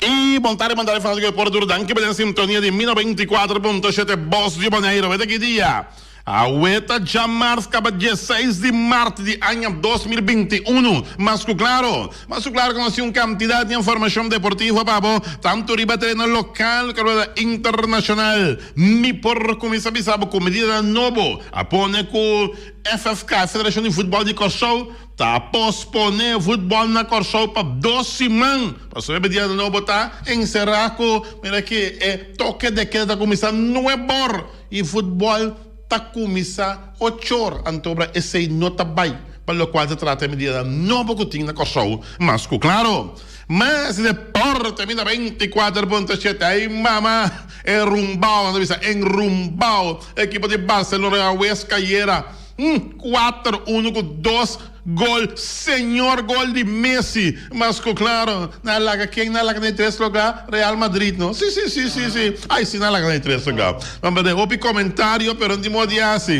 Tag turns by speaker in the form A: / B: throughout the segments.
A: Y bon tarde bon tarde fanatico di Deporte Duro danki pa den sintonia di mi 94.7 Bos di Boneiro weta ki dia awe ta djamars kaba dieseis di mart di aña 2021 mas ku klaro mas ku klaro ku nos tin un kantidat di informashon deportivo pa bo tantu riba tereno lokal ku riba internashonal mi por kuminsa bisa bo ku medidanan nobo a pone ku FFK Federashon di Futbòl di Kòrsou Ta posponé futbòl na Kòrsou pa dos siman pasobra e dia nobo ta enserá ku mira aki e toke de keda ta kuminsá nuebor i futbòl ta kuminsá ochor antobra esei no ta bai pa lokual ta trata e medidanan nobo ku tin na Kòrsou mas ku klaro. Mas deporte mi na 24.7 ai mama enrumbao nan ta bisa enrumbao ekipo di Barcelona Huesca ayera. Un kuater unu ku dos gol señor gol di Messi mas ku klaro nan a laga ken nan a laga na e tres lugar Real Madrid no si si si si si ay si nan a laga na e tres lugar nan berde hopi komentario pero no tin modo di hasi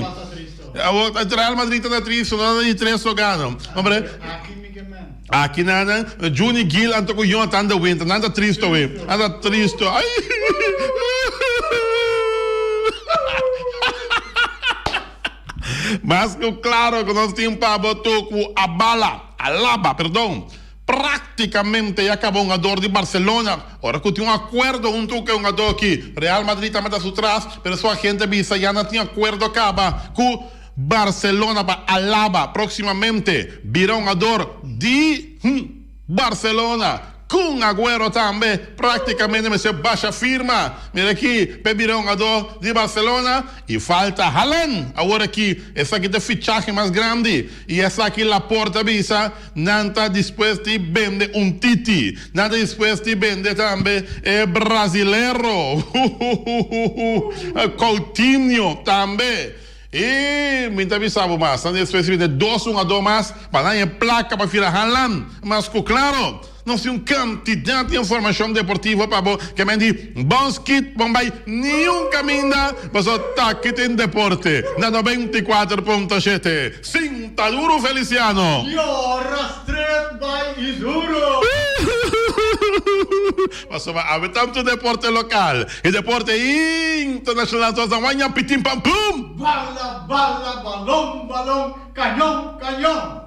A: awor Real Madrid ta na tristo no na di tres lugar no hombre aki nan nan Juni Gil anto ku Jonathan de Winter nan ta tristo we nan ta tristo ay. Mas ku klaro ku nos tin pa bo tur ku a bala, alaba, perdon, praktikamente ya kaba hungador di Barcelona. Ora ku tin un akuerdo huntu ku e hungador aki, Real Madrid ta meta su tras, pero su agente a bisa ya nan tin akuerdo kaba ku Barcelona pa alaba proksimamente bira hungador di Barcelona. Kun Aguero tambe practicamente mester basha firma. Mira aki p'e bira hungador di Barcelona y falta Haaland awor aki. Esaki ta e fichahe mas grandi y esaki Laporta a bisa nan ta dispues di bende un Titi. Nan ta dispues di bende tambe e brazilero Coutinho tambe. Y mi ta bisa bo mas, nan despues di bende dos hungador mas pa nan e placa pa fira Haaland. Mas cu claro, nos tin un cantidad di informacion deportivo pa bo ke men di bon skit bon bay niun caminda paso taki tin deporte na 94.7. Sinta duro Feliciano!
B: Yora straight bay y duro!
A: Pasobra awe tantu deporte lokal i deporte internashonal ta wasa waña pitin pam pum!
B: Bala, bala, balon, balon, kañon, kañon!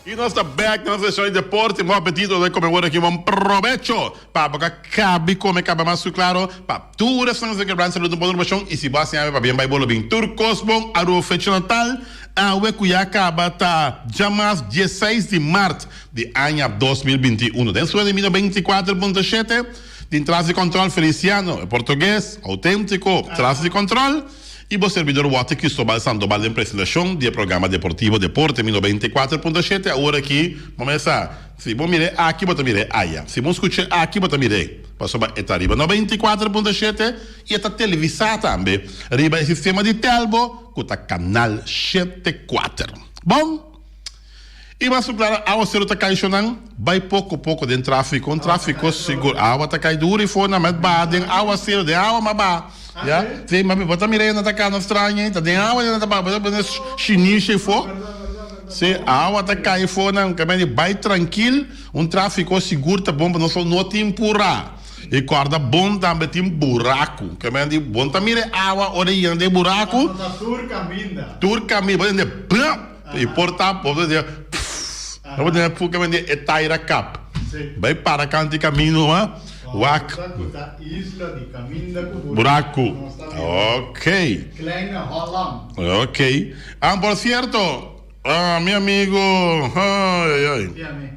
A: I nos ta bek na nos seshon di deporte. Bon apetito ta kome wor aki. Bon probecho pa bo ka kabi kome kaba mas ku klaro pa tur esnan ku kebra salud un bon informashon i si bo a siña pa bien bai bo lo bin tur kos bon Aruba fecha natal awe ku ya kaba ta djamas dieseis di mart di aña 2021 den suena di mino 24.7 din tras di kòntròl Feliciano e portugues autentiko tras di kòntròl. I bo servidor Walter Cristobal Sandoval den presentacion di e programa deportivo Deporte Mi 94.7 awor aki bo mester sa si bo mir'e aki bo ta mir'e aya si bo scuch'e aki bo ta mir'e pasobra e ta riba 94.7 i e ta televisa tambe riba e sistema di Telbo cu ta canal shete kuater. Bon. I mas ku klara awaseru ta kai shonan bai poko poko den trafiko un trafiko sigur awa ta kai duru i for nan met baha den awaseru den awa ma baha ya si ma bo ta mira nan ta kana straño ta den awa nan ta baha bo ta pone shinisha i for si awa ta kai for nan ke mende bai trankil un trafiko sigur ta bon pa nos no tin pura i kòrda bon tambe tin buraku ke mende bon ta mira e awa ora e yena den buraku tur kaminda bo ta tende blap. E por ta bo ta dje pff bo ta dje puf kende e taira kap bai para kanti camino ha wak buraku ok ok ah por cierto mi amigo ay ay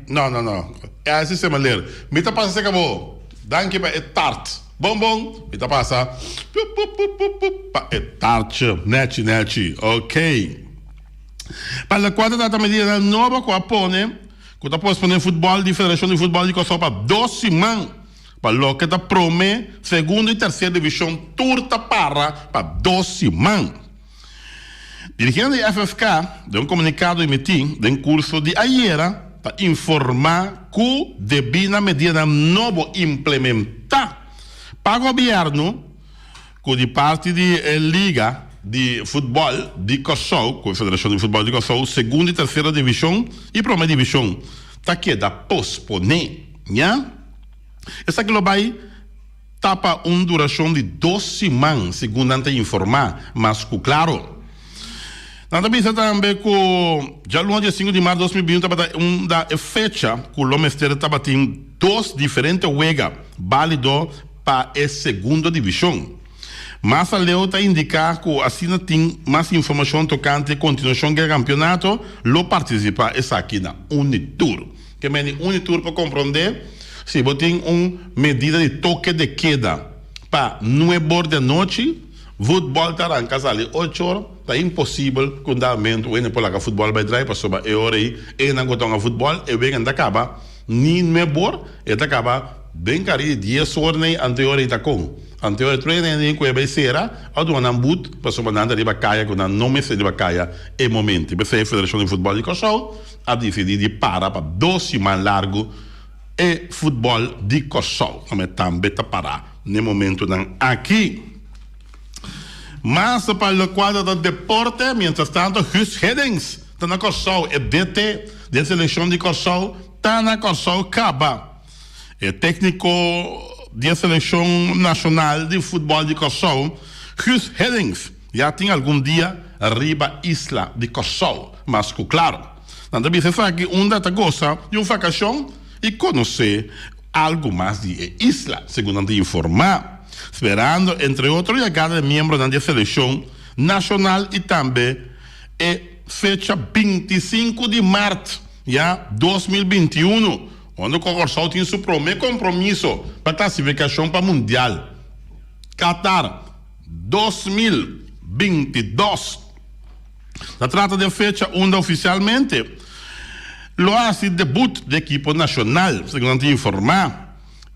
A: no no no e sistema leer mi ta pasa cerca bo danki pa e tart bon bon mi ta pasa pup pup pup pup pa e tartje nechi nechi ok. Pa lokual ta trata medidanan nobo ku a pone ku ta posponé futbòl di Federashon di Futbòl di Kòrsou pa dos siman. Pa loke ta promé, segundo i terser divishon tur ta para pa dos siman. Dirigente di FFK den un komunikado emití den kurso di ayera ta informá ku debí na medidanan nobo implementá pa gobièrnu ku di parti di e liga. di futbòl di Kòrsou ku e Federashon di Futbòl di Kòrsou, segunda i tersera divishon i promé divishon ta keda posponé. Ya. Esaki lo bai ta pa un durashon di dos siman, segun nan ta informá mas ku klaro. Nan ta bisa tambe ku djaluna dia sinku di mart 2021 tabata un da e fecha ku lo mester tabatin dos diferente wega bálido pa e segundo divishon. Mas aleu ta indiká ku asina tin mas informashon tokante e kontinuashon di e kampionato, lo partisipá esaki na Unitur. Ke mende Unitur por komprondé si bo tin un medida di toke de keda pa nuebor di anochi, futbòl ta ranka sali ocho or, ta imposibel ku un dado hende por laga futbòl bai drai pasobra e ora ei enan ku ta hunga futbòl e wega no ta kaba ni nuebor, e ta kaba den kari di dies or nei anto e ora ei ta kon. Anto e ora tur hende ku e bai sera a duna nan but pasobra nan ta riba kaya ku nan no mester riba kaya e momento. P'esei e Federashon di Futbòl di Kòrsou a disidí di para pa dos siman largu e futbòl di Kòrsou. Kome tambe ta pará n'e momentunan aki. Mas pa lokual ta deporte, mientrastanto Guus Hiddink ta na Kòrsou, e DT di e selekshon di Kòrsou ta na Kòrsou kaba. E tékniko di e selekshon nashonal di futbòl di Kòrsou, Guus Hiddink, ya tin algun dia riba isla di Kòrsou, mas ku klaro. Nan ta bisa esaki unda ta gosa di un vakashon i konosé algu mas di e isla, segun nan ta informá, sperando entre otro yegada di miembronan di e selekshon nashonal i tambe e fecha 25 di mart ya 2021, unda ku Kòrsou tin su promé kompromiso pa klasifikashon pa Mundial Qatar 2022. Ta trata di e fecha unda ofisialmente lo hasi debut di ekipo nashonal, segun nan ta informá.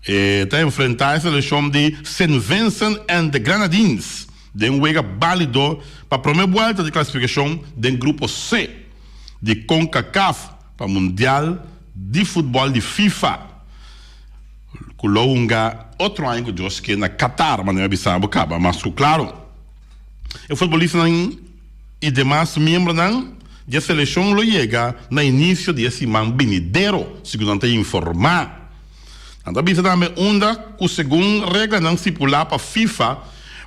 A: E ta enfrentá e selekshon di Saint Vincent and the Grenadines den un wega bálido pa promé buèlta di klasifikashon den grupo C di Concacaf pa Mundial di Futbòl di FIFA ku lo hunga otro aña ku Dios ke na Qatar, manera bisa bo kaba mas ku klaro. E futbolistanan i demas miembronan di e selekshon lo yega na inisio di e siman binidero, segun nan ta informá. Nan ta bisa tambe unda ku segun reglanan stipulá pa FIFA,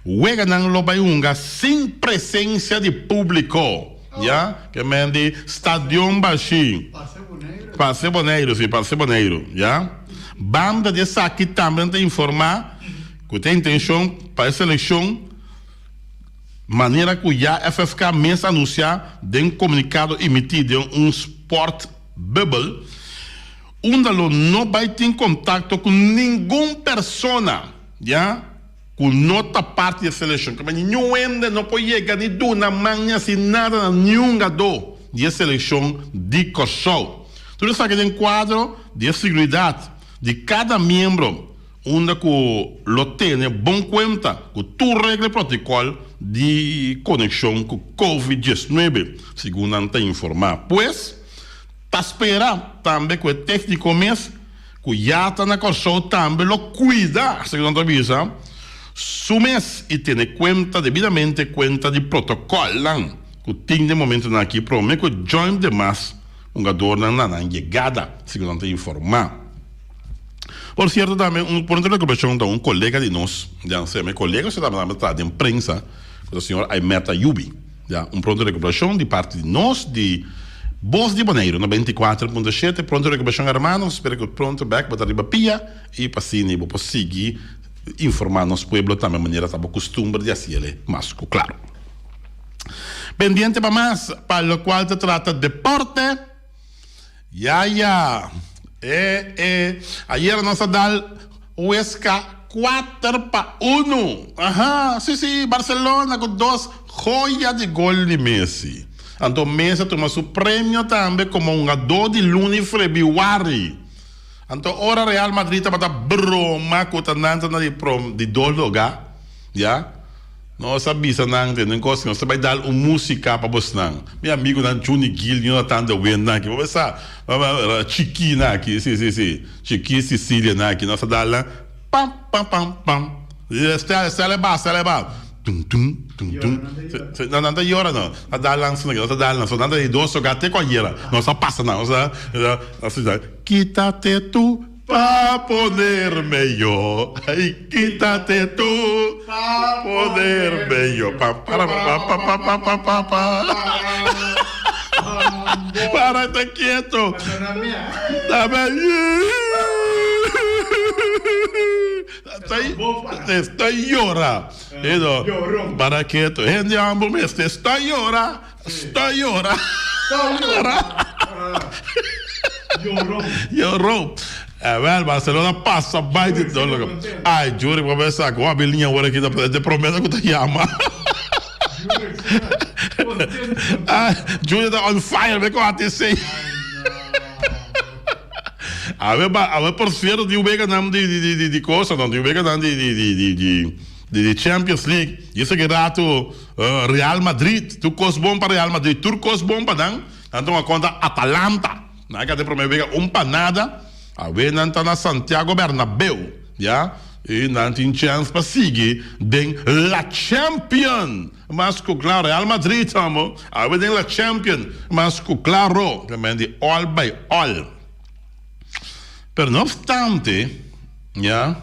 A: weganan lo bai hunga sin presensia di públiko. Ya, ke men di stadion bashí. Parse Boneiru, si, parse Boneiru, ya. Banda di esaki tambe nan ta informá ku ta intenshon pa e selekshon Manera ku ya FFK mes a anunsiá den komunikado emití den un sportbubbel, unda lo no bai tin kontakto ku ningun persona ya ku no ta parti di e selekshon. Kaba niun hende no por yega ni duna man ni hasi nada na niun gadó di e selekshon di Kòrsou. Tur esaki den kuadro di e siguridat di kada miembro unda ku lo tene bon kuenta ku tur regla i protikòl di konekshon ku Covid 19, segun nan ta informá. Pues, ta spera tambe ku e tékniko mes ku ya ta na Kòrsou tambe lo kuida, segun nan ta bisa, su mes i tene kuenta debidamente kuenta di protokòlnan ku tin den momentunan aki promé ku e join demas hungadornan na nan yegada, segun nan ta informá. Por cierto tambe un por un recuperacion ta un colega di nos, ya sea mi colega o sea tambe ta den prensa, cu ta señor Aymet Ayubi. Ya, un pronto recuperacion di parti di nos di Bos di Boneiru 94.7. Pronto recuperacion hermano, spera cu pronto bek bo ta riba pia y pa asina bo por sigui informa nos pueblo tambe manera ta bo custumber di haciele mas cu claro. Pendiente pa mas pa locual ta trata deporte. Ya ya. E e. Ayera nos a dal Huesca 4-1. Aha, si si, Barcelona cu dos joya di gol di Messi. Anto Messi a tuma su premio tambe como hungador di luna febrüari. Anto ora Real Madrid tabata broma cu ta nan ta na di prom di dos lugar, ya. Nos a bisa nan tende un kos, nos ta bai dal un músika pa bosnan. Mi amigunan Juni Gil, Jonathan de Wind nan aki, bo por sa, Chiki nan aki, si, si, si, Chiki Cecilia nan aki, nos a dal nan pam, pam, pam, pam. Stèl, stèl e ba, stèl e ba. Tum tum tum tum. No, nan ta yora no. Ta dal nan sino no ta dal nan. So nan ta di dos hogar te cu ayera. Nos a pasa nan. Nos a asina. Quítate tú pa ponerme yo. Ay, quítate tú pa ponerme yo. Pa para pa pa pa pa pa pa pa. Párate quieto. Dame. Esta yora. Para keto. Hende ambo mester sta yora. Sta yora. Yoron. Awel Barcelona pasa bai di todo loke. Ay Jurek bo a sa ku abi liña awor aki ta de promesa ku ta yama. Ay Jurek ta on fire be ku ATC. Awe ba awe por cierto tin weganan di di di di cosa no tin weganan di di di di di di Champions League y esaki rato Real Madrid tur cos bon pa Real Madrid tur cos bon pa nan nan tuma contra Atalanta nan a keda den prome wega un pa nada awe nan ta na Santiago Bernabeu ya y nan tin chance pa sigui den la Champion. Mas ku kla Real Madrid amo awe den la Champion mas ku klaro ta men di all by all. Pero no obstante ya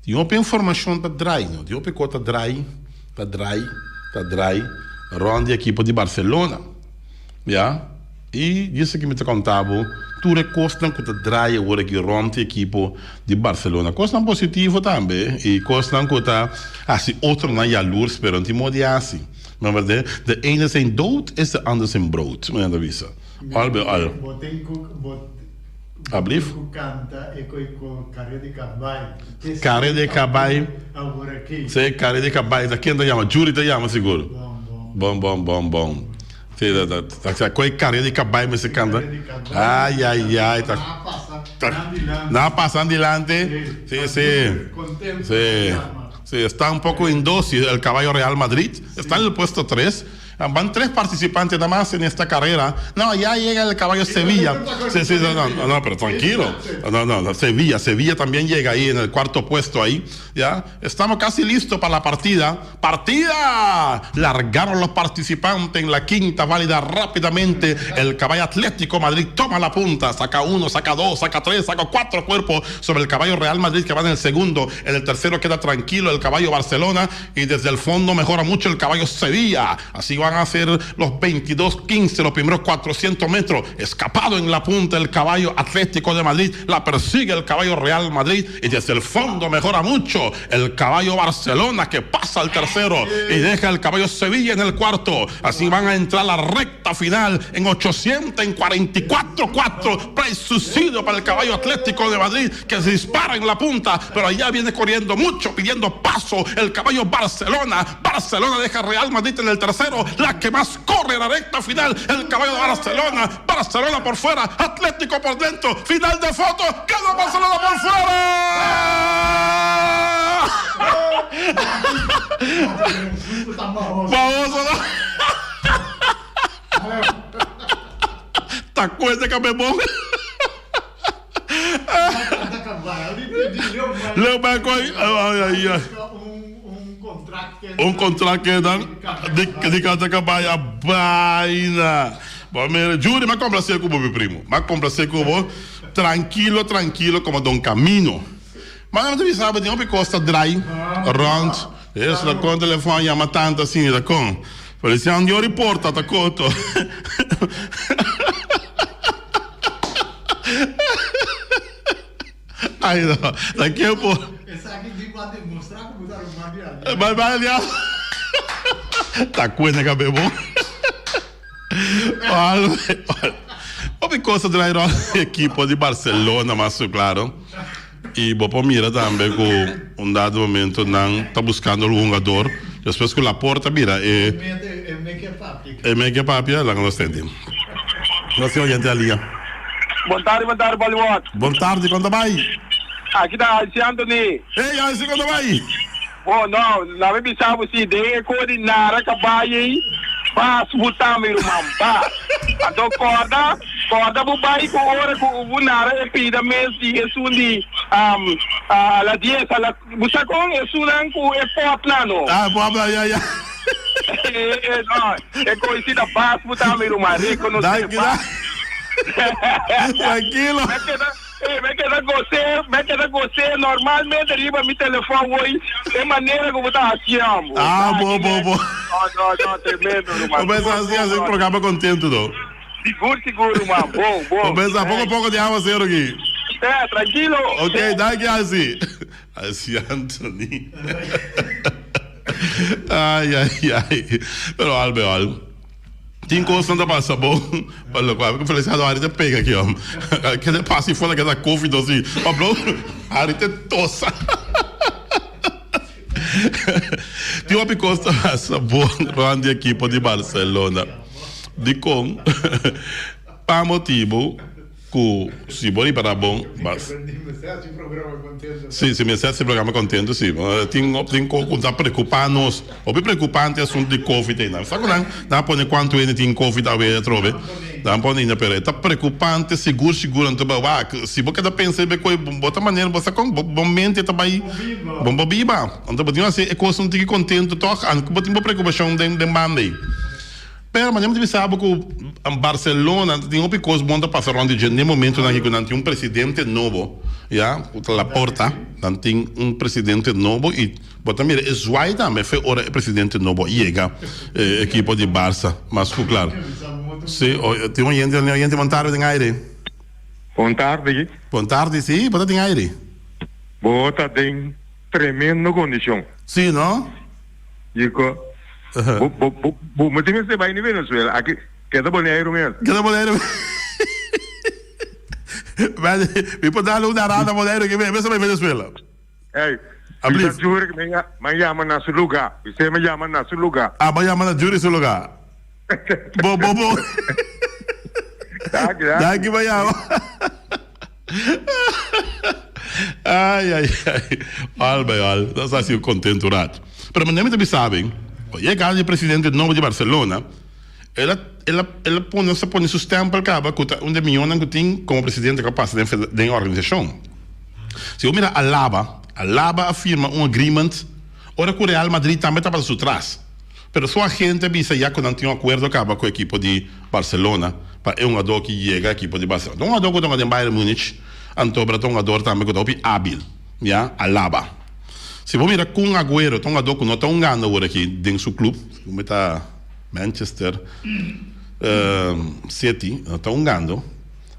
A: tin hopi informashon ta drai no tin hopi kos ta drai ta drai ta drai rond di ekipo di Barcelona ya. I djis aki mi ta konta bo tur e kosnan ku ta draai awor aki rònt e ekipo di Barcelona. Kosnan positivo tambe i kosnan ku ta hasi otronan yalurs, pero no tin modo di hasi. Mi berdé, de ene zijn dood is de ander zijn brood, mi nan ta bisa. Al bij al.
B: Bo tin ku bo
A: Ablief?
B: tin ku kanta e koi ku kare di kabai.
A: Kare di kabai.
B: Awor aki.
A: Sí, kare di kabai. Ta ken ta yama? Juri ta yama sigur.
B: Bon, bon.
A: Bon, bon, bon, bon. Sí, ta, ta, ta, ta, koe kare di kabai mester kanta. Ai, ai, ai, ta, ta, nan a pasa andilante. Sí, sí. Sí, sí, está un poco indócil el caballo Real Madrid. Está en el puesto 3. Van tres participantes nada más en esta carrera. No, ya llega el caballo Sevilla. Sí, sí, no, no, no, pero tranquilo. No, no, no, Sevilla, Sevilla también llega ahí en el cuarto puesto ahí. Ya, estamos casi listos para la partida. ¡Partida! Largaron los participantes en la quinta válida rápidamente. El caballo Atlético Madrid toma la punta. Saca uno, saca dos, saca tres, saca cuatro cuerpos sobre el caballo Real Madrid que va en el segundo. En el tercero queda tranquilo el caballo Barcelona. Y desde el fondo mejora mucho el caballo Sevilla. Así van a ser los 22-15, los primeros 400 metros. Escapado en la punta el caballo Atlético de Madrid. La persigue el caballo Real Madrid. Y desde el fondo mejora mucho el caballo Barcelona que pasa al tercero y deja el caballo Sevilla en el cuarto. Así van a entrar la recta final en 844-4. Suicidio para el caballo Atlético de Madrid que se dispara en la punta, pero allá viene corriendo mucho, pidiendo paso el caballo Barcelona. Barcelona deja Real Madrid en el tercero, la que más corre en la recta final, el caballo de Barcelona. Barcelona por fuera, Atlético por dentro, final de foto, queda Barcelona por fuera. Bahoso, no? Ta cuenta ka bebon. Leo bay koy ay ay ay. Un contract ke dan di di kanta kabay a baina. Bo mira Juri m'a complacer ku bo mi primo. M'a complacer ku bo trankilo trankilo komo don Camino. Ma nan ta bisa bo tin hopi kos ta drai rond. Es la kon telefon a yama tanto asina ta kon. Feliciano Diori porta ta koto. Ay no, ta ke por.
B: Esaki di pa demostra ku bo ta ruman di Aliado.
A: Bai bai Aliado. Ta kuena kabe bon. Hopi kos ta drai rond ekipo di Barcelona mas ku klaro. I bo por mira tambe ku un dado momento nan ta buskando algun hungador despues ku Laporta bira e E me ke papia laga nos tende. Nos tin oyente a liña.
C: Bon tardi bon tardi Bollywood.
A: Bon tardi kon ta bai?
C: Aki ta Alci Anthony.
A: Hey Alci kon ta bai?
C: Bo no, laga mi bisa bo si den e ko di nara kabai ei bas bo ta mi ruman bas. Anto korda, korda bo bai ku ora ku bo nara e pida mes di esun di. A la dies, a la, bo sa kon esunnan ku e pòpnan no.
A: Ah, e pòpnan, ya, ya.
C: E, no, e koi si ta bas bo ta mi ruman, rekonosé bas.
A: Trankilo.
C: Mi a keda, eh, mi a keda gos'é, mi a keda gos'é normalmente riba mi telefòn woi, e manera ku bo ta hasié hombo.
A: Ah, bo, bo, bo.
C: No, no, no, tremendo ruman.
A: Bo pensa hasi hasi un programa kontentu no.
C: Sigur, sigur ruman, bon, bon.
A: Bo pensa poko poko di awasero aki.
C: Eh, trankilo.
A: Ok, danki Alsi. Alsi Anthony. Ai, ai, ai. Pero al bij al. Tin kosnan ta pasa bon pa lokual ku Feliciano Harry ta pega aki om. Kende pasa i fola keda kofi dos i Pablo Harry te tosa. Tin hopi kos ta pasa bon rond di ekipo di Barcelona. Dikon? Pa motibu Ku si bo ripará bon, bas. Si, si mester hasi programa kontentu, si. Tin tin kos ku ta preokupá nos. Hopi preokupante asuntu di covid einan. Sa ku nan nan a pone kuantu hende tin covid awe atrobe. Nan a pone ainda, pero e ta preokupante sigur sigur. Anto bo wak, si bo keda pensa riba e kos, bo ta manera bo sa kon bo bo mente ta bai bo bo biba. Anto bo tin ku hasi e kos un tiki kontentu tòg, anke bo tin bo preokupashon den den banda ei. Pero manera mi ta bisa bo ku Barcelona tin hopi kos bon ta pasa rond di dje. Den momentonan aki ku nan tin un presidente nobo, ya, ku ta Laporta, nan tin un presidente nobo i bo ta mira e zwaai tambe fe ora e presidente nobo yega e ekipo di Barca, mas ku klar. Si, tin oyente, tin oyente bon tardi den aire.
D: Bon tardi.
A: Bon tardi, si, bo ta den aire.
D: Bo ta den tremendo kondishon.
A: Si, no?
D: Diko, bo, bo, bo, bo no tin mester bai ni Venezuela. Aki, keda Boneiru mes.
A: Keda Boneiru mes. Mi por dal un arada Boneiru aki mes, mester bai Venezuela.
D: Ey, bisa Juri mi a yama na su luga. Bis'é mi yama na su luga.
A: Ah, bo yama na Juri su luga. Bo, bo, bo.
D: Danki, danki.
A: Danki pa yama. Ai, ai, ai. Al bij al, nos a sido contento rato. Pero manera mi ta bisa ben, cu yegada di presidente nobo di Barcelona, el a, el a, el a pone, nos a pone su stempel caba cu ta un di e miyonan cu tin como presidente cu a pasa den fed, den e organisacion. Si bo mira Alaba, Alaba a firma un agreement ora cu Real Madrid tambe tabata su tras. Pero su agente a bisa ya cu nan tin un acuerdo caba cu ekipo di Barcelona pa e hungador ki yega ekipo di Barcelona. Ta un hungador cu ta hunga den Bayern Munich, anto pero ta un hungador tambe cu ta hopi habil, ya, Alaba. Si bo mira Kun Aguero ta un hungador cu no ta hungando awor aki den su club, segun mi ta Manchester City, no ta hungando,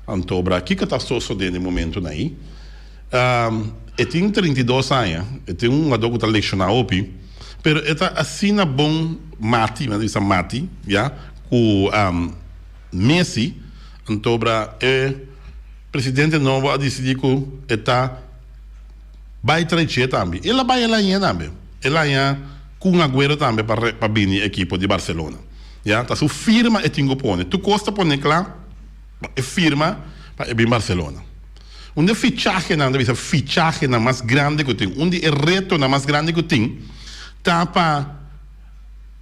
A: anto bra kico ta sosode den e momentonan ayi? E tin 32 aña, e tin un hungador cu ta lecciona hopi, pero e ta asina bon mati, mi a bisa mati, ya, cu Messi, antobra e presidente nobo a dicidi cu e ta bay traicie tambe. El a bay el aña tambe, el aña Kun Aguero tambe pa pa bini ekipo di Barcelona, ya, ta su firma e tin cu pone, tur cos ta pone cla pa e firma pa e bin Barcelona. Un di e fichahenan, ta bisa fichahenan mas grandi ku tin, un di e retonan mas grandi ku tin ta pa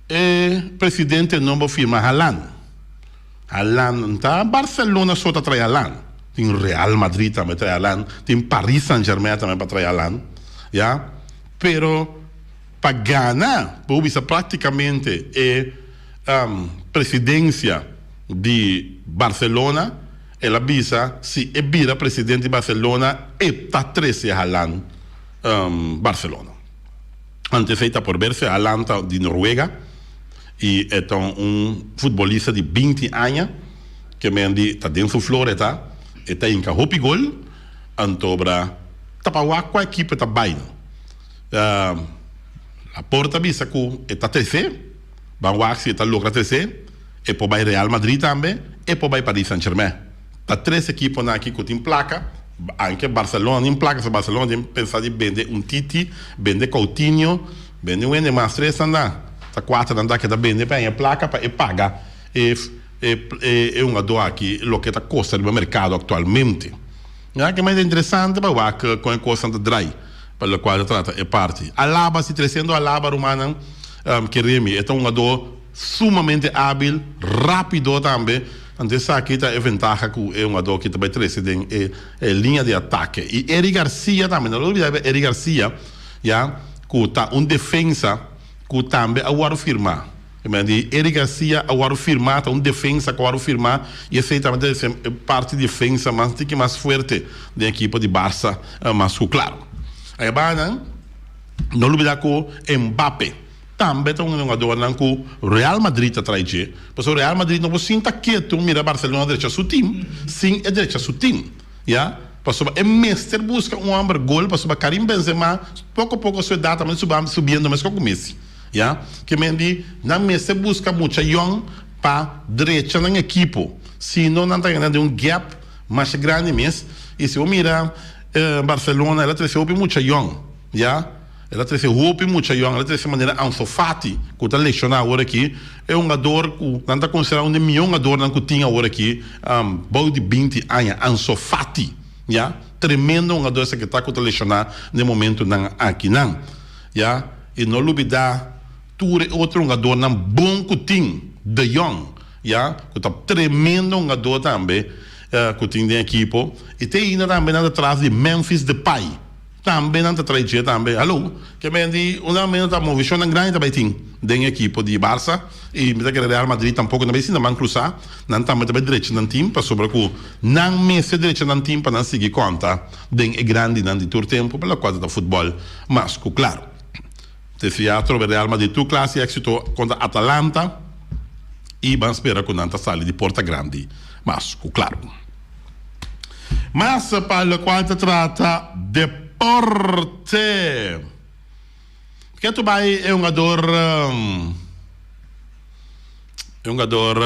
A: e presidente nobo firma Haaland. Haaland ta Barcelona so ta trae Haaland, tin Real Madrid tambe trae Haaland, tin Paris Saint Germain tambe pa trae Haaland, ya. Pero pa gana, bo bisa praktikamente e presidencia di Barcelona, El a bisa si e bira presidente di Barcelona e ta trece Haaland Barcelona. Antes ey ta por berse Haaland ta di Noruega y e ta un futbolista di binti aña ke men di ta den su flor e ta, e ta hinca hopi gol antobra ta pa wak cua ekipo e ta bay no. Laporta a bisa cu e ta trece, ban wak si e ta logra trece. E por bai Real Madrid tambe, e por bai Paris Saint Germain. Ta tres ekiponan aki ku tin plaka, anke Barcelona tin plaka, so Barcelona tin pensa di bende Umtiti, bende Coutinho, bende un hende mas, tres nan da, ta kuater nan ta keda bende pa haña plaka pa e paga e e hungadó aki loke ta kosta riba merkado aktualmente. Ya ke mas interesante pa wak kon e kosnan ta drai pa lokual ta trata e parti. Alaba si tresiendo Alaba rumannan, Keremi e ta un hungadó. Sumamente ábil, rápido tambe. Anto esaki ta e ventaha ku e hungadó aki ta bai trese den e liña di atake. I Eric Garcia tambe, no lo olbida riba Eric Garcia, ya, ku ta un defensa ku tambe a wòrdu firmá. E mester di Eric Garcia a wòrdu firmá, ta un defensa ku a wòrdu firmá i esei tambe ta e parti defensa mas tiki mas fuerte den ekipo di Barca mas ku klaro. Ayabana no lubida ku Mbappe tambe ta un hungadornan ku Real Madrid ta trae dje, pasobra Real Madrid no por sinta ketu mira Barcelona drecha su team sin e drecha su team, ya, pasobra e mester buska un homber gol pasobra Karim Benzema poko poko su edat ta subiendo meskos ku Messi. Ya, ke men di nan mester buska mucha yòn pa drecha nan ekipo, si no nan ta gana den un gap masha grandi mes. I si bo mira Barcelona el a trese hopi mucha yòn, ya, el a trese hopi mucha yòn, el a trese manera Ansu Fati ku ta leshona awor aki, e hungador ku nan ta konsidera un di e mihó hungadornan ku tin awor aki bou di binti aña, Ansu Fati, ya, tremendo hungador esaki ta ku ta leshona den momentunan akinan, ya. I no lubidá tur e otro hungadornan bon ku tin, De Jong, ya, ku ta tremendo hungador tambe ku tin den ekipo. I te ainda tambe nan ta tras di Memphis Depay, tambe nan ta trae dje tambe. Hallo, ke men di un nan ta movishonnan grandi ta bai tin den ekipo di Barca i mi ta kere Real Madrid tampoko no bai sinta man krusá, nan tambe ta bai drecha nan tim pasobra ku nan mester drecha nan tim pa nan sigui konta den e grandinan di tur tempu pa lokual ta ta futbòl mas ku klaru. Desea atrobe Real Madrid tur klas di éksito kontra Atalanta i ban spera ku nan ta sali di porta grandi mas ku klaru. Mas pa lokual ta trata deporte. Ketu bai e hungador e hungador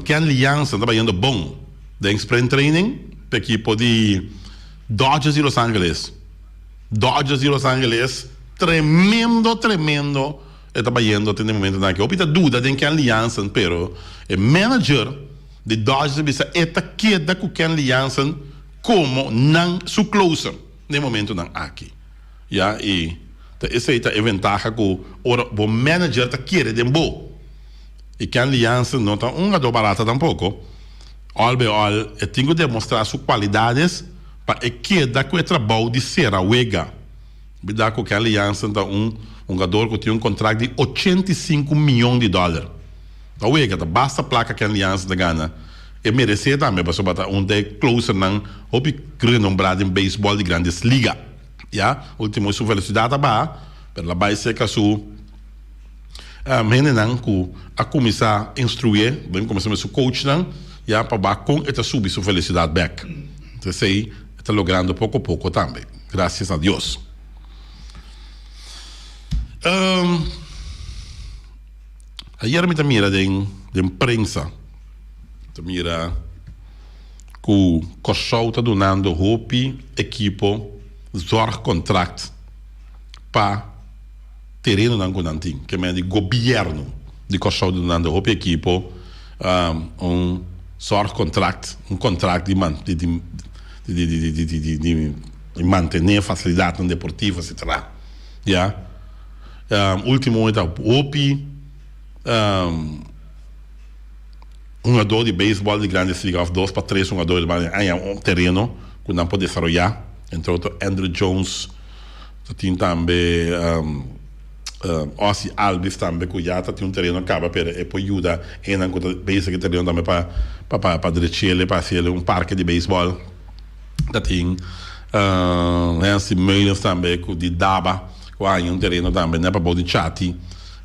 A: Kenley Jansen ta bayendo bon den sprint training pa ekipo di Dodgers di Los Angeles. Dodgers di Los Angeles tremendo tremendo e ta bayendo te den momentonan aki. Hopi ta duda den Kenley Jansen pero e manager di Dodgers a bisa e ta keda ku Kenley Jansen komo nan su closer den momentonan aki. Ya i ta esei ta e ventaha ku ora bo manager ta kere den bo. I Kenley Jansen no ta un hungadó barata tampoko. Al bij al e tin ku demostrá su kualidades pa e keda ku e trabou di sera wega. Bida ku Kenley Jansen ta un hungador ku tin un kontrakt di 85 mion di dòler. Ta wega ta basta plaka Kenley Jansen ta gana. E meresé tambe pasobra ta un di e closernan hopi renombrá den beisbòl di Grandes Liga. Ya, ultimo su velocidad a baha, pero el a bay cerca su hendenan cu a cuminsa instruye, den cuminsa met su coachnan, ya, pa wak con e ta subi su velocidad bek. Esey e ta logrando poco poco tambe, gracias a Dios. Ayer mi ta mira den den prensa, ta mira. Ku Kòrsou ta dunando hopi ekipo zorgkontrakt pa terenonan ku nan tin. Ke mester di gobièrnu di Kòrsou ta dunando hopi ekipo un zorgkontrakt, un kontrakt di di mantené fasilidatnan deportivo etcetera. Ya. Ultimo ta hopi. Hungadó di beisbòl di Grandes Liga òf dos pa tres hungadó di banda haña un tereno ku nan por desaroyá. Entre otro Andruw Jones, ta tin tambe Ozzie Albies tambe ku ya ta tin un tereno kaba pero e por yuda esnan ku ta bezig ku e tereno tambe pa pa drech'el pa hasiel un parke di beisbòl. Ta tin Hensley Meulens tambe ku di Daba ku a haña un tereno tambe nèt pabou di Chati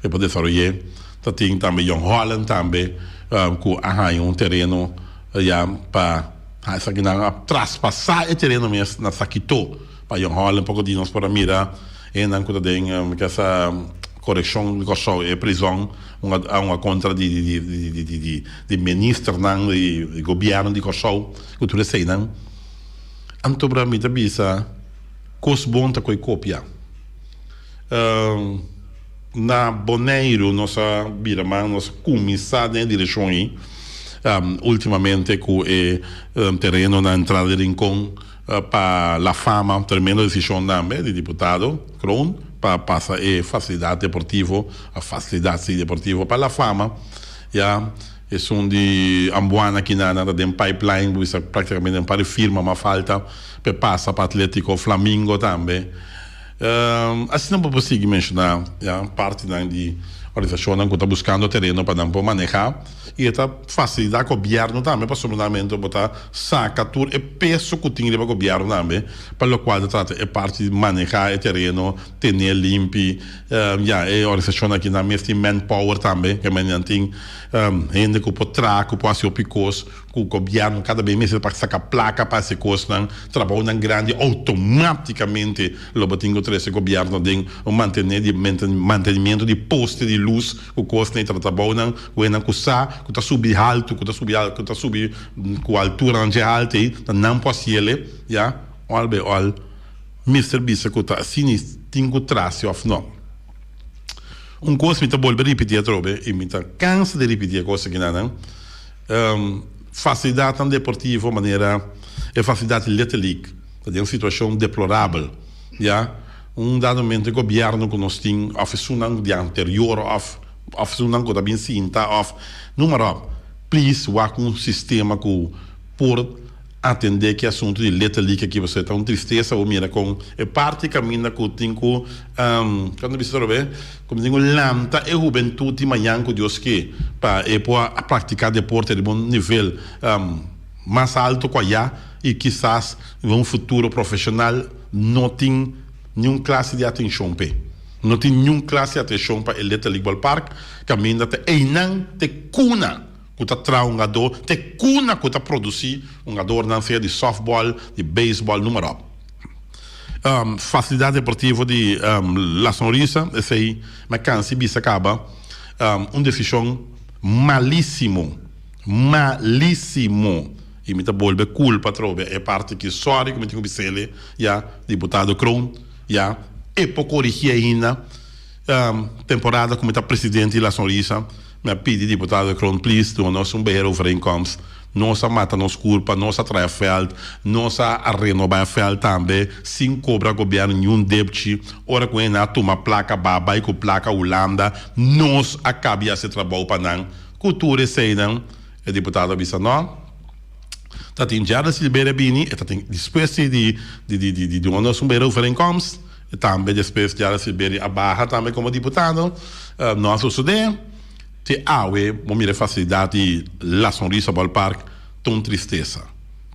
A: e por desaroy'é. Ta tin tambe Jong Holland tambe ku a haña un tereno ya pa esaki nan a traspasá e tereno mes na Sakito pa Jong Holland. Poko di nos por a mira hendenan ku ta den kesa korekshon di Kòrsou e prizòn un a un a kontra di di di ministernan di gobièrnu di Kòrsou ku tur eseinan. Anto bra mi ta bisa kos bon ta koe kopia. Na Boneiru nos a bira man, nos a kuminsá den e direkshon ei ultimamente ku e tereno na entrada di Rincon pa La Fama, tremendo desishon tambe di diputado Kroon pa pasa e fasilidat deportivo, fasilidat si deportivo pa La Fama ya. Esun di Ambuana kinan ta den pipeline, bo bisa praktikamente un par di firma mas falta pa e pasa pa Atletico Flamingo tambe. Asina bo por sigui menshoná ya partinan di organisashonnan ku ta buskando tereno pa nan por manehá i e ta fasilitá gobièrnu tambe pasobra nan momento bo ta saka tur e peso ku tin riba gobièrnu tambe pa lokual ta trata e parti di manehá e tereno, ten'é limpi. Ya e organisashonnan aki nan mes tin manpower tambe, ke manera nan tin hende ku por traha, ku por hasi hopi kos, ku gobièrnu kada bes mester pa saka plaka pa hasi kosnan, trabounan grandi outomátikamente lo bo tin ku trese gobièrnu den un mantené di mantenimiento di poste di lus ku kosnan i tra trabounan ku hendenan ku sa ku ta subi haltu, ku ta subi ku ta subi ku alturanan dje haltu ei ta nan por hasiel ya òl bei òl mester bisa ku ta asina i tin ku trase òf no. Un kos mi ta bolbe ripití atrobe i mi ta kansa di ripití e kos akinanan, fasilidatnan deportivo manera e fasilidat di Little League ta den un situashon deplorabel, ya. Un dado momento e gobièrnu ku nos tin òf esunnan di anterior òf òf esunnan ku ta bin sinta òf numa ròp, please wak un sistema ku por Atendé ki asuntu di Little League aki pasobra ta un tristesa bo mira kon e parti kaminda ku tin ku kon ta bisa atrobe ku tin ku lanta e hubentut di mañan ku Dios ke pa e por a praktiká deporte riba un nivel mas alto ku ayá i kisas den un futuro profeshonal no tin niun klase di atenshon p'e no tin niun klase di atenshon pa e Little League Ballpark kaminda ta einan te kuna. Ku ta traha un gadó te kuna ku ta produsí un gadornan sea di sòftbòl, di beisbòl, numa ròp. Fasilidat deportivo di La Sonrisa, esei mi a kansa di bisa kaba, un desishon malísimo, malísimo, i mi ta bolbe kulpa atrobe e parti aki, sòri ku mi tin ku bis'el, ya, diputado Kroon, ya, e por korigí ainda. Temporada ku mi ta presidente di La Sonrisa, mi a pidi diputado Kroon, please duna nos un beheerovereenkomst. Nos a mata nos kurpa, nos a traha vèlt, nos a renobá e vèlt tambe sin kobra gobièrnu niun depchi. Ora ku hende a tuma plaka ba bai ku plaka Hulanda, nos a kabi hasi trabou pa nan. Ku tur eseinan, e diputado a bisa no. Ta tin Gerda Silveira bini, e ta tin despues di di duna nos un beheerovereenkomst. Tambe despues Gerald Silbery a baha tambe komo diputado. No a sosodé. Te awe bo mira e fasilidat di La Sonrisa Ballpark ta un tristesa.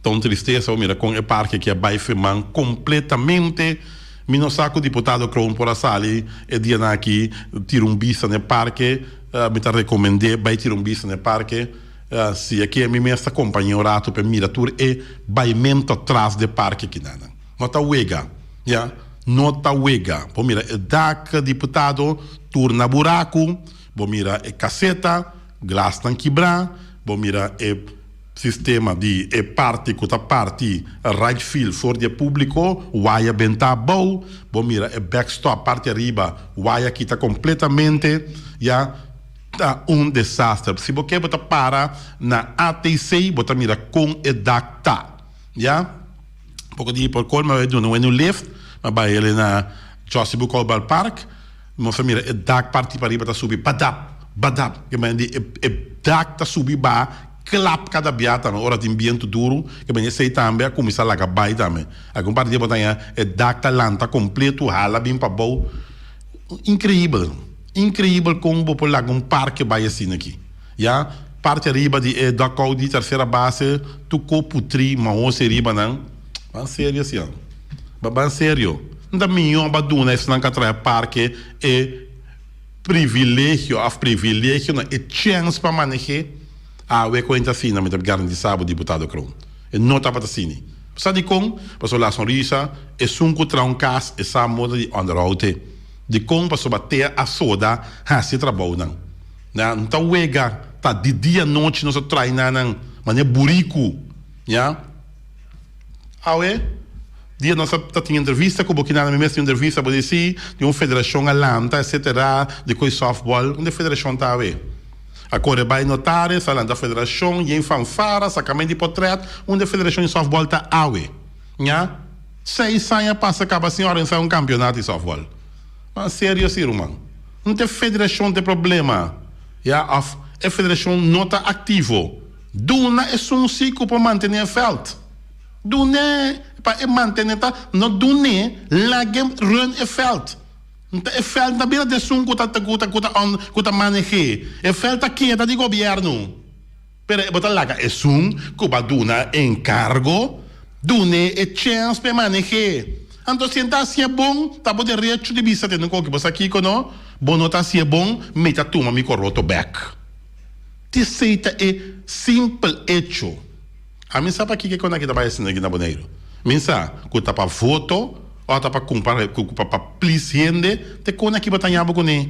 A: Ta un tristesa bo mira kon e parke aki a bai firman kompletamente. Mi no sa ku diputado Kroon por a sali e dianan aki tira un bista na e parke. Mi ta rekomend'é bai tira un bista na e parke. Si e ke mi mes ta kompañ'é un ratu pa e mira tur e baimento atras di e parke akinan. No ta wega, ya, no ta wega. Bo mira e dak, diputado, tur na buraku, bo mira e kaseta, glasnan kibrá, bo mira e sistema di e parti ku ta parti right field for di e públiko, waya bentá abou, bo mira e backstop parti ariba, waya kita kompletamente, ya, ta un desaster. Si bo ke bo ta para na ATC, bo ta mira kon e dak ta, ya. Poko di por kol mi a duna un lift, mi a bai ele na Jossy Bucol Ballpark, nos a mira e dak parti pariba ta subi badap, badap, ke mende di e dak ta subi baha klap kada bia tambe ora tin bientu duru, ke mende esei tambe a kuminsá laga bai tambe. Algun parti di bo ta haña e dak ta lanta kompletu hala bin pabou. Inkreibel, inkreibel kon bo por laga un parke bai asina aki. Ya, parti ariba di e dugout di tercera base tu ko putri mahos e riba nan. Ban serio sian. Ba ban serio. Nta miyo ba duna esnan ka traha parke e privilegio of privilegio no e chens pa manehe. Awe ku hende asina mi ta garantisa bo diputado Kroon. E no tabata asini. Sa dikon? Pasobra La Sonrisa esun ku traha un kas e sa moda di onderhoud e. Dikon? Pasobra te a soda hasi e trabounan. Nan ta wega ta di dia nochi nos a traina nan manera buriku ya. Awe dia nos ta tin entrevista ku bo kinan mi mes tin entrevista bo di si di un federashon a lanta etcetera di koe softball unda e federashon ta awe? A kore bai notaris a lanta federashon yen fanfara sakamen di potret unda e federashon di softball ta awe ya? Seis aña pasa kaba sin organisa un kampionato di softball. Ma serio si ruman. No ta e federashon ta e problema ya of. E federashon no ta aktivo. Duna esun si ku por mantené e vèlt. Dun'é pa e mantené ta no dun'é lag'é run e vèlt. Nta e vèlt no ta bira di esun ku ta ku ta ku ta ku ta maneh'é. E vèlt ta keda di gobièrnu. Pero bo ta laga esun ku bo a duna enkargo dun'é e chèns pa e maneh'é. Anto si e ta hasié bon, ta bo derecho di bisa tene koki bo sa kiko no, bo no ta hasié bon, mi ta tuma mi koroto bèk. T'esei ta e simpel echo. Ami sa pakiko e kona aki ta bai asina aki na Boneiru. Mi sa ku ta pa voto òf ta pa kumpra pa plis hende, t'e kona aki bo ta ña bo kuné.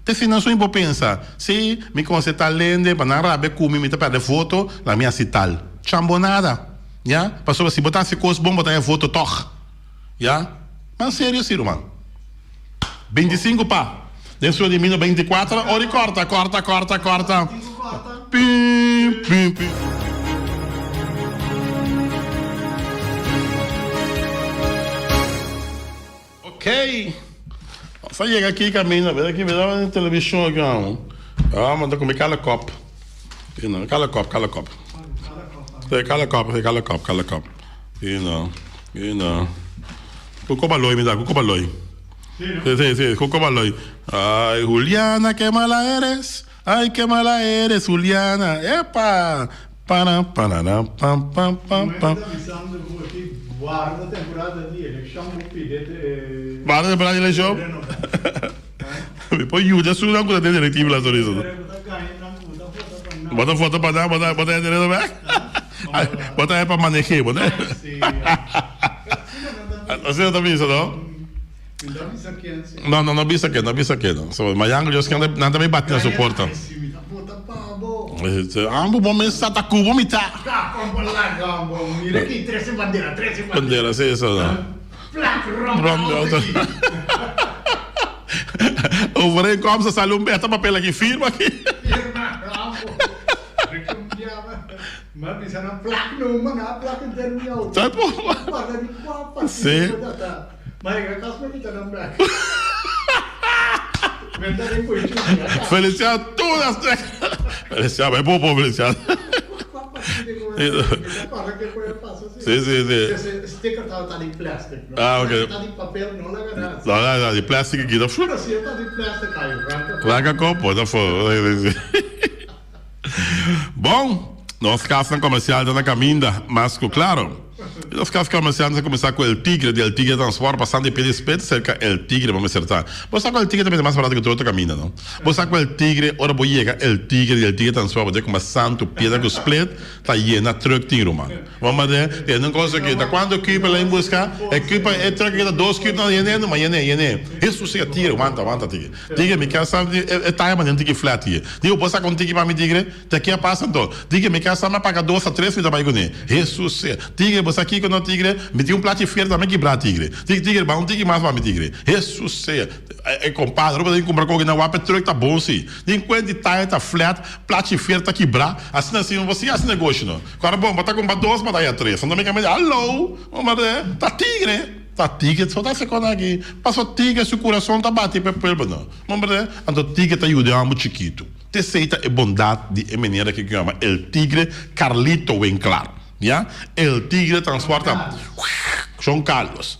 A: Te si nan suña bo pensa, si mi conoce tal hende, pa nan rabia cu mi, mi ta perde voto, la mi haci tal. Chambonada. Ya? Pasobra si bo ta haci cos bon, bo ta haya voto toch. Ya? Man serio si, ruman. 25 pa. Den suña di mi no 24, ora y corta, corta, corta, corta. Pim, pim, pim. Ok. Nos a yega aki caminda, bira aki, bira na television aki amo. Ah, manda come cala cop. You know, cala cop, cala cop. Sí, cala cop, sí, cala cop, cala cop. You know, you know. Cu cobaloi mi da, cu cobaloi. Sí, sí, sí, cu cobaloi. Ay, Juliana, que mala eres. Ay, que mala eres, Juliana. Epa! Para, parara, pam, pam, pam, pam.
B: Guarda temporada di eleccion bo pide te.
A: Guarda temporada di eleccion? Mi por yuda esunnan cu ta den directiva la soriso. Bo ta vota pa nan, bo ta bo ta hende bek? Bo ta pa manehe, bo ta. Asina ta bisa no? No, no, no bisa ken, no bisa ken. No. So, mañana Dios ken, nan ta bay bati na su porta. Ambo bo mes sa ta cubo mi ta. Bandera, sí, eso. No. Overeenkomst, sale un beta papel aki, firma aki.
B: Ma bisa nan plak no, ma nan plak enter mi auto.
A: Sí. Feliciano tur las tres. Feliciano, bai popo Feliciano. Sí, sí, sí. Ah, ok. No, no, no, di plastic aki ta. Ranka kopo, ta fo. Bon, nos kasnan komersial ta na kaminda, mas ku klaro. Nos kas komersial ta kuminsá ku El Tigre, di El Tigre Transport, pasando di Pie di Spit serka El Tigre bo mester ta. Bo sa ku El Tigre ta bini mas barato ku tur otro kaminda, no? Bo sa ku El Tigre, ora bo yega El Tigre, di El Tigre Transport, bo ta kuma santu piedra ku split ta yena trùk tin, ruman. Bo manda tende un kos aki, ta kuantu kuipa el a buska? E kuipa, e trùk aki ta dos kuipa nan yene, numa yene, yene. Hesus, Tigre, wanta, wanta Tigre. Tigre, mi kier sa e taya manera un tiki flat hier. Digo, bo saca un tiki pa mi tigre? Ta ke a pasa anto? Tigre, mi kier sa mi a paga dos a tres mi ta bay cune. Hesus! Tigre, bo sa kico no tigre? Mi tin un plachi fier tambe kibra tigre. Tigre, tigre, ba un tiki mas pa mi tigre. Hesus! E compadre, bo ta bin cumpra coke na wap e truck ta bon si. Tin cuenta di taya ta flat, plachi fier ta kibra. Asina si, bo sigui haci negoshi no. Cu bon, bo ta cumpra dos, bo ta haya tres. Anto mi cambia di, hallo! Ta tigre! Ta tigre so ta haci con aki. Paso tigre su curason ta bati pa e pueblo no. Hombre, anto tigre ta yuda e homber chikitu. T'esey ta e bondad di e meneer aki cu yama El Tigre Carlito Winklaar. Ya, El Tigre transporta Shon Carlos.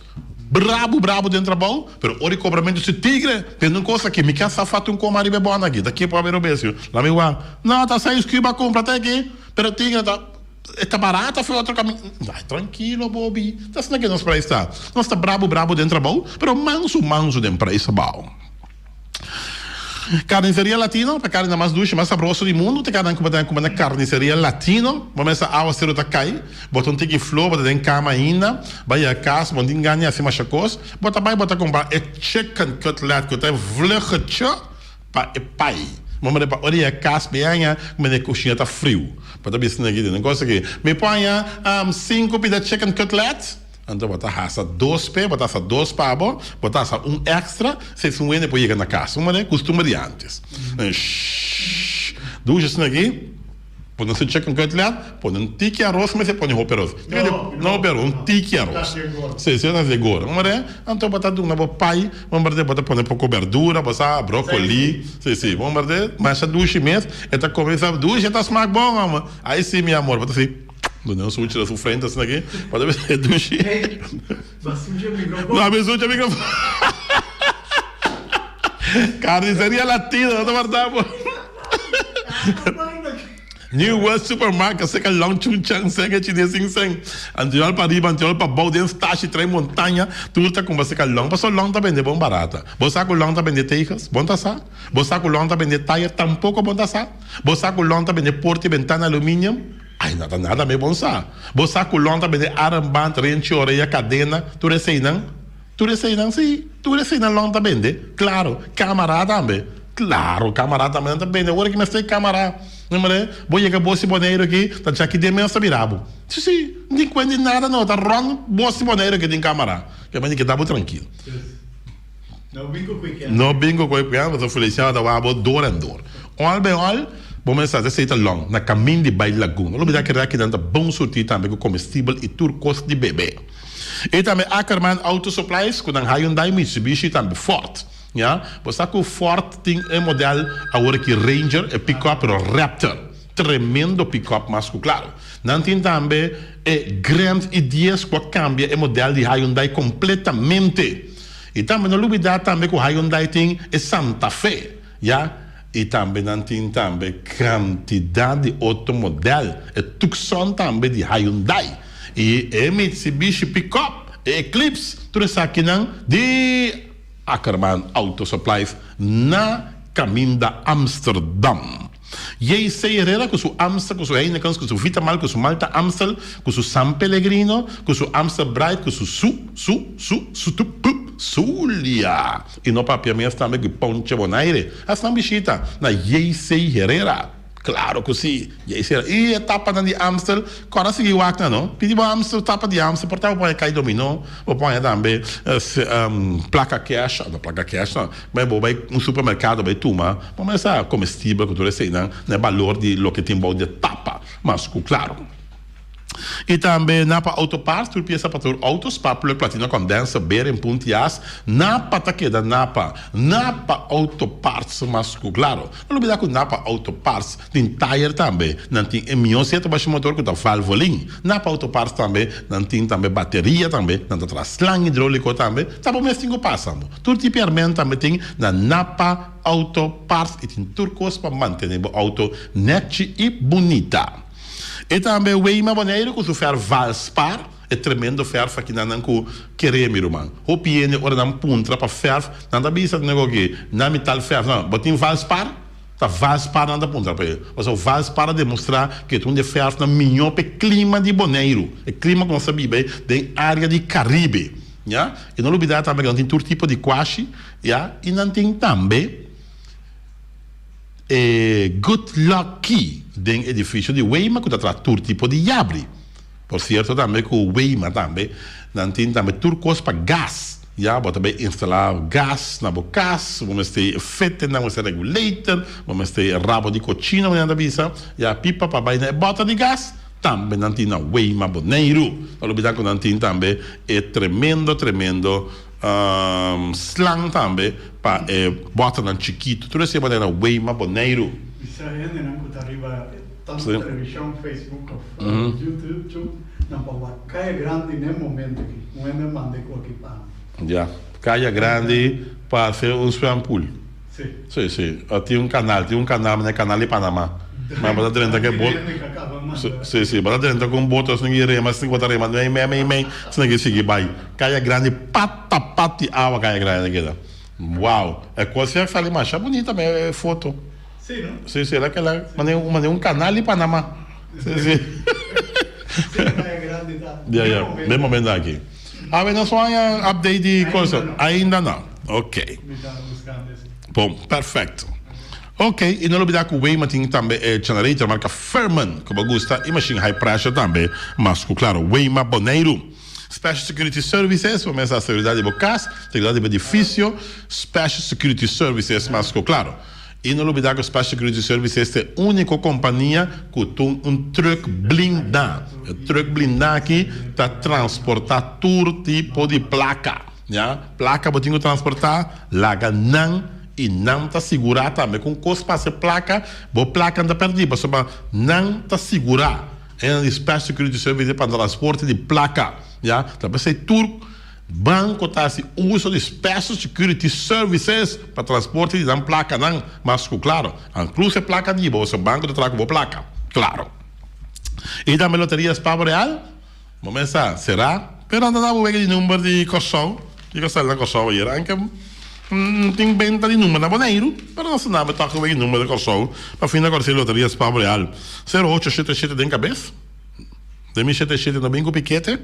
A: Brabo brabo den trabou, pero ora di cobramento si tigre tende un cos aki, mi kier sa fati un coma riba e bon aki, ta kier por haber obecio. Lami wak, no, ta seis cuba cumpra te aki, pero tigre ta. E ta barata for otro caminda. Ay, trankilo Bobi. Ta asina ke nos prijs ta. Nos ta brabo brabo den trabou, pero mansu mansu den prijs abao. Carniceria Latino, pa carne mas dushi, mas sabroso di mundo, te carnan cu bo ta cumpra na Carniceria Latino. Bo mester awa cero ta cay, bo ta un tiki flo, bo ta den cama ainda, bai a cas, bo no tin gana di haci masha cos, bo ta bai bo ta cumpra e chicken cutlet cu ta e vluggetje. Pa e pai. Bo manda pa ora yega kas mi haña ku mi kushina ta friu. Bo ta bisa negi den kos aki. Mi por haña sinku pida chicken cutlet? Anto bo ta hasa dos p'e, bo ta hasa dos pa bo, bo ta hasa un extra, si esun wende por yega na kas. Un manera kustumber di antes. Shhh. Dushi asina aki. Pone su chicken cutlet, pone un tiki aros, mester pone hopi aros.
B: No,
A: no pero un tiki aros. Si, si, ta seguro. Hombre, anto bo ta duna bo pai, hombre, bo ta pone poko berdura, bo sa, brocoli. Si, si, hombre, masha dushi mes, e ta come sa dushi, e ta smaak bon, hombre. Ai si, mi amor, bo ta si, duna un sushi na su frente asina aki, bo ta bisa e dushi.
B: Hey, bo a sucha microfon.
A: No, mi sucha microfon. Carniceria Latino, no ta warda bo. New World Supermarket seka Long Chun Chang Seng e chines sin seng. Antiol pa riba, antiol pa bou, den stashi, trae montaña, tur ta kumpra seka Long. Pasobra Long ta bende bon barata. Bo sa ku Long ta bende teges? Bon ta sa. Bo sa ku Long ta bende tayer? Tampoko bon ta sa. Bo sa ku Long ta bende porta i bentana aluminium? Ai, no ta nada me bon sa. Bo sa ku Long ta bende armband, renchi orea, kadena, tur eseinan? Tur eseinan si, tur eseinan Long ta bende, klaro, kamara tambe, klaro, kamara tambe nan ta bende, ora ki mester kamara, hombre, bo yega Bos di Boneiru aki, ta djaki den mes ta bira bo, si si, no tin kuenta di nada no, ta rònt Bos di Boneiru aki tin kamara, ke mester keda bo trankil.
B: No bingo ku e kènt.
A: No bingo ku e kènt, pasobra Feliciano ta wak bo dor en dor. Òl bij òl, bo mester sa esei ta Long, na kamin di bai Lagun. No lo bida kere aki nan ta bon surtí tambe ku komestibel i tur kos di bebe. I tambe Ackerman Auto Supplies ku nan Hyundai, Mitsubishi i tambe Ford. Ya, bo sa ku Ford tin e modèl awor aki Ranger, e pick-up pero Raptor. Tremendo pick-up mas ku klaro. Nan tin tambe e Grand i dies ku a kambia e modèl di Hyundai kompletamente. I tambe no lubidá tambe ku Hyundai tin e Santa Fe. Ya, i tambe nan tin tambe kantidat di otro modèl, e Tucson tambe di Hyundai, i e Mitsubishi pickup, e Eclipse, tur esakinan di Ackerman Auto Supplies na kaminda Amsterdam. JC Herrera ku su Amstel, ku su Heinekens, ku su Vitamal, ku su Malta Amstel, ku su San Pellegrino, ku su Amstel Bright, ku su su, su, su, su tu pu, Zulia. I no papia mes tambe ku Ponche Bonaire. Hasi nan bishita na JC Herrera. Klaro ku si, JC Herrera. I e tapanan di Amstel, kòrda sigui wak nan no. Pidi bo Amstel, tapa di Amstel, por ta bo pone kai dominó, bo pone tambe plaka kèsh, no plaka kèsh no, ma bo bai un supermerkado bai tuma, bo mester komestibel ku tur eseinan na e balor di loke tin bou di e tapa, mas ku klaro. I tambe Napa Auto Parts, tur piesa pa tur auto, spark plug, platina condenser, bearing, punt i as. Napa ta keda Napa. Napa Auto Parts mas ku klaro. No lubida ku Napa Auto Parts tin tayer tambe. Nan tin e mihó seta bashi motor ku ta Valvoline. Napa Auto Parts tambe nan tin tambe bateria tambe. Nan ta traha slang hidroliko tambe. Ta bo mes tin ku pasa bo. Tur tipo herment tambe tin na Napa Auto Parts i tin tur kos pa mantene bo auto nechi i bunita. E tambe Weima Boneiru ku su fèrf Valspar, e tremendo fèrf aki nan nan ku kere mi ruman. Hopi hende ora nan puntra pa fèrf, nan ta bisa nego aki, nan mi tal fèrf, nan, bo tin Valspar? Ta Valspar nan ta puntra pa e. Pasobra Valspar a demostrá ku e ta un di e fèrfnan mihó pa e klima di Boneiru, e klima ku nos ta biba ei den área di Karibe, ya. I no lubidá tambe ku nan tin tur tipo di kuashi, ya, i nan tin tambe. E Good Luck Key den edifisio di Weima ku ta traha tur tipo di yabri. Por sierto tambe ku Weima tambe nan tin tambe tur kos pa gas. Ya bo ta bay instalá gas na bo kas, bo mester e fetenan, bo mester regulator, bo mester e rabo di kochina manera nan ta bisa, ya pipa pa bay na e bòter di gas tambe nan tin na Weima Boneiru. No lubidá ku nan tin tambe e tremendo tremendo. Slang tambe pa e bòternan chikitu. Tur esei manera Weima Boneiru.
B: Bisa hendenan ku ta riba tantu televishon, Facebook òf YouTube chu nan pa wak Kaya Grandi n'e momento aki. Un hende a manda e ku aki pa mi.
A: Ya. Kaya Grandi pa hasi un swimmingpool.
B: Si.
A: Si, si. Tin un kanal, tin un kanal manera kanal di Panama. Ma bo ta drenta ku e bot. Si, si. Bo ta drenta ku un boto asina ki rema, asina ku bo ta rema mei mei mei mei, asina ki sigui bai. Kaya Grandi pata pat di awa Kaya Grandi ta keda. Wow! E kos ya sali masha bunita me e foto.
B: Si, no?
A: Si, si. El a keda manera un kanal di Panama. Si, si.
B: Si, Kaya Grandi ta.
A: Ya, ya. Den momento aki. Awe nos no haña update di cosa. Ainda no. Ok.
B: Mi ta buscando esei.
A: Bon, perfecto. Ok, y no lubida cu Wayman tin tambe e generator marca Firman cu bo gusta y machine high pressure tambe mas cu claro. Wayma Boneiru. Special Security Services, bo mester seguridad di bo cas, seguridad di bo edificio, Special Security Services mas cu claro. I no lubidá ku Special Security Services ta e úniko kompania ku tin un trùk blindá. E trùk blindá aki ta transportá tur tipo di plaka. Ya, plaka bo tin ku transportá, laga nan i nan ta sigurá tambe ku un kos pasa e plaka, bo plaka no ta pèrdí pasobra nan ta sigurá. E nan di Special Security Services pa transporte di plaka. Ya, ta p'esei tur. Banco ta haci uso di Special Security Services pa transporte di nan placanan, mas cu claro, ancluso e placa di bo, pasobra banco ta traha cu bo placa, claro. Y tambe Loteria Spavo Real, bo mes sa, cera, pero nan ta dabo wega di number di Corsou, kico sali na Corsou ayer, anke tin benta di number na Boneiru, pero nos ta dabo toch wega di number di Corsou, pa fin na conoci Loteria Spavo Real, sero ocho shete shete den cabes. Den mi shete shete no bin ku pikete.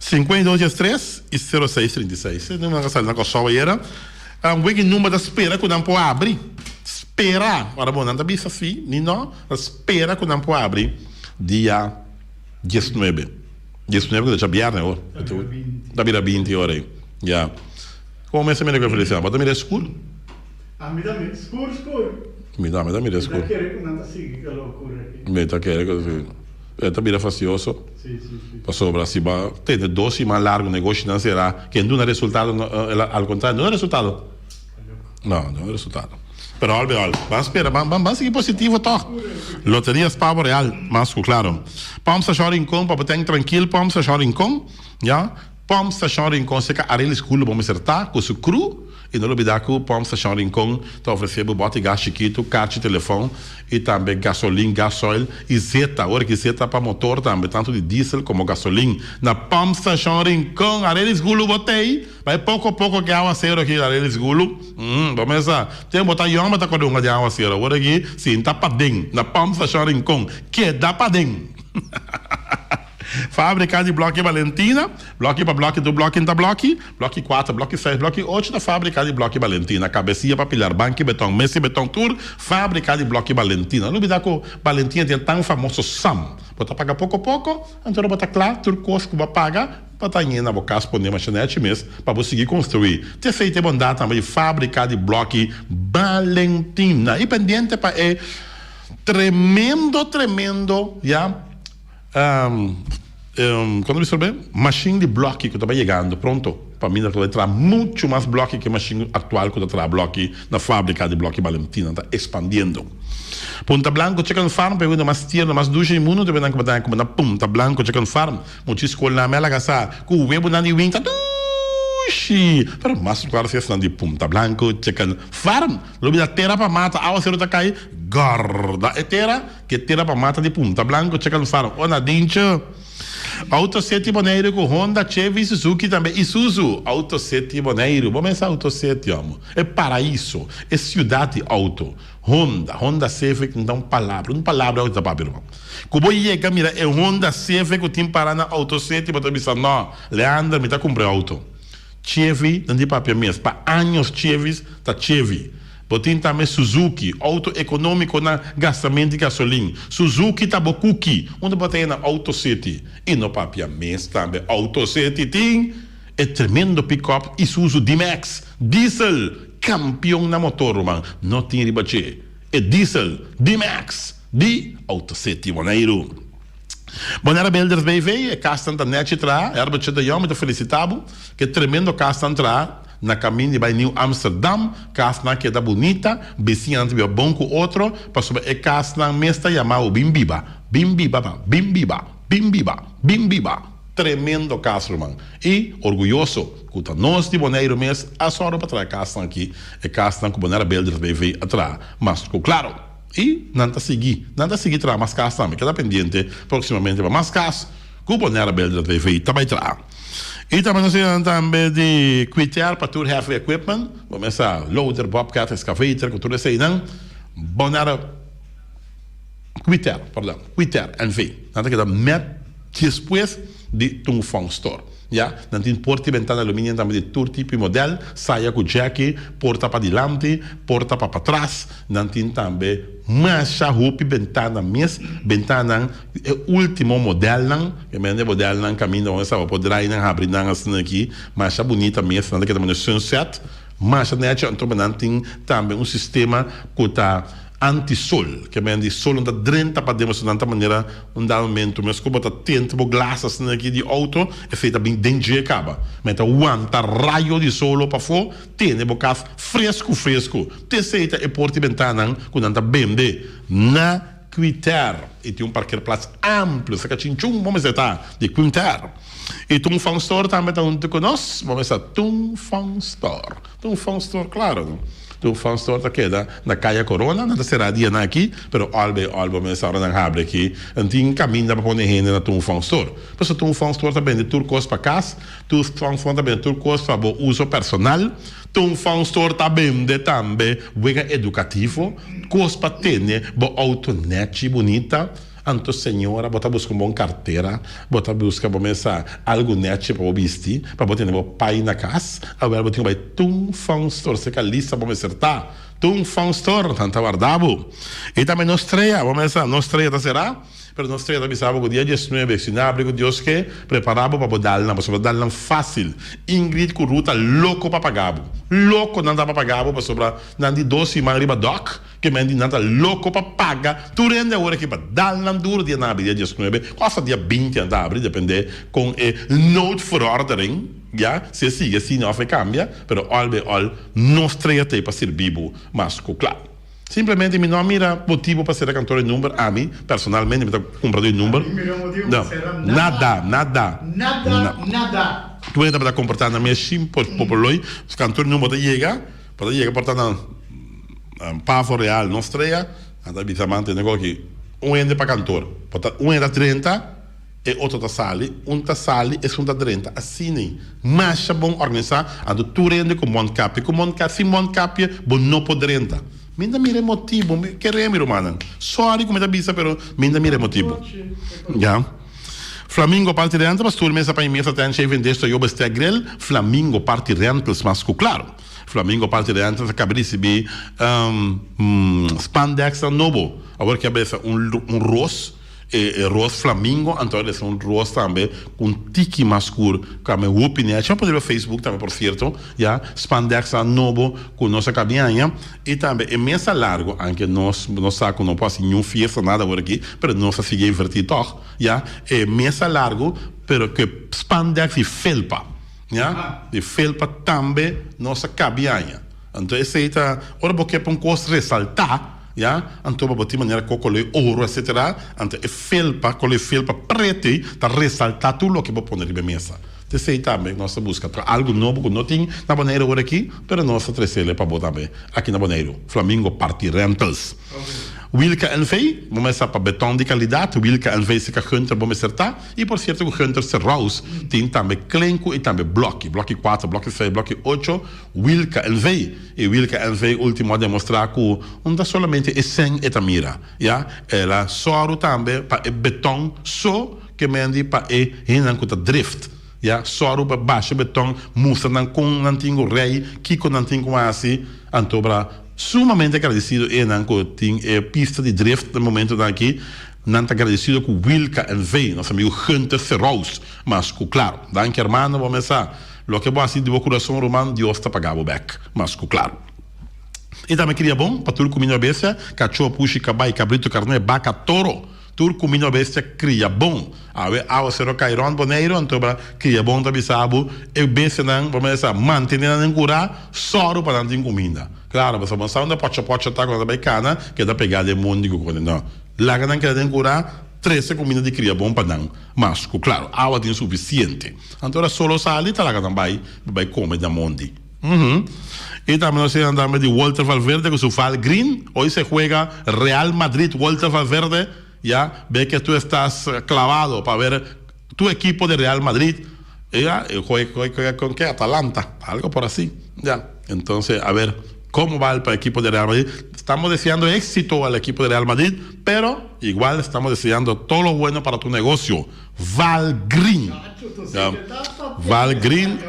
A: 52 dies tres i sero seis 36. E numbernan ka sali na Kòrsou ayera. Wiki number ta spera ku nan por abri. Spera! Ora bo nan ta bisa si ni no, ta spera ku nan por abri dia 19. 19 ku ta djabièrnè awor. Ta bira 20 ora ei. Ya. Komo mester mira ku e Feliciano? Bo ta mira e skur?
B: Ami ta mira skur skur.
A: Mi tambe ta mira skur.
B: Mi ta kere ku nan ta sigui ku e lokura aki.
A: Mi ta kere ku e ta bira fastioso. Pasobra si bo tene dos siman largu negoshinan será, ken duna resultado? Al kontrario, duna resultado. No, duna resultado. Pero al be al, ban spera, ban ban sigui positivo tòg. Loteria Spavo Real, mas ku klaro. Pòmp Stashon Rincon, pa bo ten trankil Pòmp Stashon Rincon, ya. Pòmp Stashon Rincon serka Arelis Gulu bo mester ta ku su kru. I no lubidá ku Pòmp Stashon Rincon ta ofresé bo bòt di gas chikitu, karchi telefòn i tambe gasolin, gasoil i zeta. Ora ki zeta pa motor tambe, tantu di diesel komo gasolin. Na Pòmp Stashon Rincon, Arelis Gulu bo t'ei. Bai poko poko ki awaseru aki Arelis Gulu. Bo mester sa, tempu bo ta yòn bo ta kòrda hunga den awaseru. Awor aki sinta paden na Pòmp Stashon Rincon. Keda paden! Fábrika di blòki Valentina, Blòki pa blòki tur blòki ta blòki, blòki kuater, blòki seis, blòki ocho ta fábrika di blòki Valentina, Kabesia pa pilar, banki beton, mesa di beton tur fábrika di blòki Valentina. No lubidá ku Valentina tin e tan famoso sam. Bo ta paga poko poko, anto ora bo ta kla tur kos ku bo a paga, bo ta hañ'é na bo kas pone mashinèchi mes pa bo sigui konstruí. Te esei ta e bondat tambe di fábrika di blòki Valentina. I pendiente pa e tremendo tremendo ya. Cuando mi sorbe machine di bloki cu ta bay yegando pronto pa mi ta bay traha mucho mas bloki cu e machine actual cu ta traha bloki na fabrica di bloki Valentina ta expandiendo. Punta Blanco Chicken Farm pa e wende mas tierno mas dushi di mundo ta nan cu bo ta cume na Punta Blanco Chicken Farm muchi scol nan mi a laga sa cu webonan di wing ta dushi pero mas claro si esnan di Punta Blanco Chicken Farm lo bira tera pa mata awacero ta cay gorda e tera. Ke tera pa mata di Punta Blanco checa far o na dincho. Auto City Boneiru ku Honda, Chevy, Suzuki tambe Isuzu. Auto City Boneiru. Bo mesa Auto City omo. E paraiso, e siudat di auto. Honda, Honda Civic no ta un palabra, un palabra auto ta papia ruman. Ku bo yega mira e Honda Civic ku tin para na Auto City bo ta bisa no, Leander mi ta kumpra e auto. Chevy nan di papia mes, pa años Chevys ta Chevy. Bo tin tambe Suzuki, auto economico na gastamento di gasolin. Suzuki ta bo cuki. Unda bo ta haya na Auto City? Y no papia mes tambe Auto City tin e tremendo pick-up Isuzu D-Max diesel, campeon na motor ruman. No tin riba dje. E diesel D-Max di Auto City Boneiru. Bonaire Builders BV, e casnan ta nechi traha. Herbert de Jong mi ta felicita bo ke tremendo casnan traha. Na kamin di bai Nieuw Amsterdam, kasnan keda bunita, bisiñanan ta biba bon ku otro, pasobra e kasnan mes ta yama bo bin biba, bin biba pa, bin biba, bin biba, bin biba. Tremendo kas ruman. I orguyoso ku ta nos di Boneiru mes a sòru pa traha e kasnan aki, e kasnan ku Bonaire Builders BV a traha mas ku klaro. I nan ta sigui, nan ta sigui traha mas kas tambe. Keda pendiente próksimamente pa mas kas ku Bonaire Builders BV ta bai traha. I tambe nos a tambe di Quiter pa tur heavy equipment, bo mes sa loader, bobcat, excavator ku tur eseinan. Bonaire Quiter, pardon, Quiter NV. Nan ta keda net despues di Tung Fong Store. Ya, nan tin porta i bentana aluminio tambe di tur tipo i model, saya ku jackie, porta padilanti, porta pa patras. Nan tin tambe masha hopi bentana mes, bentananan E ultimo modelnan, e mende modelnan caminda unda sa bo por draai nan habri nan asina aki, masha bunita mes, nan ta keda mane sunset. Masha nechi anto nan tin tambe un sistema ku ta anti sol, ke men di sol no ta drenta pa den pasobra nan ta manera un dado momento mes ku bo ta tenta bo glas asina aki di outo esei ta bin den dje kaba. Men ta wanta rayo di solo pafó tene bo kas fresku fresku. T'esei ta e porta i bentanan ku nan ta bende na Quinter i tin un parkeerplaats amplio cerca Chinchun bo mester ta di Quinter i Tung Fong Store tambe ta hunto cu nos bo mester Tung Fong Store Tung Fong Store claro no Tung Fong Store ta keda na Caya Corona nan ta cera dianan aki pero al bay al bo mester ora nan habri aki nan tin caminda pa pone hende na Tung Fong Store pasobra Tung Fong Store ta bende tur cos pa cas Tung Fong Store ta bende tur cos pa bo uso personal. Ton Fanstor ta bende tambe wega edukativo, kos pa tene bo outo nèchi bunita. Anto señora bo ta buska un bon kartera, bo ta buska bo mesa algu nèchi pa bo bisti, pa bo tene bo pai na kas. Awel bo tin ku bai Ton Fanstor, serka lista bo mester ta. Ton Fanstor, nan ta warda bo. I tambe nos strea, bo mesa nos strea ta será. Pero nos ta bisa bo ku dia diesnuebe, si no abri ku Dios ke, prepara bo pa bo dal nan, pasobra dal nan fásil. Ingrid ku Ruth ta loko pa paga bo. Loko nan ta pa paga bo pasobra nan di dos siman riba dòk, ke men di nan ta loko pa paga tur hende awor aki pa dal nan duro dia nan abri dia diesnuebe òf hasta dia binti nan ta abri depende kon e noodverordening ya si e sigui asina òf e kambia, pero òl bei òl nos trea ta ei pa sirbi bo mas ku kla. Simplemente mi no a mira motibo pa sera kantoor di number, ami personalmente mi ta kumpra di number.
B: Mi mira motibo
A: No,
B: pa sera
A: nada,
B: nada.
A: nada.
B: Nada, nada.
A: Tur hende tabata komportá nan mes shin popoloi, kantoor di number ta yega, bo ta yega por ta na Pavo Real, no Strea, nan ta bisa man tene koki un hende pa kantoor, bo ta un hende ta drenta, E otro ta sali, un ta sali, esun ta drenta. Asina masha bon organisá. Anto tur hende ku mondkapje. Ku mondkapje, sin mondkapje bo no por drenta. Mi ta mira e motibu. Mi kere mi rumannan. Sorry ku mi ta bisa pero mi ta mira e motibu. Ya. Flamingo Party Rentals, tur mesa pa e mesa ta en Vendesh Toyo Bestek Grill. Flamingo Party Rentals mas ku klaro. Flamingo Party Rentals a kaba risibí spandexnan nobo. Awor ke a besa un ros. E ros flamingo anto a resa un ros tambe cu un tiki mas scur cu ami hopi nechi. Bo por riba Facebook tambe por cierto ya spandex nan nobo cu nos a cabi aña y tambe e mesa largo anke nos no sa cu no por haci niun fiesta nada awor aki pero nos a sigui inverti toch ya e mesa largo pero cu e spandex di felpa ya di felpa tambe nos a cabi aña anto esey ta ora bo ke pa un cos resalta. Ya, anto pa bo tin manera ku koló oro etcetera, anto e felpa, koló e felpa pretu ei ta resaltá tur loke bo pone riba e mesa. T'esei tambe nos ta buska tra algu nobo ku no tin na Boneiru awor aki, pero nos ta tresele pa bo tambe aki na Boneiru. Flamingo Party Rentals. Wilka NV, bo mester sa pa beton di kalidat, Wilka NV serka Gunther bo mester ta. I por sierto ku Gunther Serrous tin tambe klenku i tambe blòki, blòki kuater, blòki seis, blòki ocho, Wilka NV. E Wilka NV ultimo a demostrá ku no ta solamente e sèn e ta mira, ya, el a sòru tambe pa e beton so ke mendi pa e hendenan ku ta drift, ya, sòru pa basha beton, mustra nan kon nan tin ku rei, kiko nan tin ku hasi, anto bra sumamente agradesido enan ku tin e pista di drift na momentonan aki, nan ta agradesido ku Wilka NV, nos amigu Gunther Serous, mas ku klaro. Danki hermano, bo mesa. Loke bo hasi di bo kurason, ruman, Dios ta paga bo bèk, mas ku klaru. I tambe kria bon pa tur kuminda bestia, kachó, pushi, kabai, kabritu, karné, baka, toro. Tur kuminda bestia kria bon. Awe awasero kai rònt Boneiru, anto bra kria bon ta bisa bo e bestianan bo mester sa mantené nan den kurá, sòru pa nan tin kuminda. Klaro, pasobra bo sa unda pòcha pòcha ta ku nan ta bai kana, keda pegá den mondi ku kone. No, laga nan keda den kurá. Trese kuminda di kria bon pa nan, mas ku klaru awa tin sufisiente. Anto ora solo sali ta laga nan bai pa bai kome na mondi. Uhum. I tambe nos tin tambe di Walter Valverde ku su Val Green. Hoy se juega Real Madrid Walter Valverde ya ve que tu estas clavado pa ver tu ekipo de Real Madrid ya juega con ke Atalanta algo por asi ya entonces a ver como va el equipo de Real Madrid estamos deseando éxito al equipo de Real Madrid pero igual estamos deseando todo lo bueno para tu negocio Val Green ya Val Green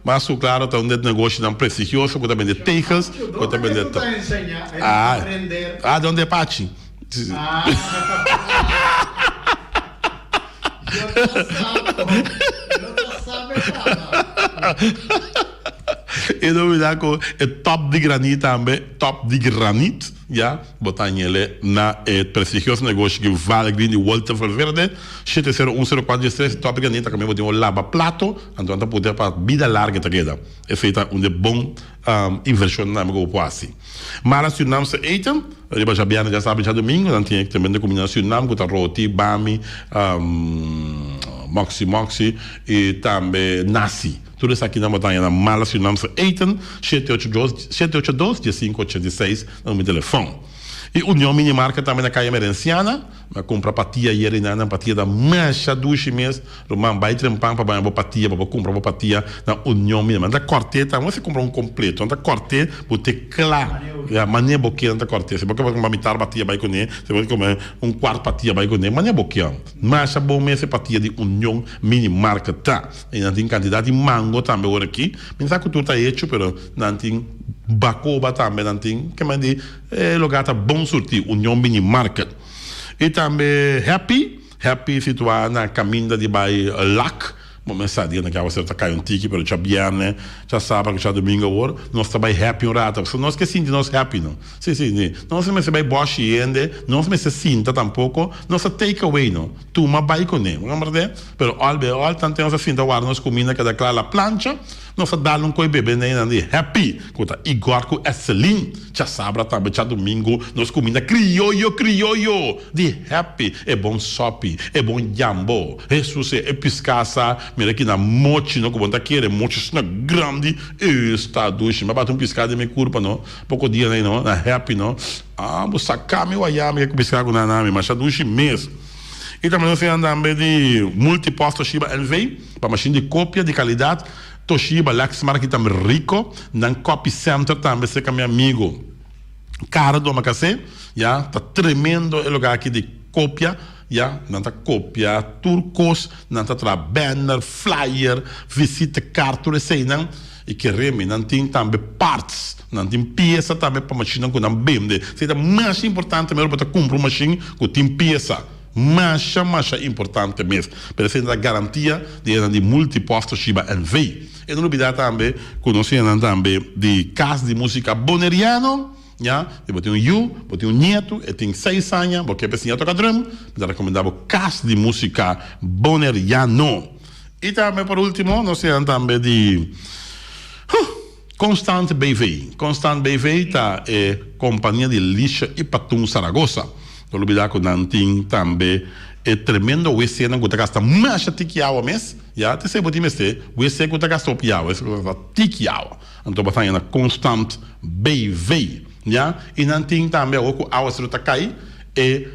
A: mas cu claro ta un de negoshonan prestigioso cu ta bende tegels cu ta bende ah ah donde Pachi E no olbida ku e top di granit tambe, top di granit, ya, bo ta hañ'ele na e prestigioso negoshi di Valgreen di Walter Valverde, shete sero un sero kuater dies tres. Top di granit ta kaminda bo tin un laba plato, anto nan ta pute pa bida larga ta keda. Esei ta un di e bon invershonnan tambe ku bo por hasi. Mara Surinaamse eten, riba djabièrnè, djasabra i djadumingu nan tin e tremendo kumida na Surinam ku ta roti, bami, moksi moksi i tambe nasi. Tur esakinan bo ta haña na Mala Surinaamse eten, shete ocho dos, shete ocho dos, diesinku ochenta i seis na numero di telefòn. I Union Mini Market tambe na Kaya Emerenciana. Mi a kumpra patia ayer i nan patia ta masha dushi mes. Ruman bai trempan pa baña bo patia pa bo kumpra bo patia na Union Mini. Nan ta kòrt'é tambe si kumpra un kompleto nan ta kòrt'é bo te kla ya manera bo kier nan ta kòrt'é. Si bo ke kumpra mitar patia bai kuné si bo ke kumpra un kuart patia bai kuné manera bo kier. Masha bon mes e patia di Union Mini Market ta. I nan tin kantidat di mango tambe ora aki. Mi no sa ku tur ta hecho pero nan tin bakoba tambe nan tin. Ke men di e lugar ta bon surti, Union Mini Market. I tambe Happy, Happy situá na kaminda di bai Lac. Bo men sa dia nan ke awaseru ta kai un tiki pero djabièrnè, djasabra ku djadumingu awor nos ta bai Happy un rato. Pasobra nos ke sinti nos happy no. Si si si. Nos no mester bai bòshi hende, nos mester sinta tampoko, nos ta take away no. Tuma bai kuné. Bo komprendé? Pero òl be òl tanten nos a sinta warda nos kuminda keda kla la plancha. Nos a dal un koe bebe n'einan di Happy, ku ta Igor ku Etselin. Djasabra tambe djadumingu nos kuminda krioyo krioyo di Happy, e bon sopi, e bon jambo. Hesus e piská sa mira ki na mochi no ku bo no ta kere, mochi asina grandi, esta dushi. Mi a bati un piská den mi kurpa no, poko dia n'ei no, na Happy no. Ah bo saka mi waya mi ke ku piská ku nan na mi, masha dushi mes. I tambe nos tin tambe di Multipost Toshiba NV pa mashin di kopia di kalidat Toshiba, Lexmark i tambe Ricoh. Nan copy center tambe serka mi amigo Caro Domacassé, ya, ta tremendo e lugar aki di kopia, ya, nan ta kopia tur kos, nan ta traha banner, flyer, visitekaart, tur eseinan. I kere mi, nan tin tambe parts, nan tin piesa tambe pa mashinnan ku nan bende. Esei ta masha importante mero bo ta kumpra un mashin ku tin piesa. Masha, masha importante mes. Pero esei ta garantia di esnan di Multipost Toshiba NV. E no lubida tambe ku nos tin esnan tambe di Kas di Musika Boneriano, ya. Si bo tin un yu, bo tin un nietu, e tin seis aña, bo ke pa e siña toka drum, mi ta rekomendá bo Kas di Musika Boneriano. I tambe por ultimo nos tin tambe di Constant BV. Constant BV ta e compania di Lisha i Patun Saragoza. No lubida cu nan tin tambe e tremendo wc-nan cu ta gasta masha tiki awa mes. Ya, te esey bo tin mester, wc cu ta gasta hopi awa, esey cu ta gasta tiki awa. Anto bo ta haña na Constant BV. Ya, i nan tin tambe awor cu awa sero ta cay e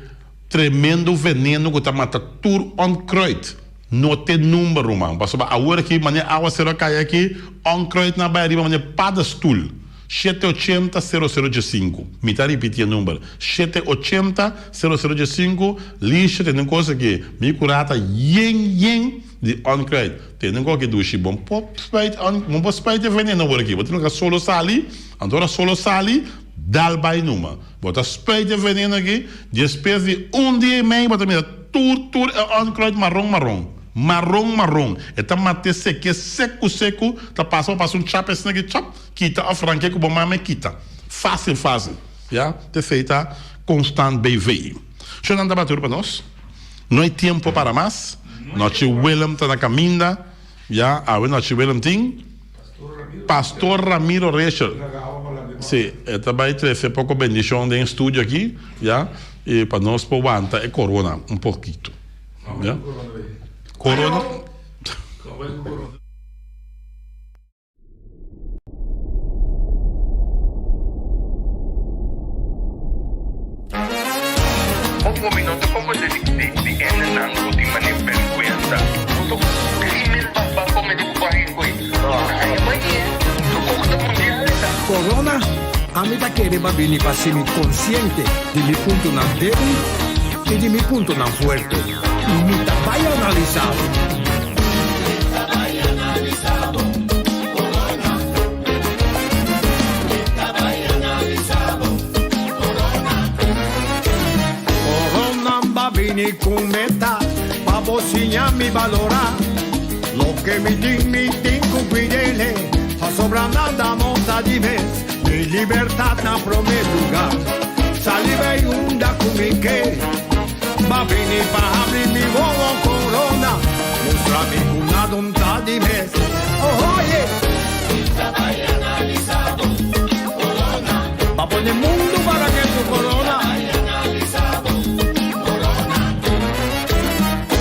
A: tremendo veneno cu ta mata tur onkruid. No te number ruman, pasobra awor aki manera awacero a cay aki, onkruid na bay ariba manera paddestoel, shete ochenta sero sero diesinku. Mi ta ripiti e number, shete ochenta sero sero diesinku, Lisha tene un cos aki, mi cura ta yen yen di onkruid. Tene un cos aki dushi, bon por spuit on, bon por spuit e veneno awor aki, bo tin loke solo sali, anto ora solo sali, dal bay numa. Bo ta spuit e veneno aki, despues di un dia y mei bo ta mira tur tur e onkruid maron maron. Maron maron. E ta mate seke seku seku, ta pasa bo pasa un chap esina aki chap, kita of ranke ku bo mama e kita. Facil facil. Ya, t'esei ta Constant BV. Shownan ta bati pa nos. No hay tiempo para mas. Nochi Willem ta na caminda. Ya, awe nochi Willem tin Pastor Ramiro Rachel. Si, e ta bai trece poco bendicion den studio aki, ya, y pa nos por wanta e corona un poquito. Ya. Corona.
D: Opo mi no ta comprende di di hendenan cu tin mane berguensa. Bo ta crimen pa pa comete cu bahin cu e. Aña mañe lo coge ta mundial e ta.
E: Corona, ami ta kere pa bini pa si mi konsiente di mi puntonan débil i di mi puntonan fuerte. Mi ta bai analisá bo. Corona ba bini ku meta pa bo siña mi balorá. Loke mi tin mi tin ku kuid'e. Pasobra nada no ta di mes, mi libertad na prome lugar. Sali bay unda cu mi ke, Ba bini pa habri mi wowo corona, Mustra mi cu nada no ta di mes. Oh, yeah. Ba pone mundo para ketu corona.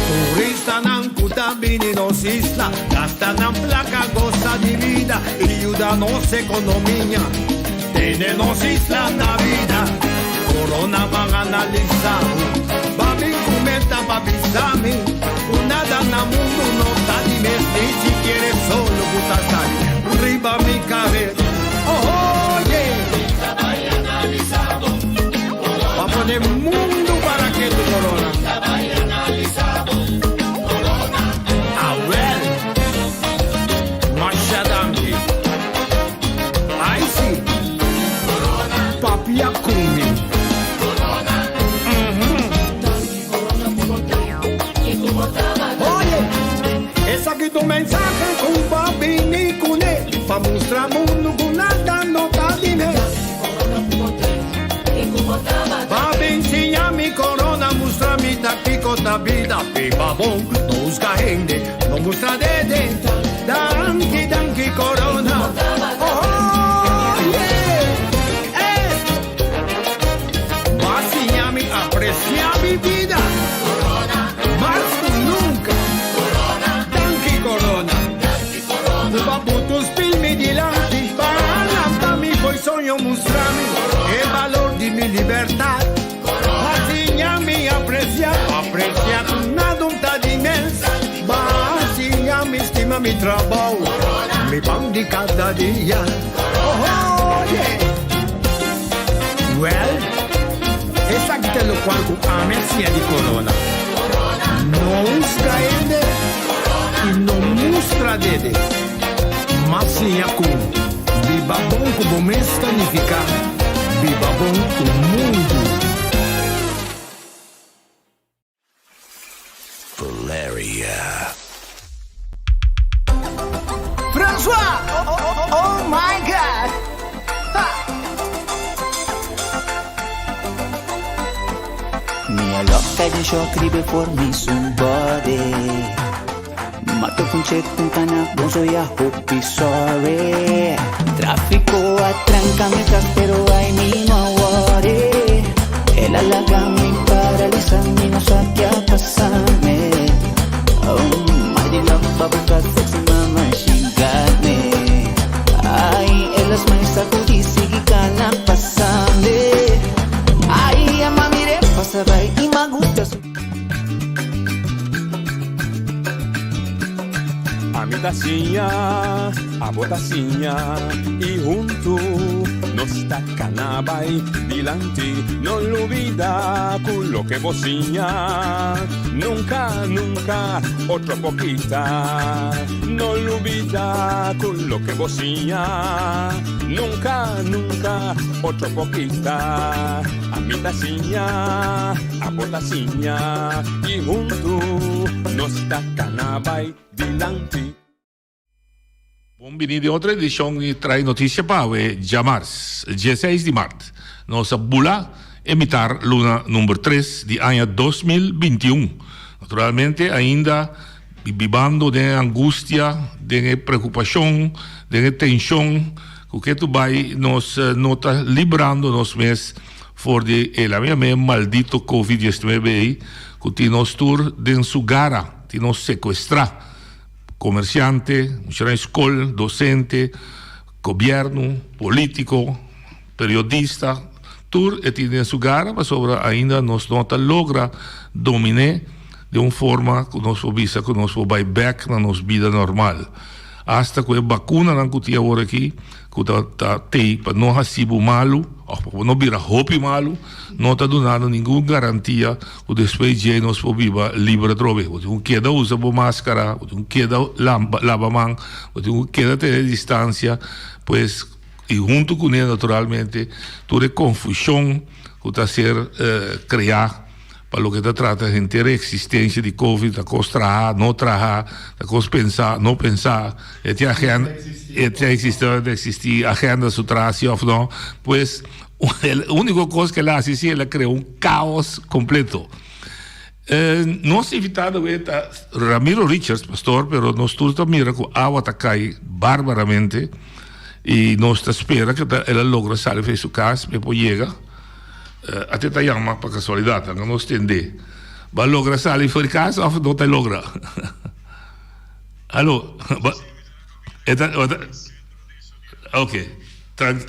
E: Turistanan cu ta bini nos isla, gasta nan placa, goza di bida y yuda nos economia. Tene nos isla na bida. Corona ban analisa. Ba bin comenta pa bisa mi. Nada na mundo no ta di mes, ni siquiera solo cu ta sali riba mi cabes. Oh, yeah. Pa pone mundo para ketu corona. Awel. Masha danki. Ai si. Papia cu mi. Oye, esaki ta un mensahe cu a bini cune pa mustra mundo cu nada no ta di mes. Pa enseña mi corona, mustra mi ta kico ta bida, biba bon, no husga hende, no mustra dede. Danki, danki corona. Oh, yeah. Eh. Ba siña mi aprecia mi bida. Mas cu nunca. Danki corona. Ba buta spiel mi dilanti. Pa lanta mi fo'i soño mustra mi. E balor di mi libertad. Ba siña mi aprecia. Aprecia nada no ta di mes. Ba siña mi stima mi trabou. Mi pan di cada dia. Oh, yeah. Well, esaki ta locual cu ami a siña di corona. No husga hende y no mustra dede. Mas siña cu biba bon cu bo mes ta nifica biba bon cu mundo.
F: Valeria.
G: François! Oh, oh, oh my God! Ha!
H: Mi a loca di shock ribe for mi somebody. Mato con check un cana bonzo ya hopi sorry. Trafico a tranca mi tras pero ay mi no worry. El halaga mi paralisa mi no sa qué pasarme. Oh my love bubble cut sexy mama she got me. Ay elas may sacudi sige ka na pasame. Ay ama mire pasabay y magusta su
I: Ami ta siña, abo ta siña y hunto nos ta cana bay dilanti. No lubida cu loke bo siña, nunca, nunca otro por kita. No lubida cu loke bo siña, nunca, nunca otro por kita. Ami ta siña, abo ta siña y hunto nos ta cana bay dilanti.
A: Bon bini den otro edicion di Trae Noticia pa awe djamars, 16 di mart. Nos a bula e mitar luna number 3 di aña 2021. Naturalmente ainda bibando den e angustia, den e preocupacion, den e tension cu ke tu bay nos no ta librando nos mes for di e la mia maldito Covid 19 ey cu tin nos tur den su gara, tin nos secuestra. Comerciante, muchanan di scol, docente, gobierno, politico, periodista, tur e tin den su gara pasobra ainda nos no ta logra domine den un forma cu nos por bisa cu nos por bay bek na nos bida normal. Hasta cu e bacunanan cu tin awor aki cu ta ta tey pa no haci bo malu of pa bo no bira hopi malu no ta dunando ningun garantia cu despues dje nos por biba liber atrobe. Bo tin cu keda usa bo mascara, bo tin cu keda laba man, bo tin cu keda tene distancia, pues y hunto cune naturalmente tur e confusion cu ta ser crea.
J: pa loke ta trata henter e eksistensia di Covid, ta kos traha, no traha, ta kos pensa, no pensa, e tin agenda, e ta eksistí o no ta eksistí, agenda su traha si òf no. Pues, e úniko kos ku el a hasi si el a krea un kaos kompleto. Nos invitado awe ta Ramiro Richards, pastor, pero nos tur ta mira ku awa ta kai barbaramente i nos ta spera ku el a logra sali for di su kas pa e por yega. Ate ta yama pa kasualidat, anto nos tende. Bo a logra sali for di kas òf no ta logra? Alo, bo e ta bo ta ok,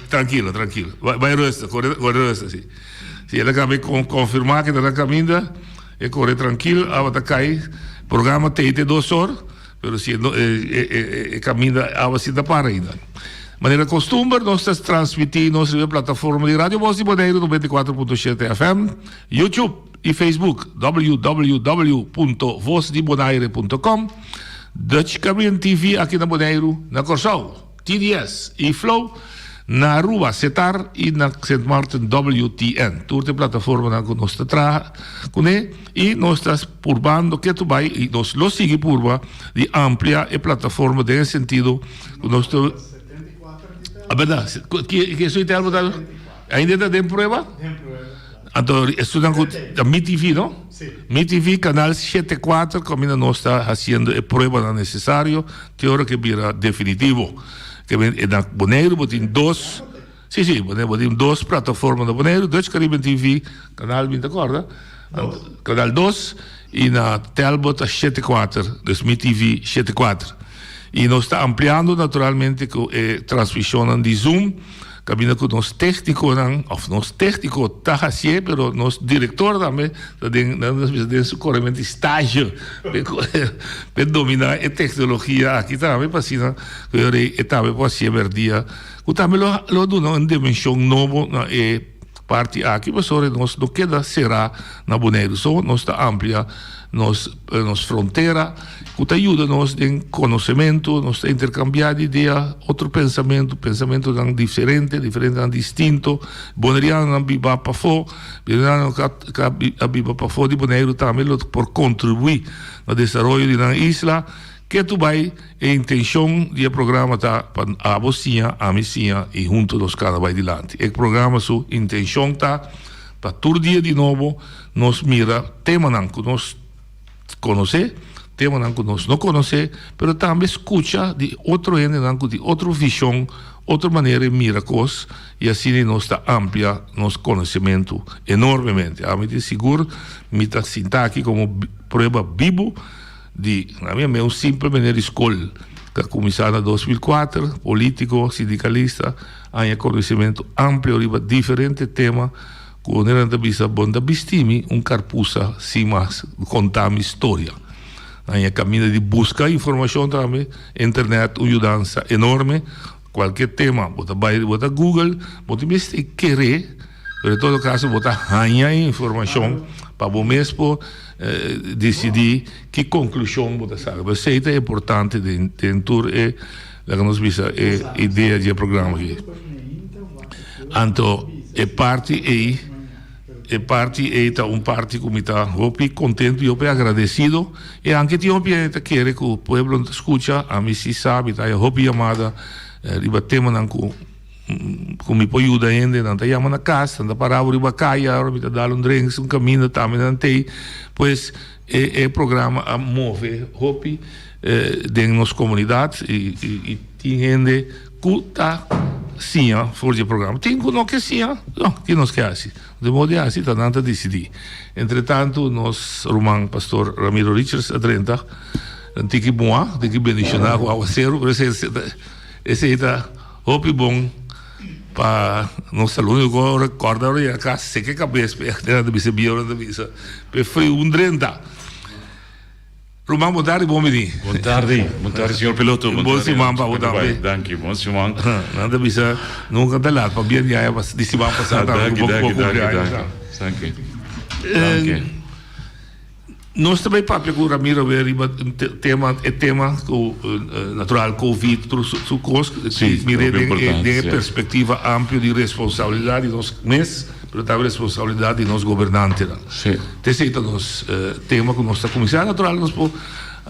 J: trankilo, trankilo. Bai rusta, kore kore rusta si. Si el a kaba di konfirmá ke ta na kaminda, e kore trankil, awa ta kai. Programa tei te dos or. Pero si e caminda awa si ta para ainda. Manera costumber nos ta transmiti nos riba e plataforma di Radio Voz di Boneiru 94.7 FM, YouTube y Facebook www.vozdibonaire.com, Dutch Caribbean TV aki na Boneiru, na Corsou, TDS y Flow, na Aruba, Setar y na Sint Maarten, WTN. Tur ta e plataformanan cu nos ta traha cune y nos ta purbando ketu bay y nos lo sigui purba di amplia e plataforma den e sentido cu nos ta. A berdad? Ki esun interno ta? Ainda ta den prueba? Anto esunnan cu ta Mi TV no? Mi TV canal shete kuater caminda nos ta haciendo e pruebanan necesario te ora ke bira definitivo. Ke men e na Boneiru bo tin dos, si si, Boneiru bo tin dos plataforma na Boneiru, Dutch Caribbean TV, canal mi ta corda, canal dos, y na Telbo ta shete kuater, dus Mi TV shete kuater. Y nos ta ampliando naturalmente cu e transmisionnan di Zoom. Caminda cu nos tecniconan, of nos tecnico ta hacié, pero nos director tambe ta den, nan ta bisa den su correment di stage pe domina e tecnologia aki tambe pa asina cu e rey e tambe por hacié merdia cu tambe lo lo duna un dimension nobo na e parti aki pasobra nos no keda cera na Boneiru so nos ta amplia nos nos frontera ku ta yuda nos den konosementu, nos ta interkambiá di idea, otro pensamentu, pensamentunan diferente, diferentenan distinto. Bonerianonan biba pafó, bonerianonan ku a biba pafó di Boneiru tambe lo por kontribuí na desaroyo di nan isla. Ketu bai e intenshon di e programa ta pa abo siña, ami siña i huntu nos kana bai dilanti. E programa su intenshon ta pa tur dia di nobo nos mira temanan ku nos konosé, temanan ku nos no konosé, pero tambe skucha di otro hendenan ku tin otro vishon, otro manera di mira kos i asina nos ta amplia nos konosementu enormemente. Ami tin sigur mi ta sinta aki komo prueba bibu di, ami a un simpel meneer di skol ku a kuminsá na 2004, polítiko, sindikalista, haña konosementu amplio riba diferente tema. Ku hende nan ta bisa, Bo no ta bisti mi un karpusa sin mas konta mi storia. Nan e kaminda di buska informashon tambe, internet un yudansa enorme. Kualke tema bo ta bai bo ta google, bo tin mester kere, pero en todo kaso bo ta haña e informashon pa bo mes por disidí ki konklushon bo ta saka. Esei ta importante den tur e laga nos bisa e idea di e programa aki. Anto e parti ei, e parti ei ta un parti ku mi ta hopi kontentu i hopi agradesido. I anke tin hopi hende ta kere ku pueblo no ta skucha, ami si sa, mi ta haya hopi yamada riba temanan ku ku mi por yuda hende. Nan ta yama na kas, nan ta para bo riba kaya, ora mi ta dal un drinks, un kaminda tambe nan t'ei. Pues e e programa a move hopi den nos komunidat i i tin hende Ku ta siña for di e programa. Tin ku no ke siña, no, ki nos ke hasi? De modo di hasi ta nan ta disidí. Entretantu nos ruman Pastor Ramiro Richards a drenta, nan tin ki muha, tin ki bendishoná ku awaseru, pero esei esei ta hopi bon pa nos ta. Lo úniko ku rekòrda ora yega kas seka e kabes p'e, nan ta bisa bieu nan ta bisa p'e friu un drenta. Ruman bon tardi bon bini.
K: Bon tardi, bon tardi señor piloto.
J: Bon siman pa bo tambe.
K: Danki, bon siman.
J: Nan ta bisa nunca ta laat pabia di aña di siman pasa tambe
K: ku bo cumpleaños. Danki, danki, danki. Danki.
J: Nos ta bay papia cu Ramiro weer riba tema e tema cu natural covid tur su cos mire den e perspectiva amplio di responsabilidad di nos mes pero tambe responsabilidad di nos gobernantenan. Esey ta nos tema cu nos ta cuminsa natural nos por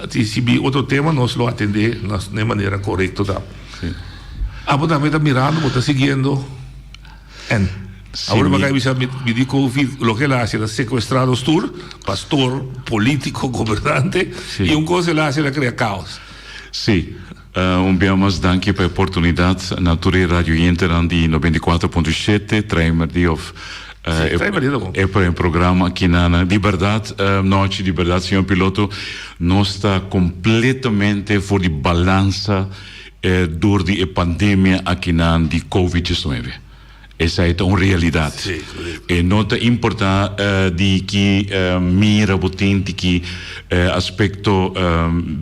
J: si bin otro tema nos lo atende na e manera corecto ta. Abo tambe ta mirando bo ta siguiendo. En awor mi a bisa mi di covid loke el a haci el a secuestra nos tur, pastor, politico, gobernante y un cos el a haci el a crea caos.
K: Sí, un bia mas danki pa e oportunidad na tur e radioyentenan di 94.7 Traimerdi of e programa aki na di berdad nochi di berdad señor piloto nos ta completamente for di balansa Dor di e pandemia akinan di Covid 19. Esei ta un realidat. E no ta importá di ki mira bo tin, di ki aspekto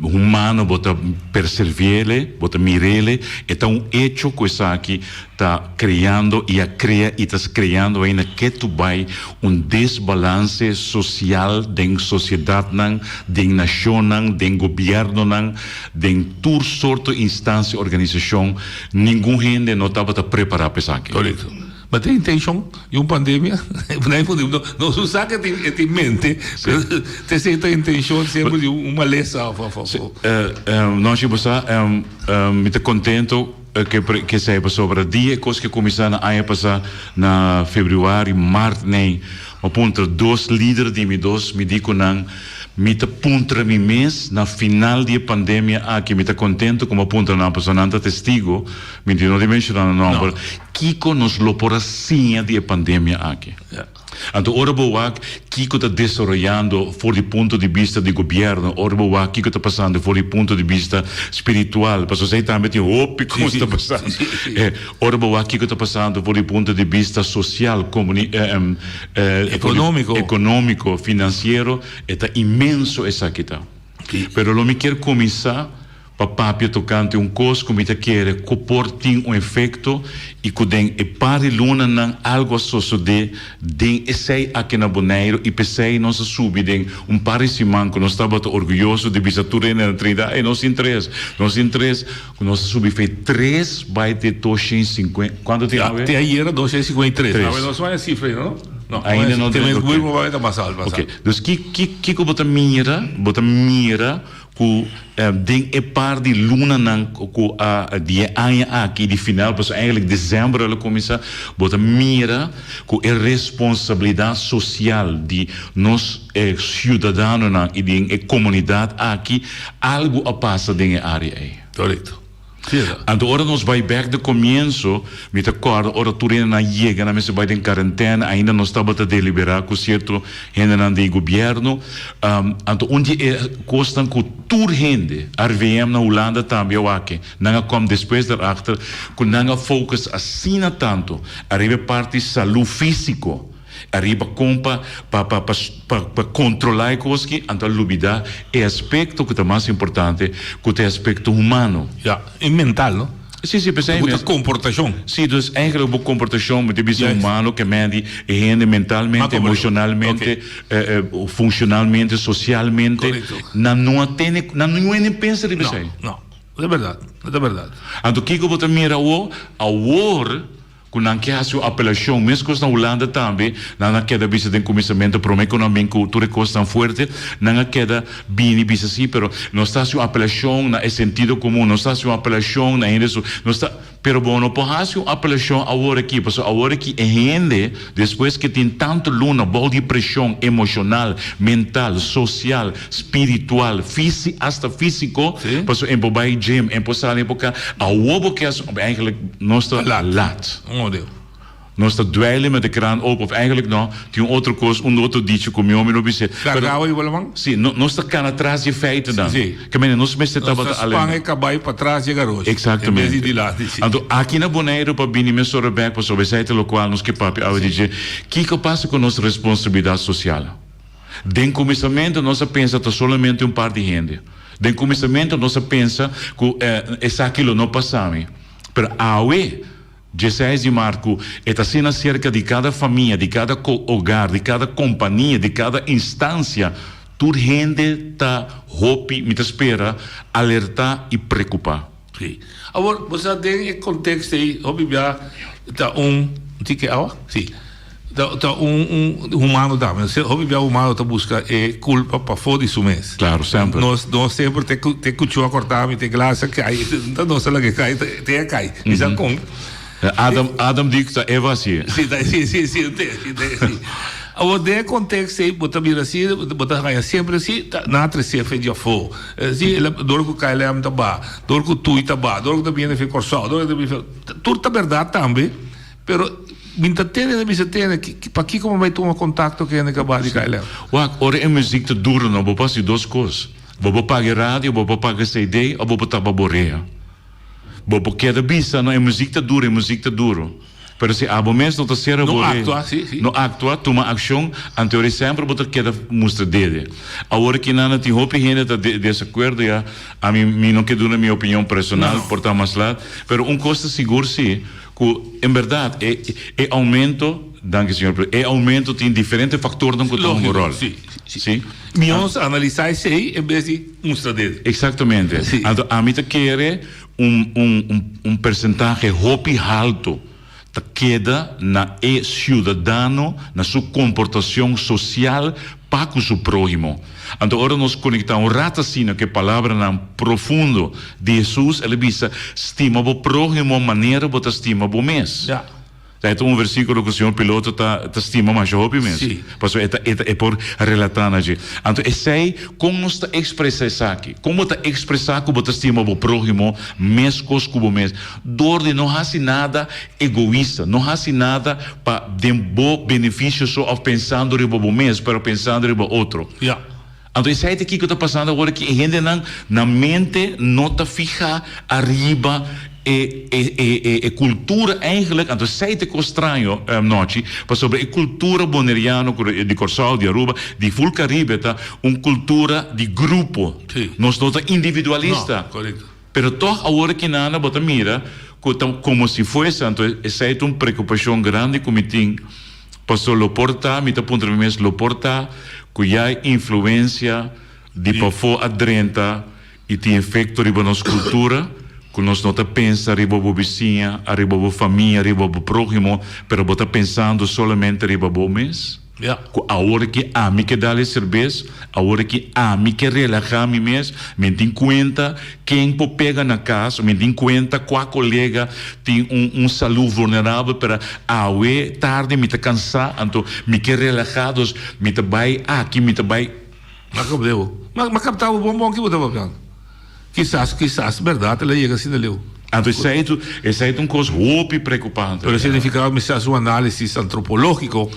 K: humano bo ta perserviele, bo ta mirele, e ta un echo ku esaki ta kreando i a krea i ta kreando ainda ketu bai un desbalanse sosial den sosiedatnan, den nashonnan, den gobièrnunan. Den tur sorto instancia organisacion ningun hende no tabata prepara pa esaki.
J: Correcto. Ma tin intencion di un pandemia? No su sa ke e tin mente, pero te si ta intencion semper di un malesa of of of.
K: No si bo sa mi ta contento ke esei pasobra dia e cos ke cuminsa na aña pasa na februari, mart nei, mi a puntra dos lider di mi dos mi di cu nan Mi ta puntra mi mes, na final di e pandemia aki, mi ta contento cu mi a puntra nan pasobra nan ta testigo, mi di no di menciona nan nomber, kico nos lo por a siña di e pandemia aki. Anto ora bo wak kico ta desaroyando for di punto di bista di gobierno, ora bo wak kico ta pasando for di punto di bista spiritual, pasobra esey tambe tin hopi cos ta pasando, ora bo wak kico ta pasando for di punto di bista social, comuni.
J: Economico.
K: Economico, financiero, e ta inmenso esaki ta. Pero lo mi kier cuminsa pa papia tocante un cos cu mi ta kere cu por tin un efecto y cu den e par di lunanan algo a sosode den esey aki na Boneiro y p'esey nos a subi den un par di siman cu nos tabata orguyoso di bisa tur hende na Trinidad, ey nos tin tres, nos tin tres. Ku nos a subi fe tres bai te 250, kuantu tin awe?
J: Te ayera 253. Tres. Awe nos no hay sifra ainda, no? No,
K: Ainda no
J: te mes muy probable ta mas alto.
K: Oké, dus ki ki kiko bo ta mira? Bo ta mira ku den e par di lunanan ku a di e aña aki di final, pasobra eigenlijk december el a kuminsá, bo ta mira ku e responsabilidat sosial di nos siudadanonan i den e komunidat aki Algu a pasa den e área ei.
J: Korekto. Sí, ta.
K: Anto ora nos bai bèk di komienso, mi ta kòrda ora tur hendenan yega, nan mester bai den karentèna, ainda nos tabata deliberá ku sierto hendenan di gobièrnu. Anto un di e kosnan ku tur hende, RIVM na Hulanda tambe a wak, nan a kòm despues derachter, ku nan a focus asina tantu ariba e parti salú físiko, Ariba kon pa pa pa pa pa kontrolá e kos ki, anto a lubidá e aspekto ku ta mas importante, ku ta e aspekto humano.
J: Ya, e mental, no?
K: Sí, sí, p'esei
J: mes. Bo ta komportashon.
K: Sí, dus eigenlijk bo komportashon, bo ta bisa humano ke men di e hende mentalmente, emoshonalmente, funshonalmente, sosialmente, nan no a tene, nan no a pensa riba esei.
J: No, no, ta bèrdat, ta bèrdat.
K: Anto kiko bo ta mira awor? Awor. Ku nan ke hasi un apelashon, meskos na Hulanda tambe, nan a keda bisa den kuminsamentu promé ku nan bin ku tur e kosnan fuerte, nan a keda bini bisa si, pero nos ta hasi un apelashon na e sentido komun, nos ta hasi un apelashon na hende su, nos ta, pero bo no por hasi un apelashon awor aki, pasobra awor aki e hende despues ke tin tantu luna bou di preshon emoshonal, mental, sosial, spiritual, fisi, hasta físiko, pasobra e por bai gym, e por sali, e por ka, awor bo ke hasi, eigenlijk nos ta lat. Nos ta dweilen met de kraan open, of eigenlijk no, tin un otro kos, un otro dicho ku mi omi no bis'é.
J: Karga awa riba laman?
K: Sí, no, nos ta kana tras di e feitennan.
J: Sí.
K: Ke mende nos mester tabata
J: Nos ta span e kabai patras di e garoshi.
K: Exactamente.
J: En bes di dilanti, sí.
K: Anto aki na Boneiru pa bini mesora bèk pasobra esei ta lokual nos ke papia awe di dje. Kiko pasa ku nos responsabilidat sosial? Den kuminsamentu nos a pensa ta solamente un par di hende. Den kuminsamentu nos a pensa ku esaki lo no pasa mi. Pero awe, dieseis di mart, ku e ta asina serka di kada famia, di kada hogar, di kada kompania, di kada instansia. Tur hende ta hopi, mi ta spera, alerta y preocupa.
J: Sí. Awor, bo sa den e contexto ei, hopi bia ta un, tin ke awa? Sí. Ta, ta un, un humano tambe. Hopi bia humano ta busca e culpa pafó di su mes.
K: Claro, semper.
J: Nos, nos semper te, te cuchú a cortá mi, te glas a cai, ta nos a laga cai, te a cai. Mi sa con.
K: Adam, Adam di ta Eva hasié.
J: Sí, ta, sí, sí, sí, te, sí, te, sí. Awor, den e contexto ei, bo ta mira así, bo ta haña semper así, ta, nan a tresé fe di afó. Sí, el a, dor cu KLM ta ba, dor cu TUI ta ba, dor cu ta bini fe Kòrsou, dor cu ta bini fe, tur ta berdad tambe. Pero mi ta tende na bisa tende, pakiko mi bai tuma kontakto ku hende kaba di KLM?
K: Wak, ora e muzik ta duro no bo por hasi dos kos. Bo por paga e radio, bo por paga e CD of bo por tapa bo orea. Bo por keda bisa no e muzik ta duro, e muzik ta duro. Pero si abo mes no ta sera bo
J: No
K: orea,
J: aktua, si, si.
K: no aktua, tuma akshon, anto ora semper bo ta keda mustra dede. Awor kinan tin hopi hende ta desakuerdo ya, ami mi no ke duna mi opinion personal, por ta mas lat, pero un kos ta sigur si, Ku en bèrdat e e oumento, danki señor presidente, e oumento tin diferente faktornan ku ta hunga un ròl.
J: Sí, sí, sí. Mihó nos analisá esei en bes di mustra dedo.
K: Eksaktamente.
J: Sí.
K: Anto ami ta kere un un un un persentahe hopi haltu ta keda na e siudadano, na su komportashon sosial pa ku su próhimo. Anto ora nos konektá un rat asina ku e palabranan profundo di Hesus, el a bisa, Stima bo próhimo manera bo ta stima bo mes.
J: Ja.
K: Ta e ta un versíkulo ku señor piloto ta ta stima masha hopi mes.
J: Sí.
K: Pasobra e ta e ta e por relatá na dje. Anto esei, kon nos ta ekspresá esaki? Kon bo ta ekspresá ku bo ta stima bo próhimo meskos ku bo mes? Dor di no hasi nada egoista, no hasi nada pa den bo benefisio so of pensando riba bo mes, pero pensando riba otro.
J: Ja.
K: Anto esei ta kiko ta pasando awor aki, e hendenan nan mente no ta fiha ariba e e e e e kultura eigenlijk, anto esei ta e kos straño nochi, pasobra e kultura boneriano ku di Kòrsou, di Aruba, di ful Karibe ta un kultura di grupo.
J: Sí.
K: Nos no ta individualista.
J: No, korekto.
K: Pero tòg awor aki nana bo ta mira ku ta komo si fuese, anto esei ta un preokupashon grandi ku mi tin, paso lo por ta, mi ta puntra mi mes, lo por ta ku ya e influensia di pafó a drenta i tin efekto riba nos kultura, ku nos no ta pensa riba bo bisiña, ariba bo famia, riba bo próhimo, pero bo ta pensando solamente riba bo mes?
J: Ja.
K: Ku awor ki ami ke dal e serbes, awor ki ami ke relahá mi mes, mi tin kuenta ken por pega na kas, mi tin kuenta kua kolega tin un un salú vulnerabel, pero awe tardi mi ta kansá, anto mi ke relahá, dus mi ta bai aki, mi ta bai.
J: Ma kapt'e Ma ma kaptá bo bon bon ki bo ta papia. Kisas, kisas bèrdat el a yega asina leu.
K: Anto esei ta, esei ta un kos hopi preokupante.
J: Pero esei nifiká mester hasi un análisis antropológiko.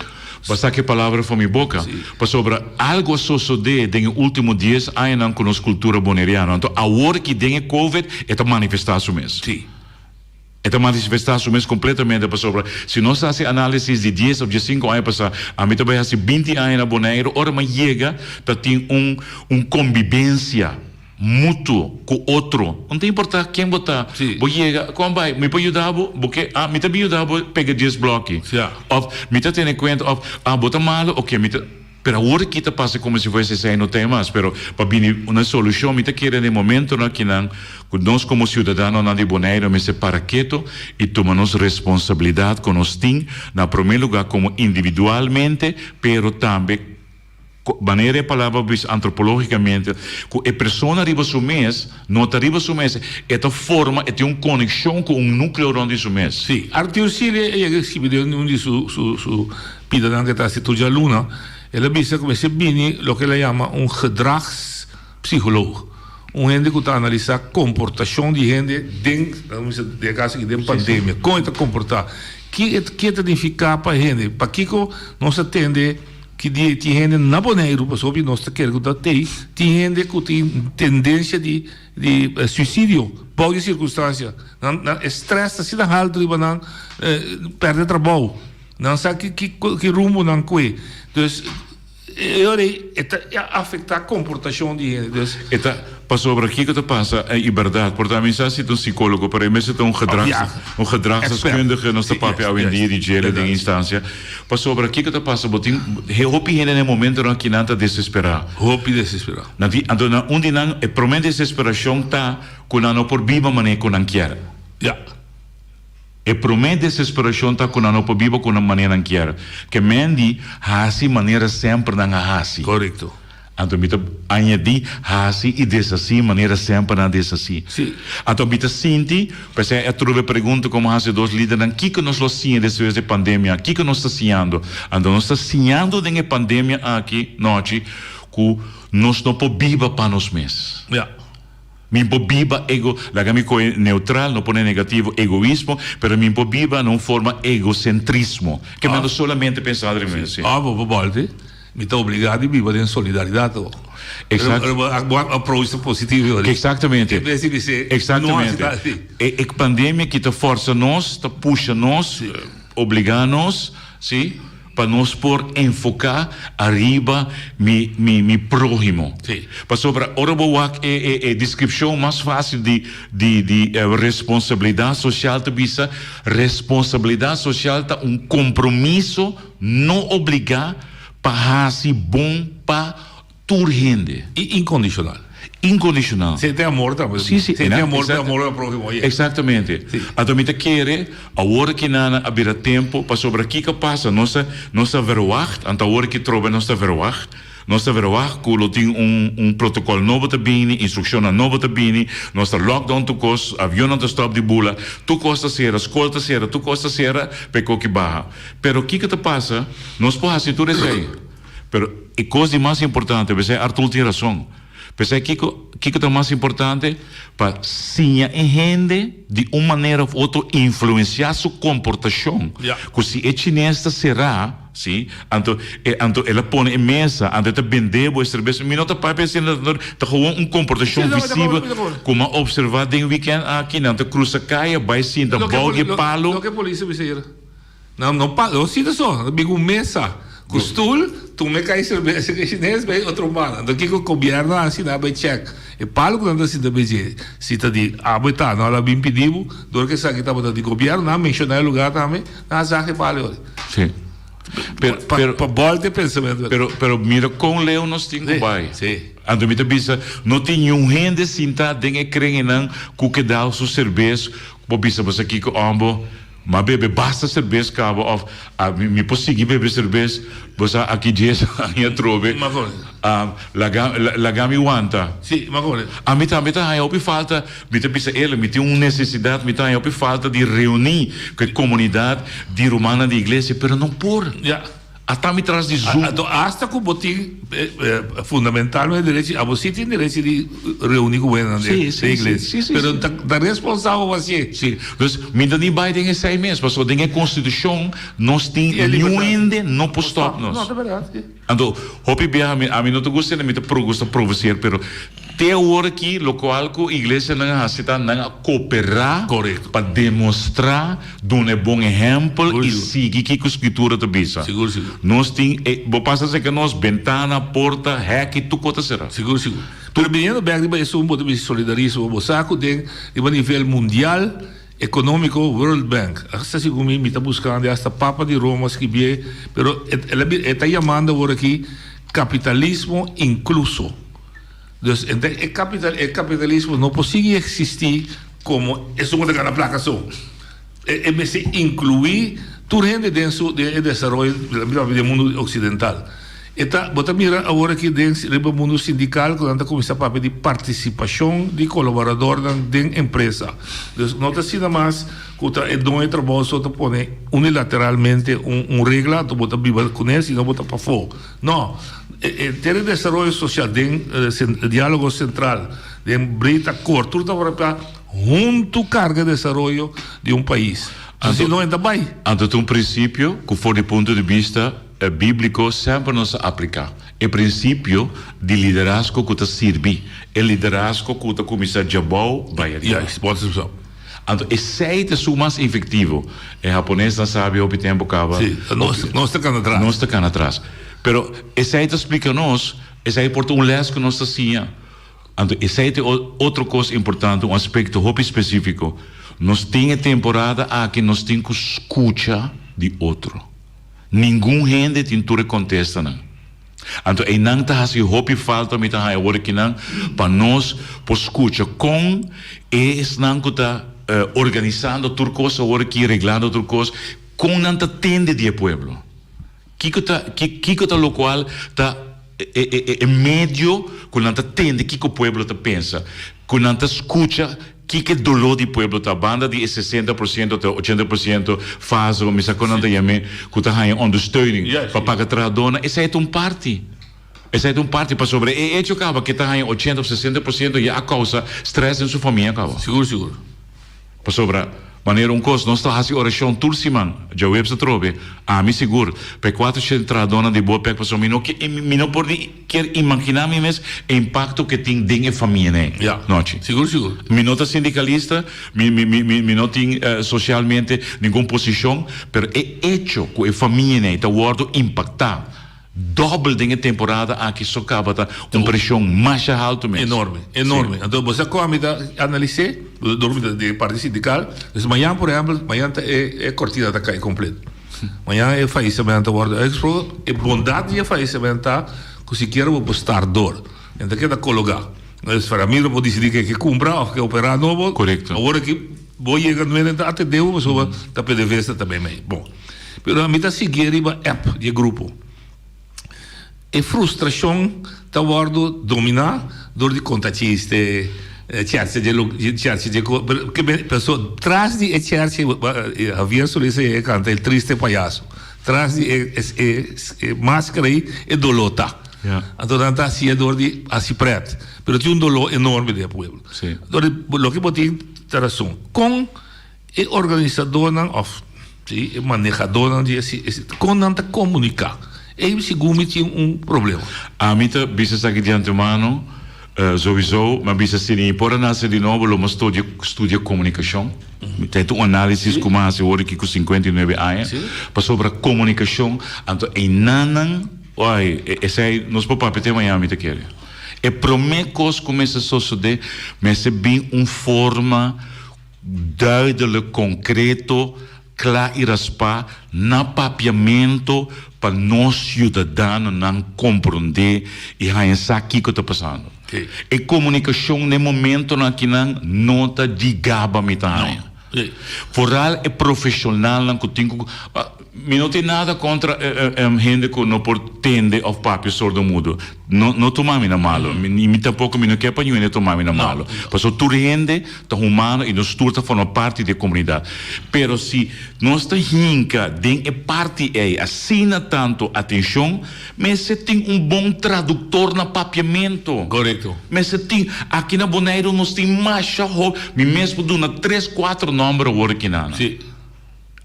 K: Bo sa ki palabra for mi boka. Pasobra algu a sosodé den e último dies añanan ku nos kultura boneriano. Anto awor ki den e covid e ta manifestá su mes.
J: Sí.
K: E ta manifestá su mes kompletamente pasobra si nos hasi análisis di dies òf diesinku aña pasá, ami ta bai hasi binti aña na Boneiru, ora mi a yega ta tin un un kombibensia mutuo ku otro. No ta importá ken bo ta, bo yega, kon bai? Mi por yuda bo? Bo ke? Ah, mi ta bin yuda bo pega dies blòki. Òf mi ta tene kuenta òf ah bo ta malu? Oke, mi ta. Pero awor aki ta pasa como si fuese esei no ta e mas, pero pa bini una solucion mi ta kere den momentonan akinan cu nos como ciudadanonan di Bonaire mester para keto y tuma nos responsabilidad cu nos tin na prome lugar como individualmente pero tambe manera e palabra bisa antropologicamente cu e persona riba su mes no ta riba su mes e ta forma e tin un conexion cu un nucleo rond di su mes.
J: Sí, Arthur Sealy a yega a scribi den un di su su su Pidanan ke ta hasi tur djaluna, el a bisa ku mester bini loke el a yama un gedragspsycholoog, un hende ku ta analisá komportashon di hende den, laga mi bisa den e kaso aki, den pandemia, kon e ta komportá, ki e ki e ta nifiká pa hende, pakiko nos a tende ki di tin hende na Boneiru, pasobra nos ta kere ku ta tei, tin hende ku tin tendensia di di suisidio bou di sirkunstansia, nan nan e strès ta asina haltu riba nan, pèrdè trabou. Nan sa ki ki ki rumbo nan kue. Dus E ora ei e ta afektá komportashon di hende. Dus.
K: E ta pasobra kiko ta pasa i bèrdat por ta mi sa si ta un sikólogo pero e mester ta un gedrags un gedragsdeskundige nos ta papia awendia di djele den instansia pasobra kiko ta pasa bo tin hopi hende na e momentonan aki nan ta desesperá.
J: Hopi desesperá.
K: Nan tin anto nan un di nan e promé desesperashon ta ku nan no por biba manera ku nan kier.
J: Ya.
K: E promé desesperashon ta ku nan no por biba ku nan manera nan kier. Ke men di hasi manera semper nan a hasi.
J: Korekto.
K: Anto mi ta añadí hasi i deshasí manera semper nan a deshasí.
J: Sí.
K: Anto mi ta sinti, p'esei a trobe pregunta komo hasi dos lidernan, kiko nos lo siña despues di e pandemia? Kiko nos ta siñando? Anto nos ta siñando den e pandemia aki, nochi, ku nos no por biba pa nos mes.
J: Ya.
K: Mi por biba ego, laga mi kohe neutral, no pone negativo, egoismo, pero mi por biba na un forma egocentrismo, ke mi no solamente pensa riba mi mes.
J: Òf bo por bòlti, mi ta obligá di biba den solidaridat awor.
K: Exacto.
J: Bo approach ta positivo awor.
K: Exactamente.
J: En bes di bis'é, no hasi tal así.
K: E pandemia ki ta forsa nos, ta pusha nos, obligá nos, sí. Pa nos por enfoká ariba mi mi mi próhimo.
J: Sí.
K: Pasobra ora bo wak e e e deskripshon mas fásil di di di responsabilidat sosial ta bisa, responsabilidat sosial ta un kompromiso no obligá pa hasi bon pa tur hende.
J: I inkondishonal.
K: Inkondishonal.
J: Si e amor tambe.
K: Si, si.
J: Si e amor ta amor al próhimo. Yeah.
K: Exactamente.
J: Si.
K: Anto mi ta kere awor ki nan a bira tempo pasobra kiko a pasa nos a nos a verwacht anto awor ki trobe nos ta verwacht nos ta verwacht ku lo tin un un protokòl nobo ta bini instrukshonnan nobo ta bini nos ta lockdown tur kos avionnan ta stòp di bula tur kos ta sera skol ta sera tur kos ta sera pa e koki baha pero kiko ta pasa nos por hasi tur esei. Pero e kos di mas importante, p'esei Arthur tin rason. P'esei kiko kiko ta mas importante? Pa siña e hende di un manera of otro influensiá su komportashon. Ku si e chines ta será, si, anto e anto el a pone e mesa, anto e ta bende bo e serbes. Mi no ta papia asina, ta gewoon un komportashon visibel ku mi a opservá den wikènt aki. Nan ta krusa kaya bai sinta bou di e palu.
J: Loke polis a bisa ayer. Nan no pa no sita so, nan ta bin ku un mesa ku stul, tuma e kai serbesa ku e chines bai otro banda. Anto kiko gobièrnu a hasi? Nan a bai chèk e palu ku nan ta sinta bei dje, si ta di abo e ta, nan a bin pidi bo, dor ku esaki tabata di gobièrnu, nan a menshoná e lugá tambe, nan a zag e palu ori.
K: Sí. Pero, pero.
J: Pa bòlta e pensamentu.
K: Pero, pero mira kon leu nos tin ku bai.
J: Sí.
K: Anto mi ta bisa, no tin niun hende sintá den e krengenan ku ke dal su serbes, ku por bisa bo sa kiko, òmbo. M'a bebe basta serbes caba of a mi mi por sigui bebe serbes bo sa aki dies aña atrobe a laga laga mi wanta.
J: Sí, ma kore.
K: Ami tambe ta haña hopi falta mi ta bisa Ela mi tin un necesidad mi ta haña hopi falta di reuni cu e comunidad di rumannan di iglesia pero no por.
J: Ya.
K: Ata mi tras di Zoom.
J: Anto hasta ku bo tin fundamentalmente derechi, abo si tin derechi di reuni ku hendenan den iglesia. Pero ta responsabel pa hasié.
K: Si, dus mi ta ni bai den esei mes, pasobra den e konstitushon nos tin niun hende no por stòp nos.
J: No, ta bèrdat, si.
K: Anto hopi biaha mi ami no ta gusta mi ta gusta provoseer pero te awor aki lokual ku iglesianan a hasi ta nan a koperá pa demostrá Duna e bon ehèmpel i sigui kiko Skritura ta bisa.
J: Sigur, sigur.
K: Nos tin e, bo pasa serka nos, bentana, porta, hèk i tur kos ta será.
J: Sigur, sigur. Pero biniendo bèk riba esun bo ta bisa solidarismo, bo sa ku den riba nivel mundial ekonómiko World Bank, asta segun mi, mi ta buskando e asta Papa di Roma a skibié, pero e el a bira e ta yamando awor aki kapitalismo inkluso. Dus e kapital e kapitalismo no por sigui eksistí komo esun ku ta gana plaka so. E e mester inkluí tur hende den su den e desaroyo den mundu oksidental. E ta bo ta mira awor aki den riba mundu sindikal ku nan ta kuminsá papia di partisipashon di kolaboradornan den empresa. Dus no ta asina mas ku ta e doño di trabou so ta pone unilateralmente un un regla anto bo ta biba kuné sino bo ta pafó. No, e ter e desaroyo sosial den dialogo sentral, den breed akkoord, tur ta wòrdu pa huntu karga e desaroyo di un pais. Anto si no e ta bai.
K: Anto ta un prinsipio ku for di punto di bista bíbliko semper nos a apliká, e prinsipio di liderazgo ku ta sirbi, e liderazgo ku ta kuminsá djabou bai ariba.
J: Juist, bo ta sab.
K: Anto esei ta esun mas efektivo. E haponesnan sabi hopi tempu kaba.
J: Sí, nos, nos ta kana atras.
K: Nos ta kana atras. Pero esei ta splika nos, esei por ta un les ku nos ta siña. Anto esei ta e otro kos importante, un aspekto hopi spesífiko. Nos tin e temporada aki nos tin ku skucha di otro. Ningun hende tin tur e kontestanan. Anto einan ta hasi hopi falta mi ta haña awor akinan pa nos por skucha kon e esnan ku ta organisando tur kos awor aki, reglando tur kos, kon nan ta tende di e pueblo. Kiko ta kiko ta lokual ta e e e medio ku nan ta tende kiko pueblo ta pensa, ku nan ta skucha kiko e doló di pueblo ta, banda di e sesenta por siento te ochenta por siento fase, mi sa kon nan ta yam'é, ku ta haña ondersteuning pa paga trahadónan, esei ta un parti. Esei ta un parti pasobra e hecho kaba ke ta haña ochenta òf 60% ya a kousa strès den su famia kaba.
J: Sigur sigur.
K: Pasobra, manera un kos, nos ta hasi orashon tur siman, djaweps atrobe, ami sigur, pa e kuater trahadónan di Bopec, pasobra mi no ke, mi no por ni kier imaginá mi mes e impakto ke tin den e famia n'e
J: Ya,
K: nochi.
J: sigur sigur.
K: Mi no ta sindikalista, mi mi mi mi mi no tin sosialmente ningun posishon, pero e echo ku e famia n'ei ta wòrdu impaktá Dòbel den e temporada aki so kaba ta un preshon masha haltu mes.
J: Enorme, enorme. Anto bo sa kon ami ta analis'é? Dor mi ta den e parti sindikal. Dus mañan por ehèmpel, mañan ta e e kortina ta kai kompleto. Mañan e faisement ta wòrdu uitgesproken. E bondat di e faisement ta ku sikiera bo por start dor. E ta keda kologá. Dus Ramiro por disidí ke ke kumpra òf ke operá nobo.
K: Korekto.
J: Awor aki bo yega nuenen ta atendé bo pasobra ta PDVSA ta meimei. Bon. Pero ami ta sigui riba app di e grupo. E frustrashon ta wòrdu dominá dor di konta chiste, chèrchi dje lo, chèrchi dje ko, pero ke men, paso tras di e chèrchi, Javier Solís e kanta el triste payaso, tras di e e e maskara ei e doló ta. Anto nan ta hasié dor di hasi prèt, pero tin un doló enorme den e pueblo. Dor di loke bo tin ta rason. Kon E organisadónan òf sí e manehadónan di e kon nan ta komuniká? Ei segun mi tin un problema.
K: Ami ta bisa esaki di antemano, souiso mi a bisa si mi por a nase di nobo lo mi a studia studia komunikashon. Mi ta heta un análisis ku mi a hasi awor aki ku 59 aña pasobra komunikashon anto einanan ai esei nos por papia te mañana mi ta kere. E promé kos ku mester sosodé mester bin un forma Duidelijk, concreto, cla y raspa na papiamento pa nos ciudadanonan comprende y haña sa kico ta pasando. E comunicacion n'e momentonan akinan no ta di gaba mi ta haña. Vooral e profesionalnan cu tin cu. Mi no tin nada contra hende cu no por tende of papia sordomudo. No, no tuma mi na malo. Mi, mi tampoco mi no kier pa niun hende tuma mi na malo. Pasobra tur hende ta humano y nos tur ta forma parti di e comunidad. Pero si nos ta hinca den e parti ey asina tanto atencion, mester tin un bon traductor na papiamento.
J: Correcto.
K: Mester tin. Aki na Boneiru nos tin masha hopi. Mi mes por duna tres, cuatro nomber awor aki nan.
J: Si.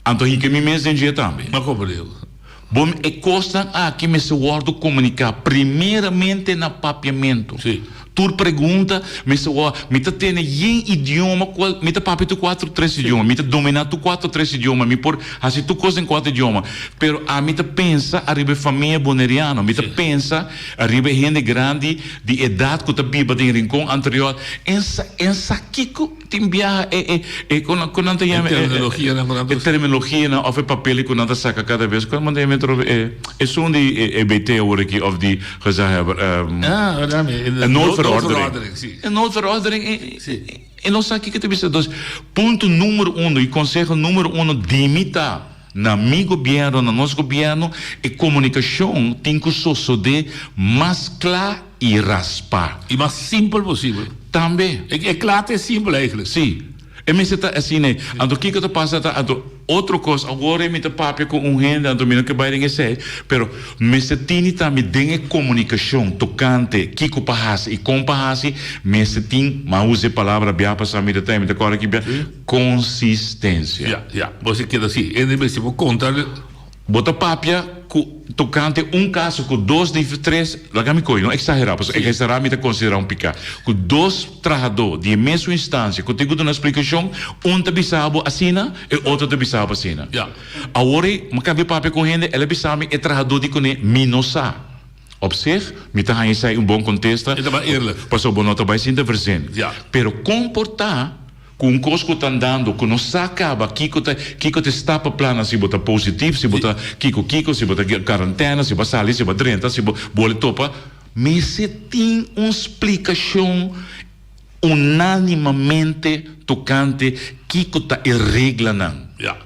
K: Anto hinka mi mes den dje tambe.
J: Ma komo digo?
K: Bon, e kosnan aki mester wòrdu komuniká primeramente na papiamentu.
J: Sí.
K: Tur pregunta mester wòrdu, mi ta tene yen idioma kual, mi ta papia tur kuatro tres idioma, mi ta dominá tur kuatro tres idioma, mi por hasi tur kos den kuatro idioma, pero ami ta pensa ariba e famia boneriano, mi ta pensa ariba e hende grandi di edat ku ta biba den Rincon anterior, en sa, en sa kiko. Tin biaha e e e kon nan kon nan ta yama
J: E terminologianan ku nan ta
K: e terminologianan òf e papel ku nan ta saka kada bes kon nan ta yama atrobe e esun di e EBT awor aki òf di gezaghebber
J: Ah wèl dame
K: e noodverordening e noodverordening e e no sa kiko ta bisa dus punto numero uno i konseho numero uno di mi ta na mi gobièrnu na nos gobièrnu e komunikashon tin ku sosodé mas kla i raspa.
J: I mas simpel posibel.
K: Tambe.
J: E kla ta e simpel eigenlijk.
K: Si. E mester ta asina ei. Anto kiko ta pasa ta anto otro kos awor ei mi ta papia ku un hende anto mi no ke bai den esei pero mester tini tambe den e komunikashon tokante kiko pa hasi i kon pa hasi mester tin mi a usa e palabra bia pasa mi ta tei mi ta kòrda ki bia konsistensia.
J: Ya ya bo si keda si. E mester por konta.
K: Bo ta papia. ku tokante un kaso ku dos di tres, laga mi kohe, no eksagerá, pasobra eksagerá mi ta konsiderá un piká, ku dos trahadó di e mesun instansia ku tin ku duna splikashon, un ta bisa bo asina, e otro ta bisa bo asina. Awor ei, mi kambia papia ku un hende, el a bisa mi e trahadó di kuné, mi no sa. Op zich, mi ta haña esei un bon kontesta, pasobra bo no ta bai sinta verzin. Pero kon por ta Ku un kos ku ta andando ku no sa kaba kiko ta kiko ta e stap pa plana si bo ta positif si bo ta kiko kiko si bo ta karantena si bo a sali si bo a drenta si bo bole topa mester tin un splikashon unanimamente tokante kiko ta e reglanan.
J: Ya.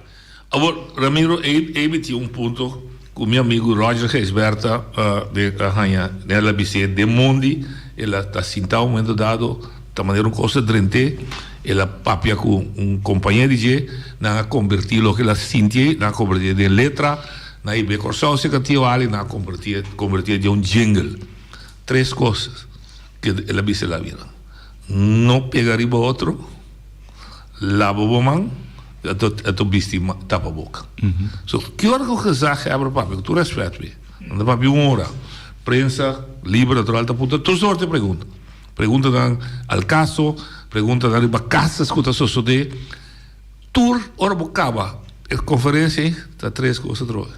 J: Awor, Ramiro, ei ei mi tin un punto ku mi amigu Roger Gijsbertha a haña den el a bis'é den mondi, el a ta sintá un momento dado, ta manera un kos a drent'é, el a papia ku un kompañé di dje, nan a kombertí loke el a sinti ei, nan a kombertié den letra, nan a hib'é Kòrsou serka Tio Ali, nan a kombertié kombertié den un jingle. Tres kos ke el a bisa el a bira, no pega riba otro. Laba bo man anto bisti tapa boka. So ki ora ku gezaghebber papia ku tur respet mi, nan ta papia un ora. Prensa liber natural ta puntra tur sorte pregunta. Preguntanan al kaso, preguntanan riba kasas ku ta sosode. Tur ora bo kaba e konferensia ei ta tres kos atrobe.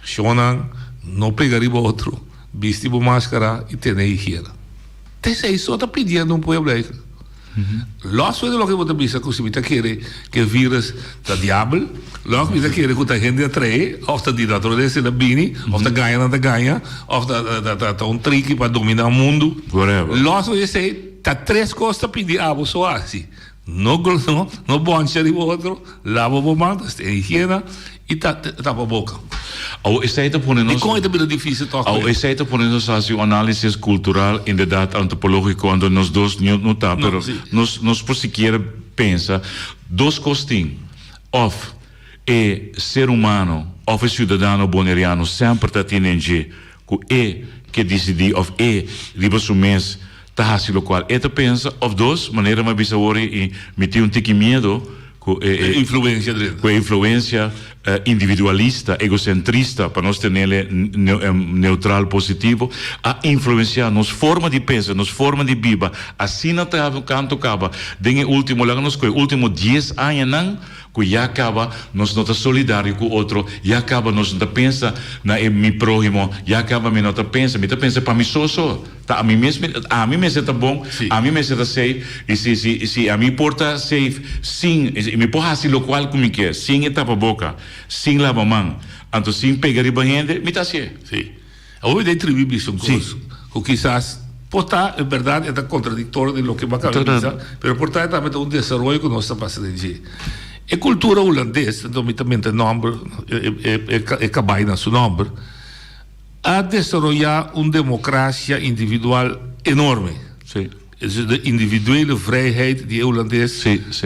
J: Shonnan no pega riba otro, bisti bo maskara i tene higiena. Ta esei so ta pidiendo un pueblo eigenlijk. Los for di loke bo ta bisa ku si mi ta kere ku e virus ta diabel, los mi ta kere ku ta hende a trae òf ta di naturalesa el a bini, òf ta gaña nan ta gaña, òf ta ta un triki pa dominá mundu. Los for di esei, ta tres kos ta pidi abo so hasi, no no bòncha riba otro, laba bo man, ta e higiena i ta tapa boka.
K: Awo esei ta pone nos.
J: Dikon e ta bira difísil tòg?
K: Awo esei ta pone nos hasi un análisis kultural, inderdat antropológiko, anto nos dos no no ta, pero nos nos por sikiera pensa dos kos tin, òf e ser humano òf e siudadano boneriano semper ta tene en dje ku e ke disidí òf e riba su mes ta hasi lokual e ta pensa, òf dos, manera mi a bisa awor i mi tin un tiki miedo ku e
J: E influensia drenta.
K: ku e influensia individualista, egosentrista, pa nos tenele neutral positivo, a influensiá nos forma di pensa, nos forma di biba, asina ta kantu kaba den e último, laga nos kohe último dies añanan, Ku ya kaba nos no ta solidario ku otro, ya kaba nos no ta pensa na e mi próhimo, ya kaba mi no ta pensa, mi ta pensa pa mi so so, ta ami mes mi, ami mester ta bon, ami mester ta safe, i si si si ami por ta safe sin, i mi por hasi lokual ku mi ke, sin e tapa boka, sin laba man, anto sin pega riba hende, mi ta hasié.
J: Sí. Awor mi ta intribi bisa un kos ku kisas por ta en bèrdat e ta kontradiktorio di loke bo a kaba di bisa, pero por ta e tambe ta un desaroyo ku nos ta pasa den dje. E kultura hulandes, anto mi ta menta e nòmber, e kabai na su nòmber, a desaroyá un demokrasia individual enorme. De individuele vrijheid di e hulandes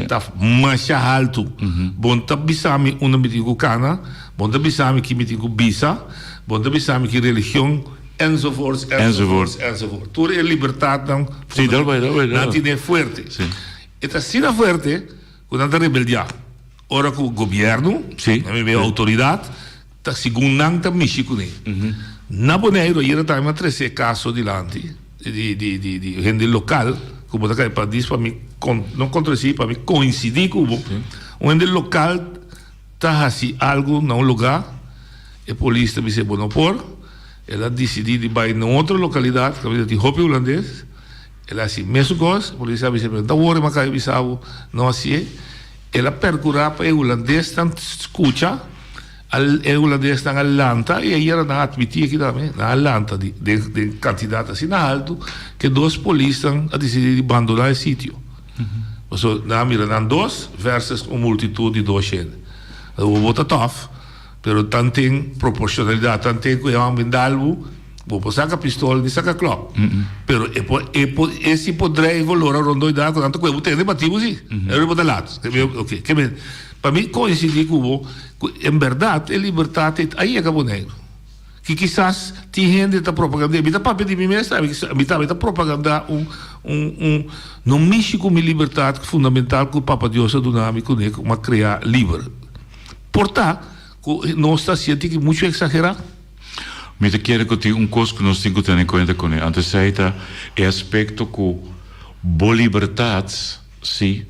J: ta masha haltu. Bo no ta bisa mi unda mi tin ku kana, bo no ta bisa mi ki mi tin ku bisa, bo no ta bisa mi ki religion, enzovoorts, enzovoorts, enzovoorts. Tur e libertatnan nan tine fuerte. E ta asina fuerte ku nan ta rebeldiá. Ora ku gobièrnu, outoridat, Ta segun nan ta mishi kuné. Na Boneiru ayera tambe mi a trese e kaso dilanti di di di di hende lokal ku bo ta kai pa dis pa mi kon no kontradisí pa mi koinsidí ku bo. Un hende lokal ta hasi algu na un lugá e polis ta bis'é bo no por. El a disidí di bai na un otro lokalidat kaminda tin hopi hulandes. El a hasi mesun kos, e polis a bis'é pero no ta wòrdu mi a kai bisa bo no hasié. El a perkurá pa e hulandesnan skucha. Al e hulandesnan a lanta i ayera nan a atmití aki tambe, nan a lanta di den den kantidat asina haltu ke dos polisnan a disidí di bandoná e sitio. Pasobra nan a mira nan dos versus un multitut di dos hende. Bo bo ta tòf, pero tanten proporshonalidat, tanten ku e hòmber dal bo, bo por saka pistol ni saka klòp. Pero e por e por e si por dreivo lora rondó i dal ku nan ta kohe bo tende bati bo si. E bo ta lat. Oke, ke men. Pa mi koinsidí ku bo ku en bèrdat e libertat ei a yega Boneiru. Ki kisas tin hende ta propagand'é. Mi ta papia di mi mes tambe, mi tambe ta propagandá un un un no mishi ku mi libertat fundamental ku Papa Dios a duna mi kuné ku mi a krea liber. Por ta. ku nos ta hasié tiki muchu eksagerá?
K: Mi ta kere ku tin un kos ku nos tin ku tene kuenta kuné. Anto esei ta e aspekto ku bo libertat, sí,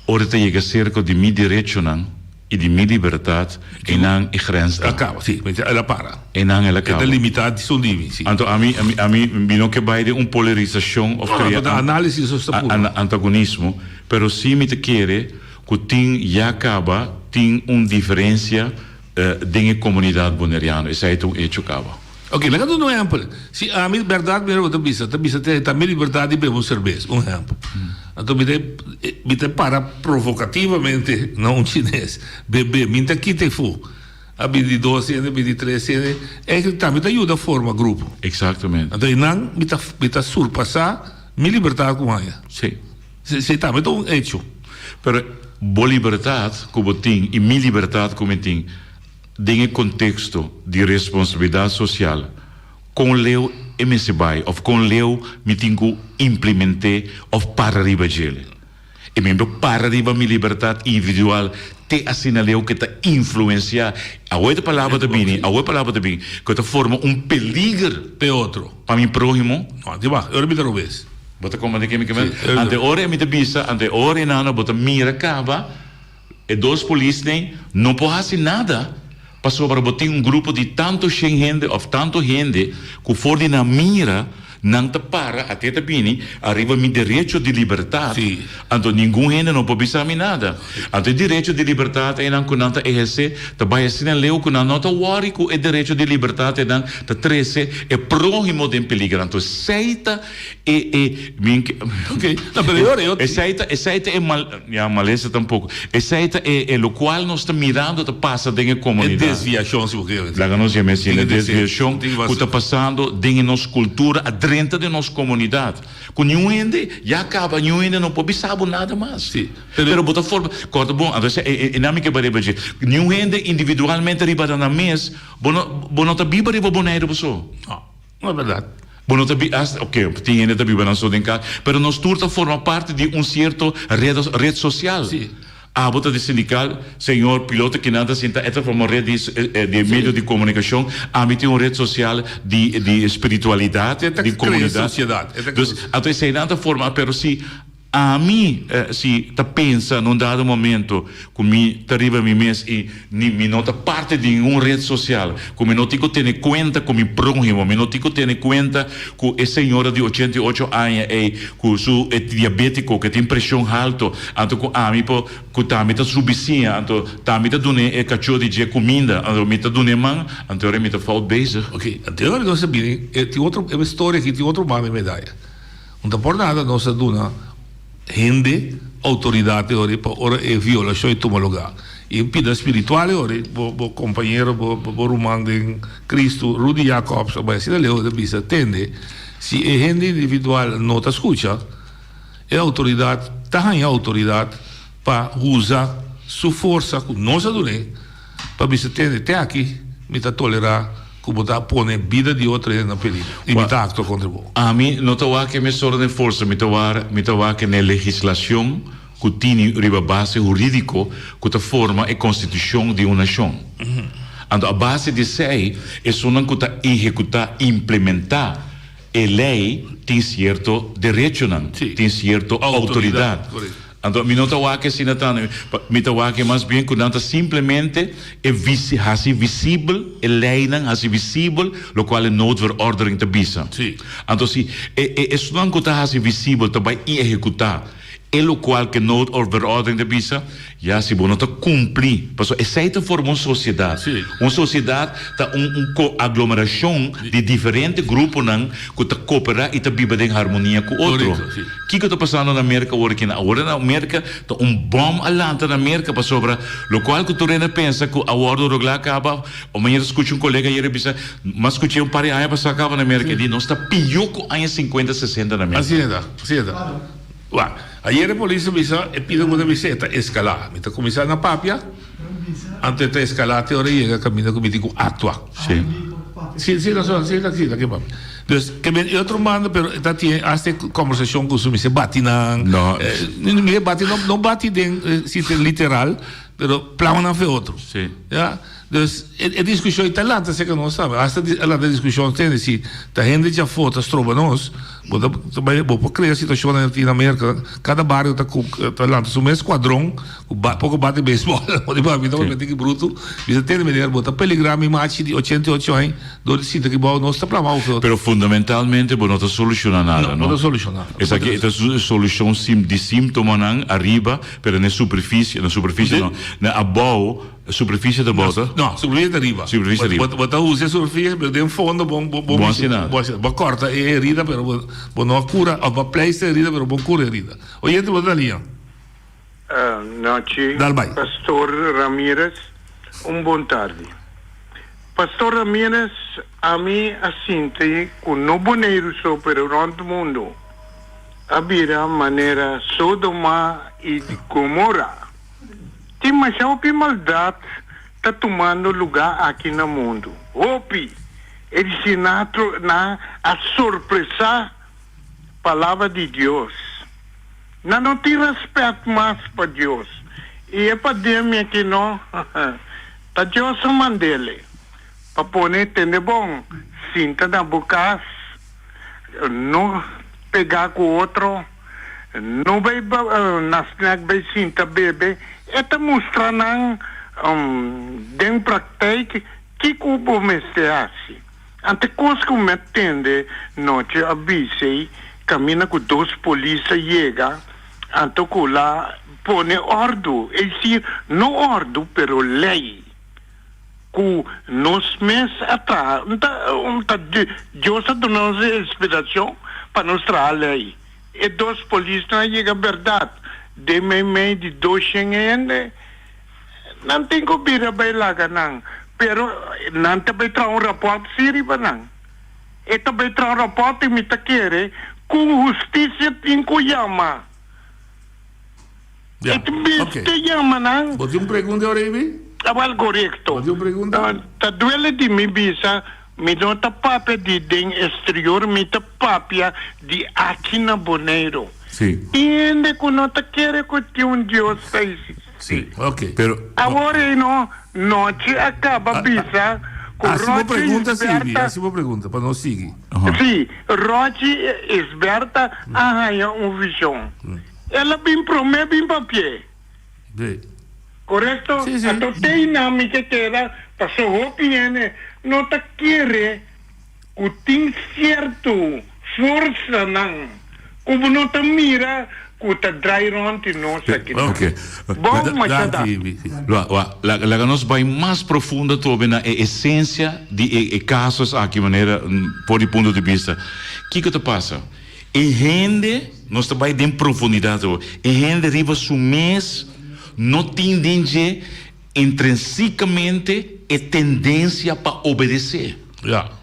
K: ora ta yega serka di mi derechonan i di mi libertat, einan e grens ta.
J: El a kaba, sí, el a para.
K: Einan el a kaba.
J: E ta limitá di son di mi, sí.
K: Anto ami, ami, ami, mi no ke bai den un polarisashon òf krea.
J: No, no, análisis nos ta puru.
K: Antagonismo, pero sí mi ta kere ku tin ya kaba tin un diferensia den e komunidat boneriano. Esei ta un echo kaba.
J: Ok, laga duna un ehèmpel. Si ami bèrdat mira bo ta bisa, ta bisa te ta mi libertat di bebe un serbes, un ehèmpel. Anto mi ta mi ta para provokativamente na un chines bebe, mi ta kita e fu. A bini di dos hende, a bini di tres hende, eigenlijk tambe ta yuda forma grupo.
K: Exactamente.
J: Anto einan mi ta mi ta surpasá mi libertat ku haña.
K: Sí.
J: Esei tambe ta un hecho.
K: Pero bo libertat ku bo tin i mi libertat ku mi tin den e konteksto di responsabilidat sosial, kon leu e mester bai òf kon leu mi tin ku implement'é òf para riba djele? E mi por para riba mi libertat individual te asina leu ku e ta influensiá, awor e palabra ta bini, awor e palabra ta bini, ku e ta forma un peliger
J: P'e otro.
K: pa mi próhimo?
J: No, di wak, e ora mi ta robes.
K: Bo ta komprende ke mi ke men? Ante ora e mi ta bisa, ante ora e nana bo ta mira kaba, e dos polisnan no por hasi nada pasobra bo tin un grupo di tanto shen hende of tanto hende ku for di nan mira nan ta para ate ta bini ariba mi derecho di libertat, anto ningun hende no por bisa mi nada. Anto e derecho di libertat einan ku nan ta ehersé ta bai asina leu ku nan no ta wòri ku e derecho di libertat einan ta trese e próhimo den peliger. Anto esei ta E e mi
J: Ok, no, pero yo yo
K: Esei ta esei ta e mal ya malesa tampoko. Esei ta e e lokual nos ta mirando ta pasa den e
J: E
K: komunidat.
J: desviashon si bo kere.
K: Laga nos yama asina,
J: Tin
K: e desviashon ku ta pasando den e nos kultura a drenta den nos komunidat. Ku niun hende ya kaba, niun hende no por bisa bo nada mas.
J: Sí,
K: pero bo ta forma, kòrda bon, anto esei e e nan mi ke bai riba dje. Niun hende individualmente riba nan mes, bo no bo no ta biba riba Boneiru bo so.
J: No. No e berdad.
K: Bo no ta bi hasta, ok, tin hende ta biba nan so den kas, pero nos tur ta forma parti di un sierto red, red sosial.
J: Sí.
K: Abo ta di sindikal, señor piloto kinan ta sinta, e ta forma un red di, di medio di komunikashon, ami tin un red sosial di, di spiritualidat,
J: E ta
K: di
J: krea
K: komunidat.
J: sosiedat. E ta krea
K: Dus, anto eseinan ta forma, pero si Ami si ta pensa na un dado momento ku mi ta riba mi mes i ni mi no ta parti di ningun red sosial, ku mi no tin ku tene kuenta ku mi próhimo, mi no tin ku tene kuenta ku e señora di 88 aña ei ku su e diabétiko, ku e tin preshon halto, anto ku ami por ku tambe ta su bisiña, anto tambe ta dun'é e kachó di dje kuminda, anto mi ta dun'é man, anto ora mi ta fout bezig.
J: Oké, anto ora nos a bini, e tin otro, e storia aki tin otro banda di medaya. Un ta por nada nos a duna hende autoridad e ora pa ora e violacion e tuma lugar. Y un pida spiritual e ora bo bo compañero bo bo ruman den Cristo Rudy Jacobs a bay asina leu e ta bisa tende si e hende individual no ta scucha e autoridad ta haña autoridad pa usa su forsa cu nos a dun'e pa bisa tende te aki mi ta tolera ku bo ta pone bida di otro hende na peligro i mi ta aktua kontra bo.
K: Ami no ta wak e mesora den forsa, mi ta war mi ta wak n'e legislacion ku tini riba base hurídiko ku ta forma e konstitushon di un nashon. Anto a base di esei esunnan ku ta ehekutá, implementá, e lei tin sierto derechonan, tin sierto outoridat. Anto mi no ta wak asina tantu, mi ta wak mas bien ku nan ta simplemente e visi hasi visibel e leinan, hasi visibel lokual e noodverordening ta bisa. Anto si e e esunnan ku ta hasi visibel ta bai i ehekutá e lokual ku e noodverordening ta bisa, Ya si bo no ta cumpli, pasobra esey ta forma un sociedad. Un sociedad ta un un coaglomerashon di diferente gruponan cu ta coopera y ta biba den harmonia cu otro. Kico ta pasando na Merca awor aki? Awor na Merca ta un bom a lanta na Merca pasobra locual cu tur hende a pensa cu a wordo rogla caba, o mañana ta scucha un colega ayer a bisa, m'a scucha un par di aña pasa caba na Merca, e di nos ta pio cu aña cincuenta, sesenta na Merca.
J: Asina ta, asina ta. Wak, ayer e polis a bisa e pida ku ta bisa e ta eskalá. Mi ta kuminsá na papia, anto e ta eskalá te ora e yega kaminda ku mi tin ku aktua.
K: Sí.
J: Sí, sí, no, sí, sí, ta ke papia. Dus, ke men e otro banda, pero e ta tin hasta e kombersashon ku su mester bati nan.
K: No.
J: Mi bati, no, no bati den sitio literal, pero plama nan fe otro.
K: Sí.
J: Ya. Dus e diskushon ei ta lanta serka nos tambe. Asta a lanta diskushon tende si ta hende djafó ta stroba nos, bo ta bai bo por krea situashonnan aki na Merka, kada bario ta ku ta lanta su mes skuadron ku poko bate beisbòl. Bo di papia ta papia tiki brutu, bisa tende meneer bo ta peligrá mi machi di 88 aña dor di sinta aki bou nos ta plama auto.
K: Pero fundamentalmente bo no ta solushoná nada, no?
J: No, bo no ta solushoná.
K: Esaki ta solushon di símtomanan ariba, pero na e superfisie, na superfisie no, na abou. Superficie ta bou ta?
J: No, superficie ta riba.
K: Superficie ta riba.
J: Bo ta usa e superficie, pero den fondo bo bo
K: bo hasi nada.
J: Bo hasi nada. Bo corta e herida, pero bo bo no a cura, of bo a pleister e herida, pero bo cura e herida. Oyente, bo ta na liña.
L: Nochi,
J: Dal bai.
L: Pastor Ramirez, un bon tardi. Pastor Ramirez, ami a sinti ku no Boneiru so pero rònt mundu a bira manera Sodoma i Gomora. Tin masha hopi maldat ta tumando lugá aki na mundu. Hopi! E di nan a sorpresá Palabra di Dios. Nan no tin rèspèt mas pa Dios. I e pandemia aki no, ta Dios a mand'el pa pone tende bon, sinta na bo kas, no pegá ku otro. No bay na snack bay sinta bebe, e ta mustra nan den praktijk kiko bo mester haci. Ante cos cu mi a tende nochi a bisey caminda cu dos polis a yega anto cu la pone ordu, es decir no ordu pero ley. Ku nos mes a traha. Un ta un ta Dios a duna nos e inspirashon pa nos traha lei. E dos polisnan a yega bèrdat den meimei di doshen hende. Nan tin ku bira bai laga nan, pero nan ta bai traha un rapòrt si riba nan. E ta bai traha un rapòrt i mi ta kere ku hustisia tin ku yama.
J: Ya,
L: E ta bis
J: ok.
L: te yama nan.
J: Bo tin un pregunta ahora Ivy?
L: Awel korekto.
J: Bo tin un pregunta?
L: Ta duele di mi bisa, mi no ta papia di den exterior, mi ta papia di aki na Boneiru.
K: Sí.
L: Tin hende ku no ta kere ku tin un Dios ta existi.
K: Sí.
J: Ok.
K: Pero.
L: Awor ei no, nochi a kaba bisa ku
J: Hasi bo
L: Rochi
J: pregunta Silvi,
L: Isberta.
J: hasi bo pregunta pa nos sigui.
L: Sí, Rochi Isberta a haña un vision. El a bin promé bin papié.
J: Sí.
L: Korekto?
J: Sí, sí.
L: Anto te einan mi ke keda paso hopi hende no ta kere ku tin sierto forsanan ku bo no ta mira ku ta drai rònt di nos aki.
K: Ok.
L: Bon masha da.
K: Wa, wa, laga nos bai mas profundo atrobe na e esensia di e e kasos aki manera for di punto di bista. Kiko ta pasa? E hende, nos ta bai den profundidat awor, e hende riba su mes no tin den dje intrinsikamente e tendensia pa obedesé.
J: Ja.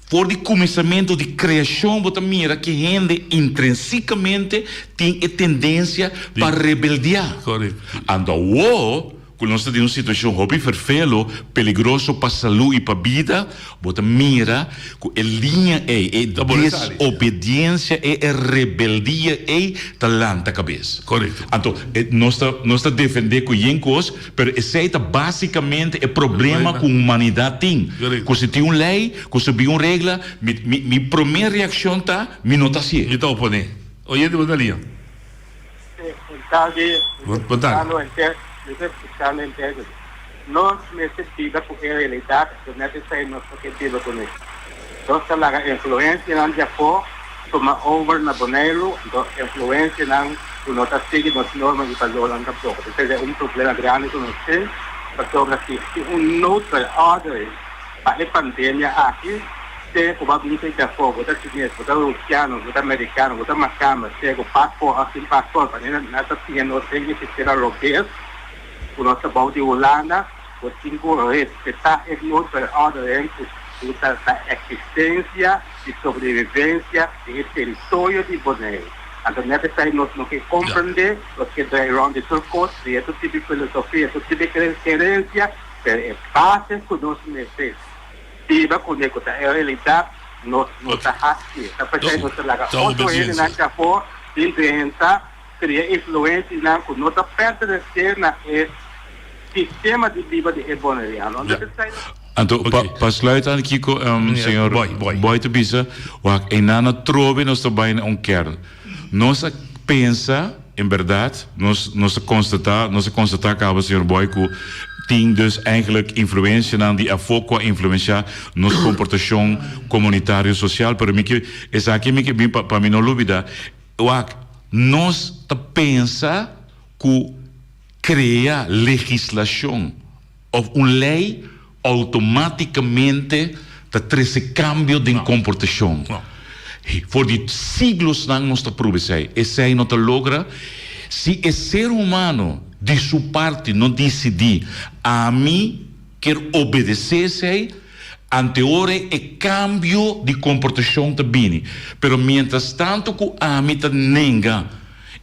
K: For di kuminsamentu di kreashon bo ta mira ku e hende intrinsikamente tin e tendensia pa rebeldiá.
J: Korekto.
K: Anto awor Ku nos ta den un situashon hopi ferfelo, peligroso pa salú i pa bida, bo ta mira ku e liña ei, e desobediensia ei, e rebeldia ei ta lanta kabes.
J: Korekto.
K: Anto, nos ta nos ta defendé ku yen kos, pero esei ta básikamente e problema ku humanidat tin. Ku si tin un lei, ku si bin un regla, mi mi mi promé reakshon ta, mi no ta hasié.
J: Mi ta oponé. Oyente, bo ta liña.
M: Bon tardi. Mi ta escuchando entero. Nos mester biba cu e realidad, pero net esey nos no ke biba cu ne. Nos ta laga influencianan di afo tuma over na Boneiru, anto influencianan cu no ta sigui nos norma y balornan tampoco. Esey ta un problema grandi cu nos tin, pasobra si tin un neutral order pa e pandemia aki, Sea ku bo a bini di afó, bo ta chines, bo ta rusiano, bo ta merikano, bo ta makamba, sea ku paspòrt òf sin paspòrt, manera nan ta siña nos den e sistema robes ku nos ta bou di Hulanda, bo tin ku respetá e noodverordening ku ta ta eksistensia i sobrevivensia di e teritorio di Boneiru. Anto nèt esei nos no ke komprendé, nos ke drai rònt di tur kos, kria tur tipo di filosofia, tur tipo di kerensia, pero e base ku nos mester. Biba kuné ku ta e realidat nos no ta hasi. Ta p'esei nos ta laga otro hendenan djafó bin drenta, kria influensianan ku no ta pertenesé na e. sistema di biba di e boneriano. Anto esei
K: Anto pa pa sluit aan kiko señor Boy ta bisa, wak einan atrobe nos ta bai na un kern. Nos a pensa en berdad, nos nos a constata, nos a constata caba señor Boy cu tin dus eigenlijk influencianan di afo cu a influencia nos comportacion comunitario social, pero mi ke esaki mi ke bin pa pa mi no lubida, wak nos ta pensa cu crea legislacion of un ley automaticamente ta trece cambio den comportacion. For di siglosnan nos ta pruba esey. Esey no ta logra si e ser humano di su parti no dicidi, ami kier obedece esey, anteora e cambio di comportacion ta bini. Pero mientras tanto cu ami ta nenga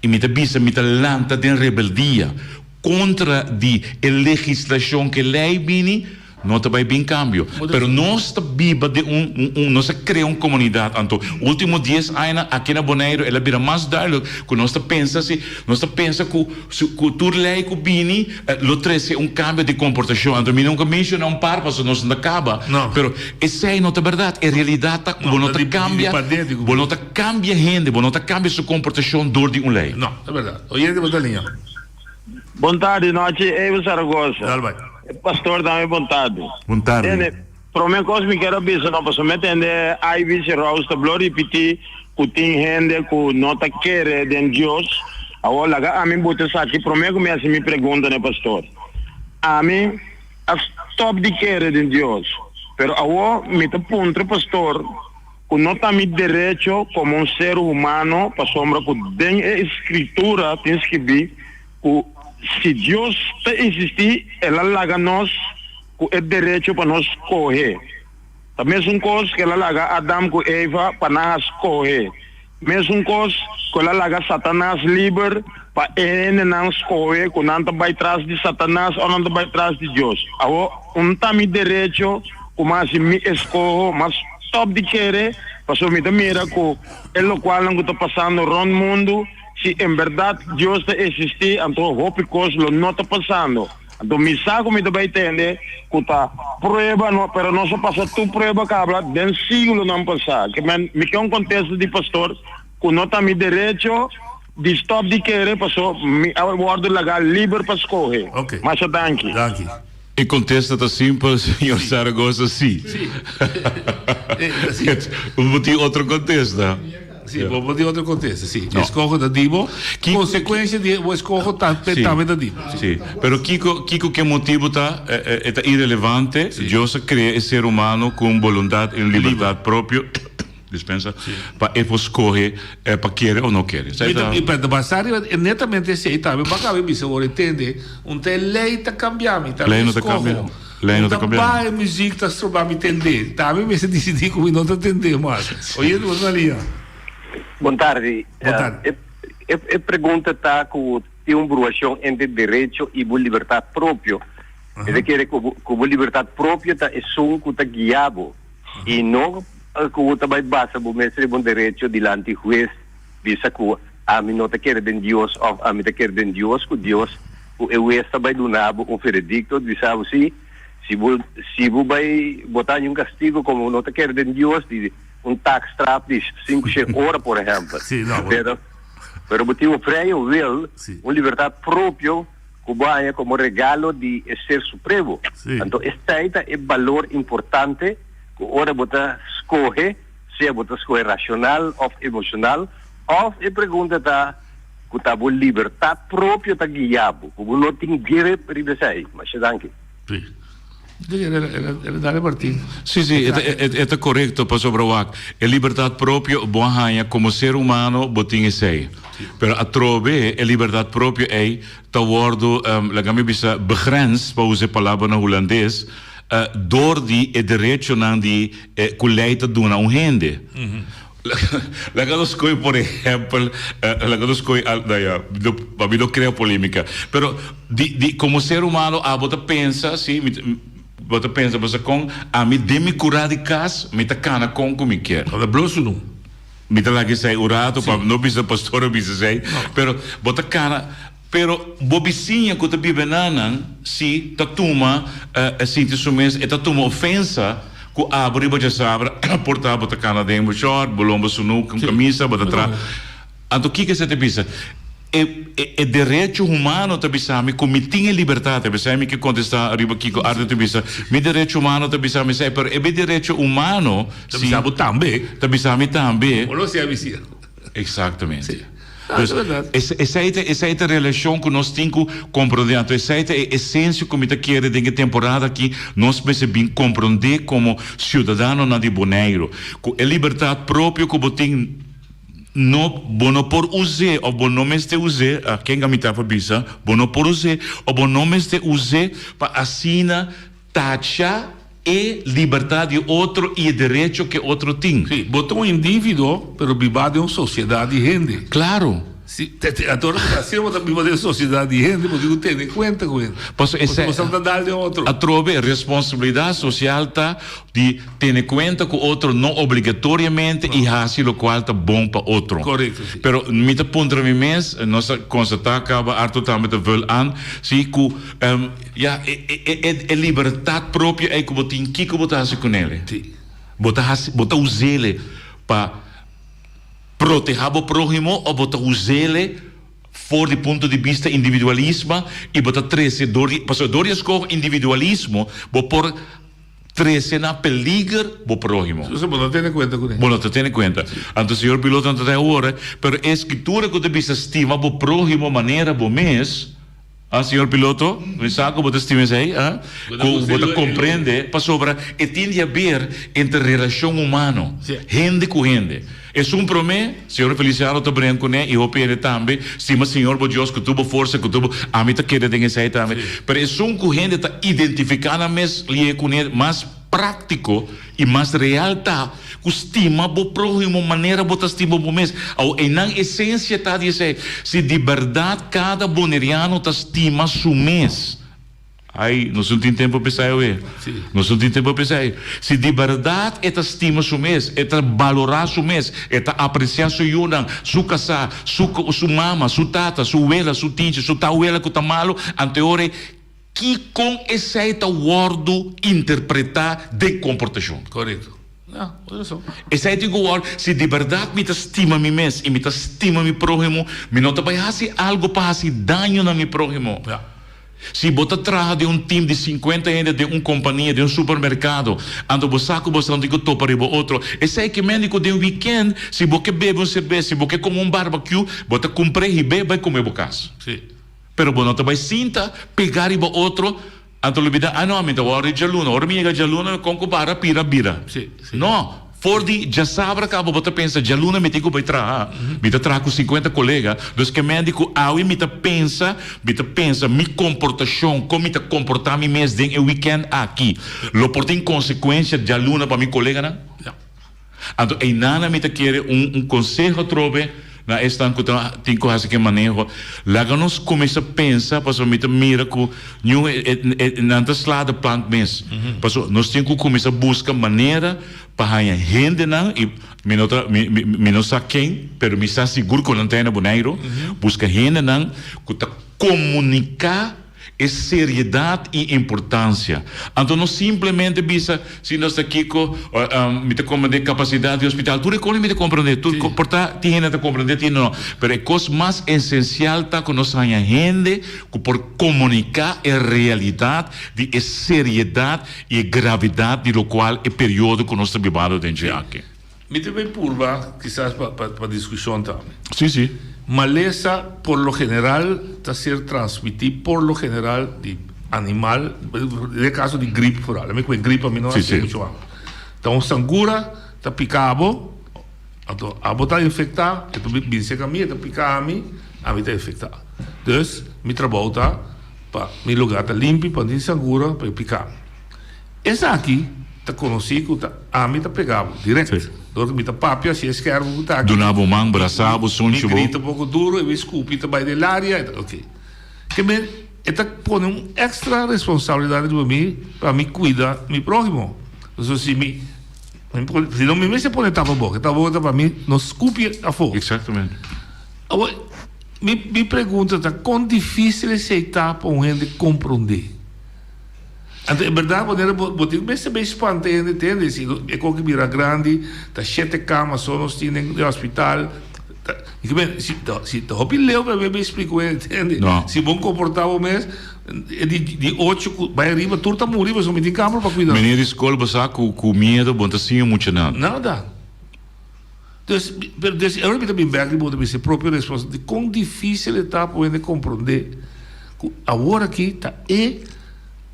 K: y mi ta bisa mi ta lanta den rebeldia Kontra di e legislashon ku e lei bini, no ta bai bin kambio. Pero nos ta biba den un, un, nos a krea un komunidat. Anto ultimo dies añanan aki na Boneiru el a bira mas duidelijk ku nos ta pensa si, nos ta pensa ku su, ku tur lei ku bini lo trese un kambio di komportashon. Anto mi nunka menshoná un par pasobra nos no ta kaba. Pero esei no ta bèrdat. E realidat ta ku bo no ta kambia, bo no ta kambia hende, bo no ta kambia su komportashon dor di un lei.
J: No, ta bèrdat. Oyente bo ta liña.
N: Bon tardi nochi Evo Zaragoza.
J: Dal bai.
N: E pastor tambe bon tardi.
K: Bon tardi.
N: Tende, prome kos mi kier a bisa no pasobra mi tende Ivy si Rose ta blo ripiti ku tin hende ku no ta kere den Dios. Awor laga ami buta esaki prome ku mi hasi mi pregunta na e pastor. Ami a stop di kere den Dios, pero awor mi ta puntra pastor ku no ta mi derecho komo un ser humano pasobra ku den e Skritura tin skibí ku si Dios ta eksistí el a laga nos ku e derecho pa nos skohe. Ta mesun kos ku el a laga Adam ku Eva pa nan a skohe. Mesun kos ku el a laga Satanas liber pa e hendenan skohe ku nan ta bai tras di Satanas òf nan ta bai tras di Dios. Awor, un ta mi derecho ku mi hasi mi eskoho mas stòp di kere, pasobra mi ta mira ku e lokualnan ku ta pasando rònt mundu, si en bèrdat Dios ta eksistí, anto hopi kos lo no ta pasando. Anto mi sa ku mi ta bai tende ku ta prueba no, pero nos a pasa tur prueba kabla den siglonan pasá. Ke men mi ke un kontesta di pastor ku no ta mi derecho di stòp di kere paso mi a wòrdu lagá liber pa skohe. Masha danki.
J: Danki.
K: E kontesta ta simpel, señor Zaragoza, si. Bo tin otro kontesta?
J: Si, bo por tin otro kontesta, si. No. Eskoho ta di bo, konsekuensia di bo eskoho ta sí. Tambe ta di bo.
K: Sí. Pero kiko, kiko ke motibu ta, e ta irelevante. Sí. Dios a krea e ser humano ku un boluntat i un libertat propio, dispensa, sí, pa e por skohe pa kere o no kere.
J: Mi ta, ta basá riba netamente esei tambe, bo a kaba di bisa ora e tende, un ta e lei ta kambia mi, ta
K: mi eskoho. Lei no ta
J: kambia. Un ta baha e muziek ta stroba mi tende. Tambe mi mester disidí ku mi no ta tende mas. Oyente bo ta na liña.
O: Bon tardi.
J: Bon tardi.
O: E e pregunta ta ku tin un bruashon entre derecho i bo libertat propio. E ta kere ku bo ku bo libertat propio ta esun ku ta guia bo i no ku bo ta bai basa bo mes riba un derecho dilanti hues bisa ku ami no ta kere den Dios òf ami ta kere den Dios ku Dios ku e hues ta bai duna bo un veredikto di bisa bo si si bo si bo bai bo ta haña un kastigo komo bo no ta kere den Dios di un taakstraf di sinku shen ora por ehèmpel pero pero bo tin un vrije wil un libertat propio ku bo haña komo regalo di e ser supremo anto esei ta e balor importante ku ora bo ta skohe sea bo ta skohe rashonal òf emoshonal òf e pregunta ta ku ta bo libertat propio ta guia bo, ku bo no tin grip riba esei. Masha danki.
J: Sí. El a dale Martin.
K: Sí, sí, e ta korekto pasobra wak e libertat propio bo a haña komo ser humano bo tin esei. Pero atrobe e libertat propio ei ta wòrdu, laga mi bisa, begrens, pa usa e palabra na hulandes, dor di e derechonan di ku lei ta duna un hende. Laga nos koe por ehempel, laga nos koe al, nou ja, pa mi no krea polemika, pero di di komo ser humano abo ta pensa, si, mi ta, bo ta pensa pasobra kon ami den mi kura di kas mi ta kana kon ku mi kier.
J: Bo ta blosu no.
K: Mi ta laga esei un rato pa no bisa pastor a bisa esei, pero bo ta kana. Pero bo bisiña ku ta biba enanan si ta tuma e sinti su mes e ta tuma ofensa ku abo riba djasabra por ta bo ta kana den bo short, bo lomba sunú ku un kamisa bo ta tra. Anto kiko esei ta bisa? E e derecho humano ta bisa mi ku mi tin e libertat. E besei mi ke kontestá riba kiko Arthur ta bisa. Mi derecho humano ta bisa mi esei, pero e derecho humano
J: Ta bisa bo tambe.
K: Ta bisa mi tambe.
J: Bo no sea bisiña.
K: Exactamente. Dus, esei ta, esei ta relashon ku nos tin ku komprondé. Anto esei ta e esensia ku mi ta kere den e temporada aki nos mester bin komprondé komo siudadanonan di Boneiru. Ku e libertat propio ku bo tin, no, bo no por us'é òf bo no mester us'é, ken a mi ta pa bisa, bo no por us'é òf bo no mester us'é pa asina Tacha e libertad di otro y e derecho ke otro tin.
J: Sí, bo ta un individuo, pero biba den un sociedad di hende.
K: Claro.
J: Sí, te, te, anto ora bo ta asina, bo ta biba den un sociedad di hende, bo tin cu tene cuenta cu hende.
K: Pasobra esei.
J: Pasobra bo sa ta dal den otro.
K: Atrobe, responsabilidad social ta di tene cuenta cu otro no obligatoriamente y haci locual ta bon pa otro.
J: Correcto, sí.
K: Pero mi ta puntra mi mes, nos a constata caba, Arthur tambe ta vul aan, sí, cu. Ya, e, e, e, e libertat propio ei ku bo tin, kiko bo ta hasi kunele? Bo ta hasi, bo ta us'ele pa protehá bo próhimo òf bo ta us'ele for di punto di bista individualisma i bo ta trese dor di, pasobra dor di e skoho individualismo bo por trese na peliger bo próhimo.
J: Entonces bo no tene kuenta kuné.
K: Bo no ta tene kuenta. Anto señor piloto nan ta trae awor, pero e skritura ku ta bisa stima bo próhimo manera bo mes, Ah, señor piloto, mi sa cu bo ta stima esey, ah, cu bo ta comprende, pasobra e tin di haber entre relacion humano, hende cu hende. Esun prome, señor Feliciano ta brenga cune y hopi hende tambe, stima Señor bo Dios cu tur bo forsa, cu tur bo, ami ta kere den esey tambe. Pero esun cu hende ta identifica nan mes lihe cune mas práctico y mas real ta cu stima bo próhimo manera bo ta stima bo mes. Awor, einan esencia ta di esei, si di berdad cada boneriano ta stima su mes, ay, nos no tin tempo pa esei awe, nos no tin tempo pa esei, si di berdad e ta stima su mes, e ta balora su mes, e ta aprecia su yunan, su casá, su, su mama, su tata, su wela, su tinchi, su tawela cu ta malo, anto e ora ei, Ki kon esei ta wòrdu interpretá den komportashon?
J: Korekto. Ya, bo rason.
K: Esei tin ku wòrdu, si di bèrdat mi ta stima mi mes i mi ta stima mi próhimo, mi no ta bai hasi algu pa hasi daño na mi próhimo.
J: Ya.
K: Si bo ta traha den un tim di sinkuenta hende den un kompania, den un supermerkado, anto bo sa ku bo esnan tin ku topa riba otro, esei ke mende ku den wikènt, si bo ke bebe un serbes, si bo ke kome un barbakiú, bo ta kumpr'é hib'é bai kome bo kas.
J: Sí.
K: Pero bo no ta bai sinta pega riba otro, anto lo bida, ah no, mi ta wòrdu djaluna, ora mi yega djaluna mi kon ku bara pira bira. No, for di djasabra kaba bo ta pensa djaluna mi tin ku bai traha, mi ta traha ku sinkuenta kolega, dus ke men di ku awe mi ta pensa, mi ta pensa mi komportashon, kon mi ta komportá mi mes den e wikènt aki, lo por tin konsekuensia djaluna pa mi koleganan? Anto einana mi ta kere un un konseho atrobe na esnan ku ta tin ku hasi ke maneho, laga nos kuminsá pensa pasobra mi ta mira ku niun e e nan ta sla de plank mes. Pasobra nos tin ku kuminsá buska manera pa haña hendenan i mi no ta mi mi mi no sa ken pero mi sa sigur ku nan ta na Boneiru, buska hendenan ku ta komuniká. E seriedad y importancia. Anto no simplemente bisa si nos ta kico, mi ta comprende capacidad di hospital, tur e cosnan mi ta comprende, tur por ta tin hende ta comprende tin hende no, pero e cos mas esencial ta cu nos haña hende cu por comunica e realidad di e seriedad y e gravedad di locual e periodo cu nos ta bibando den dje aki.
J: Mi ta bay purba kisas pa pa discusion tambe.
K: Sí, sí.
J: Malesa por lo general ta ser transmiti por lo general di animal, den e caso di grip vooral. Mi cu e grip ami no haci mucho amo. Ta un sangura ta pica abo, anto abo ta infecta, e ta bin cerca mi, e ta pica ami, ami ta infecta. Dus mi trabou ta pa mi lugar ta limpi pa no tin sangura pa e pica mi. Esaki ta konosí ku ta ami ta pega bo direkt. Dor ku mi ta papia si e skèrp ku ta aki.
K: Duna bo man, brasa bo, sunchi bo.
J: Mi grita poko duru e mi skupi ta bai den laria e ta ok. Ke men e ta pone un èkstra responsabilidat riba mi pa mi kuida mi próhimo. Pasobra si mi si no mi mester pone tapa boka. E tapa boka ta pa mi no skupi afó.
K: Eksaktamente.
J: Awor. Mi mi pregunta ta kon difísil esei ta pa un hende komprondé? Anto en bèrdat manera bo bo tin mester bay spanta e hende tende si e koki bira grandi ta shete kama so nos tin den hospital ta mi ke men si ta si ta hopi leu pa mi bay splika un hende tende si bon komportá bo mes e di di ocho ku bay ariba tur ta muri pasobra mi tin kamber pa kuida.
K: Meneer di skol bo sa ku ku miedo bo no ta siña mucha nada.
J: Nada. Dus, pero des ora mi ta bin bek riba bo ta bisa e propio resposta di kon dificil e ta pa un hende comprende cu awor aki ta e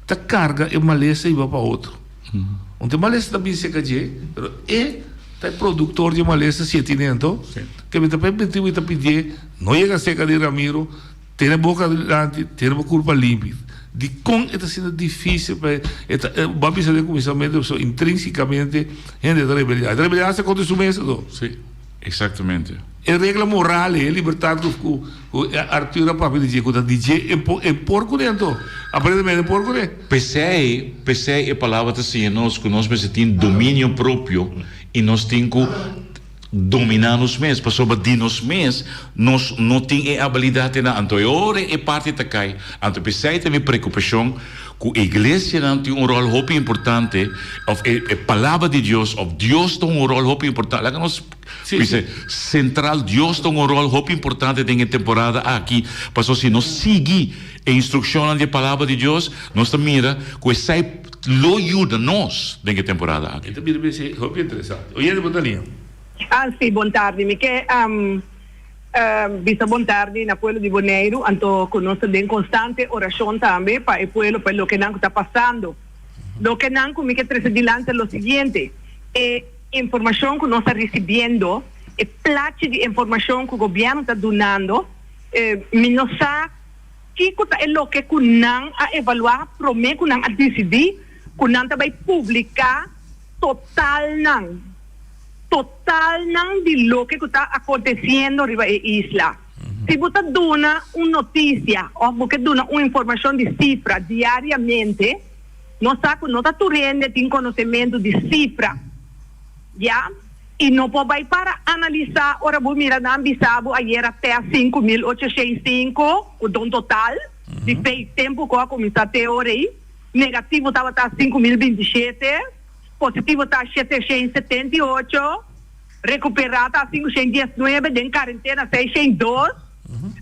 J: ta carga e malesa hiba pa otro. Un ta e malesa ta bin cerca dje, pero e ta e productor di e malesa si e tine anto. Ke mi ta permiti mi ta pidie no yega cerca di Ramiro. Tene boka dilanti, tene bo kurpa limpi. Dikon e ta asina difísil pa e ta bo a bisa den kuminsamentu pasobra intrinsikamente hende ta rebeliá. E ta rebeliá hasta kontra su mes anto.
K: Sí, eksaktamente.
J: E regla moral ei, e libertat ku ku ku Arthur a papia di dje, ku ta di dje e por e por kuné anto. Aparentemente e por kuné.
K: P'esei, p'esei e palabra ta siña nos ku nos mester tin dominio propio i nos tin ku. Dominá nos mes, pasobra di nos mes nos no tin e abilidat einan. Anto e ora e parti ta kai. Anto p'esei ta mi preokupashon ku e iglesianan tin un ròl hopi importante, òf e e Palabra di Dios, òf Dios ta un ròl hopi importante. Laga nos bisa sentral, Dios ta un ròl hopi importante den e temporada aki, pasobra si nos sigui e instrukshonnan di e Palabra di Dios, nos ta mira ku esei Lo yuda nos den e temporada aki.
J: E ta bira besi hopi interesante. Oyente bo ta liña.
P: Ah si, bon tardi. Mi ke bisa bon tardi na pueblo di Boneiru, anto ku nos ta den konstante orashon tambe pa e pueblo, pa e lokenan ku ta pasando. Lokenan ku mi ke trese dilanti ta lo siguiente, e informashon ku nos ta risibiendo, e plachi di informashon ku gobièrnu ta dunando, mi no sa. Kiko ta e loke ku nan a evaluá promé ku nan a disidí ku nan ta bai publiká totalnan, totalnan di loke ku ta akontesiendo riba e isla? Si bo ta duna un notisia òf bo ke duna un informashon di sifra diariamente, nos sa ku no ta tur hende tin konosementu di sifra. Ya, y no por bay para analisa ora bo mira nan bisa bo ayera test 5805 cu ta un total di pey tempo cu a cuminsa te ora ey, negativo tabata 5027, positivo ta 778, recupera ta 519, den cuarentena 602,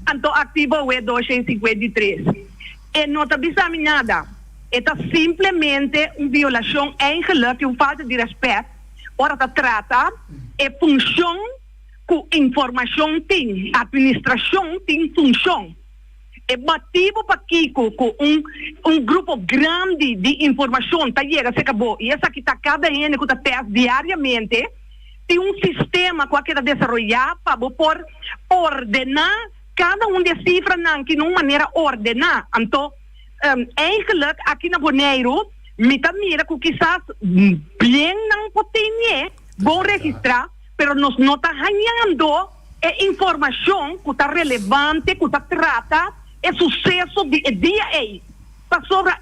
P: anto activo awe 253. E no ta bisa mi nada. E ta simplemente un violashon eigenlijk i un falta di rèspèt ora ta trata e funshon ku informashon tin. Atministrashon tin funshon. E motibu pakiko ku un un grupo grandi di informashon ta yega serka bo i esaki ta kada hende ku ta tèst diariamente, tin un sistema ku a keda desaroyá pa bo por ordená kada un di e sifranan ki na un manera ordená. Anto. Eigenlijk aki na Boneiru mi ta mira ku kisas bien nan por tene bon registrá, pero nos no ta hañando e informashon ku ta relevante ku ta trata e suseso di e dia ei. Pasobra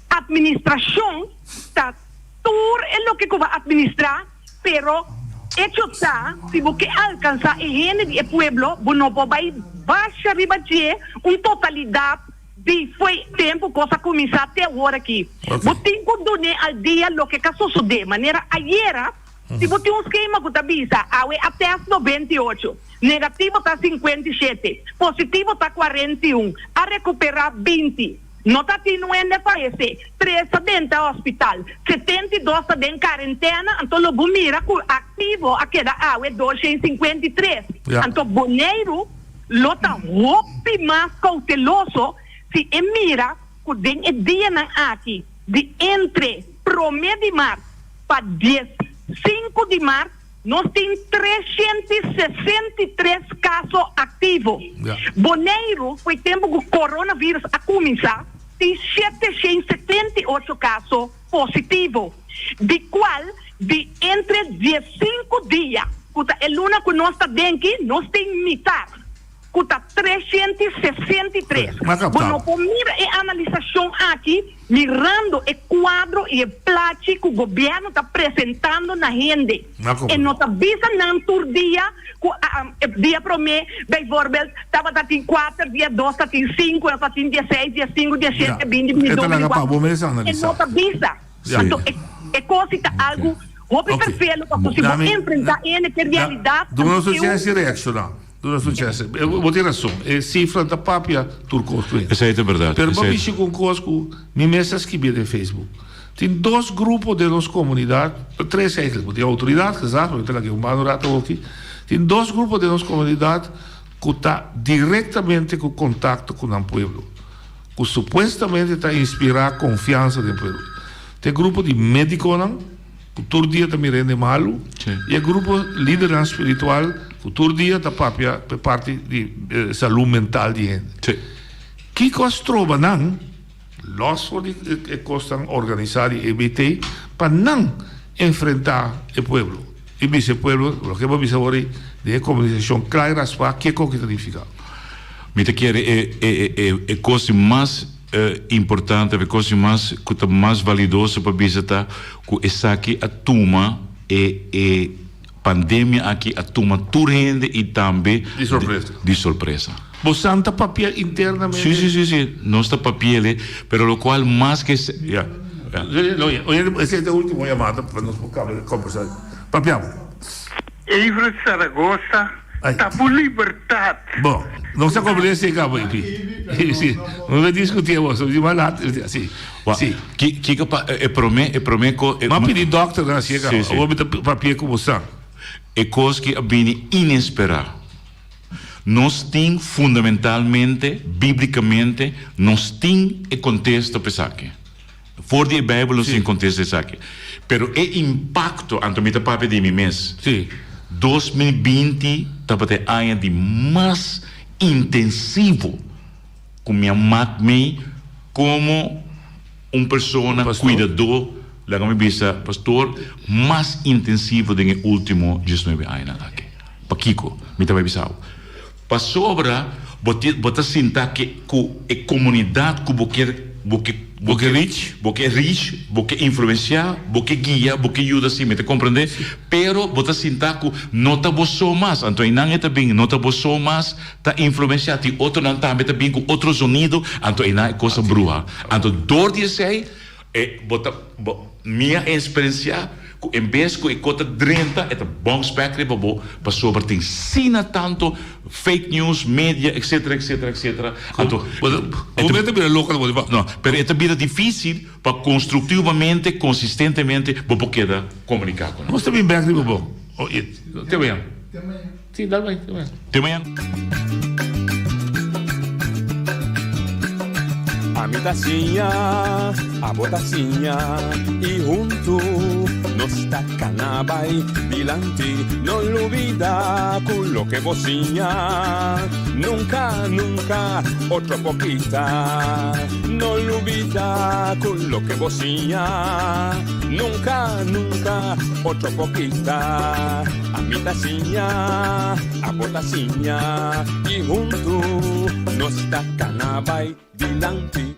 P: administrashon ta tur e loke ku bo a administrá, pero echo ta si bo ke alkansá e hende di e pueblo bo no por bai basha riba dje un totalidat. Di fo'i tempu kos a kuminsá te awor aki, bo tin ku dun'é al dia loke ka sosodé. Manera ayera, si bo tin un skema ku ta bisa, awe a tèst 98, negativo ta 57, positivo ta 41, a rekuperá 20, no ta tin nuende fayesé, tres ta denter hospital, 72 ta den karentena, anto lo bo mira ku aktivo a keda awe 253. Anto Boneiru. Lo ta hopi mas kouteloso si e mira ku den e dianan aki di entre promé di mart pa 15 di mart nos tin 363 kaso aktivo. Boneiru fo'i tempu ku coronavirus a kuminsá tin 778 kaso positivo, di kual di entre 15 dia ku ta e luna ku nos ta den ki nos tin mitar ku ta. 363. Bo no por mira e analisashon aki mirando e kuadro i e plachi ku gobièrnu ta presentando na hende. E no ta bisa nan tur dia ku e dia promé bijvoorbeeld tabata tin kuater, dia dos ta tin sinku, ta tin dieseis, diesinku, diesshete, binti, bintidos, bintikuater. E no ta bisa. Anto e kos si ta algu hopi ferfelu pasobra si bo enfrentá ene ke realidat
J: Duna nos un chèns di reakshoná. Duna nos un chèns. Bo tin rason. E sifra ta papia tur kos ku hende.
K: Esei ta bèrdat.
J: Pero bo mishi ku un kos ku mi mes a skibi den Facebook. Tin dos grupo den nos komunidat, tres eigentlik, bo tin outoridat, gezag, mi ta laga e un banda un rato awoki. Tin dos grupo den nos komunidat ku ta direktamente ku kontakto ku nan pueblo. Ku supuestamente ta inspirá konfiansa den pueblo. Ta e grupo di médikonan ku tur dia ta mira hende malu i e grupo lidernan spiritual ku tur dia ta papia pa e parti di salú mental di hende. Kiko a stroba nan, lòs for di e kosnan organisá di EBT, pa nan enfrentá e pueblo i bisa e pueblo loke bo a bisa awor ei den e komunikashon kla i raspá kiko ki ta nifiká?
K: Mi ta kere e e e e kos di mas importante of e kos di mas ku ta mas validoso pa bisa ta ku esaki a tuma e e pandemia aki a tuma tur hende i tambe
J: Di sorpresa.
K: di sorpresa.
J: Bo san ta papia internamente?
K: Si si si si nos ta papiele pero lokual mas ke
J: Ya. Oye oye esei ta e ultimo yamada pa nos por kaba di kombersa. Papiamo.
L: Evert Zaragoza ta bo libertad.
J: Bon, nos ta comprende esei caba Ipi. Si, no ta discuti awor, so di mas laat, si. Si.
K: Kiko pa e prome, e prome ko.
J: M'a pidi dokternan hasi e caba, awor mi ta papia cu bo san.
K: E kos ki a bini inespera. Nos tin fundamentalmente, biblicamente, nos tin e contesta pa esaki. For di e Bijbel nos tin contesta esaki. Pero e impacto, anto mi ta papia di mi mes. 2020 tabata e aña di mas intensivo cu mi a mak mei como un persona cuidador, laga mi bisa pastor, mas intensivo den e ultimo diesnuebe añanan aki. Pakico mi ta bay bisa bo? Pasobra bo ti bo ta sinta ke ku e komunidat ku bo kier bo ke bo ke reach bo ke reach bo ke influensiá bo ke guia bo ke yuda si mi ta komprendé pero bo ta sinta ku no ta bo so mas anto einan e ta bin no ta bo so mas ta influensiá tin otronan tambe ta bin ku otro zonido anto einan e kos a bruha anto dor di esei E bo ta bo mi a experiencia cu en bes cu e co ta drenta e ta bounce back riba bo pasobra tin sina tanto fake news, media etc etc etc anto
J: Bo mester ta bira loco na bo di
K: No, pero e ta bira dificil pa constructivamente, consistentemente bo por keda comunica cu nan.
J: Nos ta bin back riba bo. Te mañan. Sí, dal bai, te mañan.
K: Te mañan.
I: Ami ta siña, abo ta siña y huntu nos ta cana bai dilanti. No lubida cu loke bo siña nunca, nunca otro por kita. No lubida cu loke bo siña nunca, nunca otro por kita. Ami ta siña, abo ta siña, i huntu nos ta kana bai dilanti.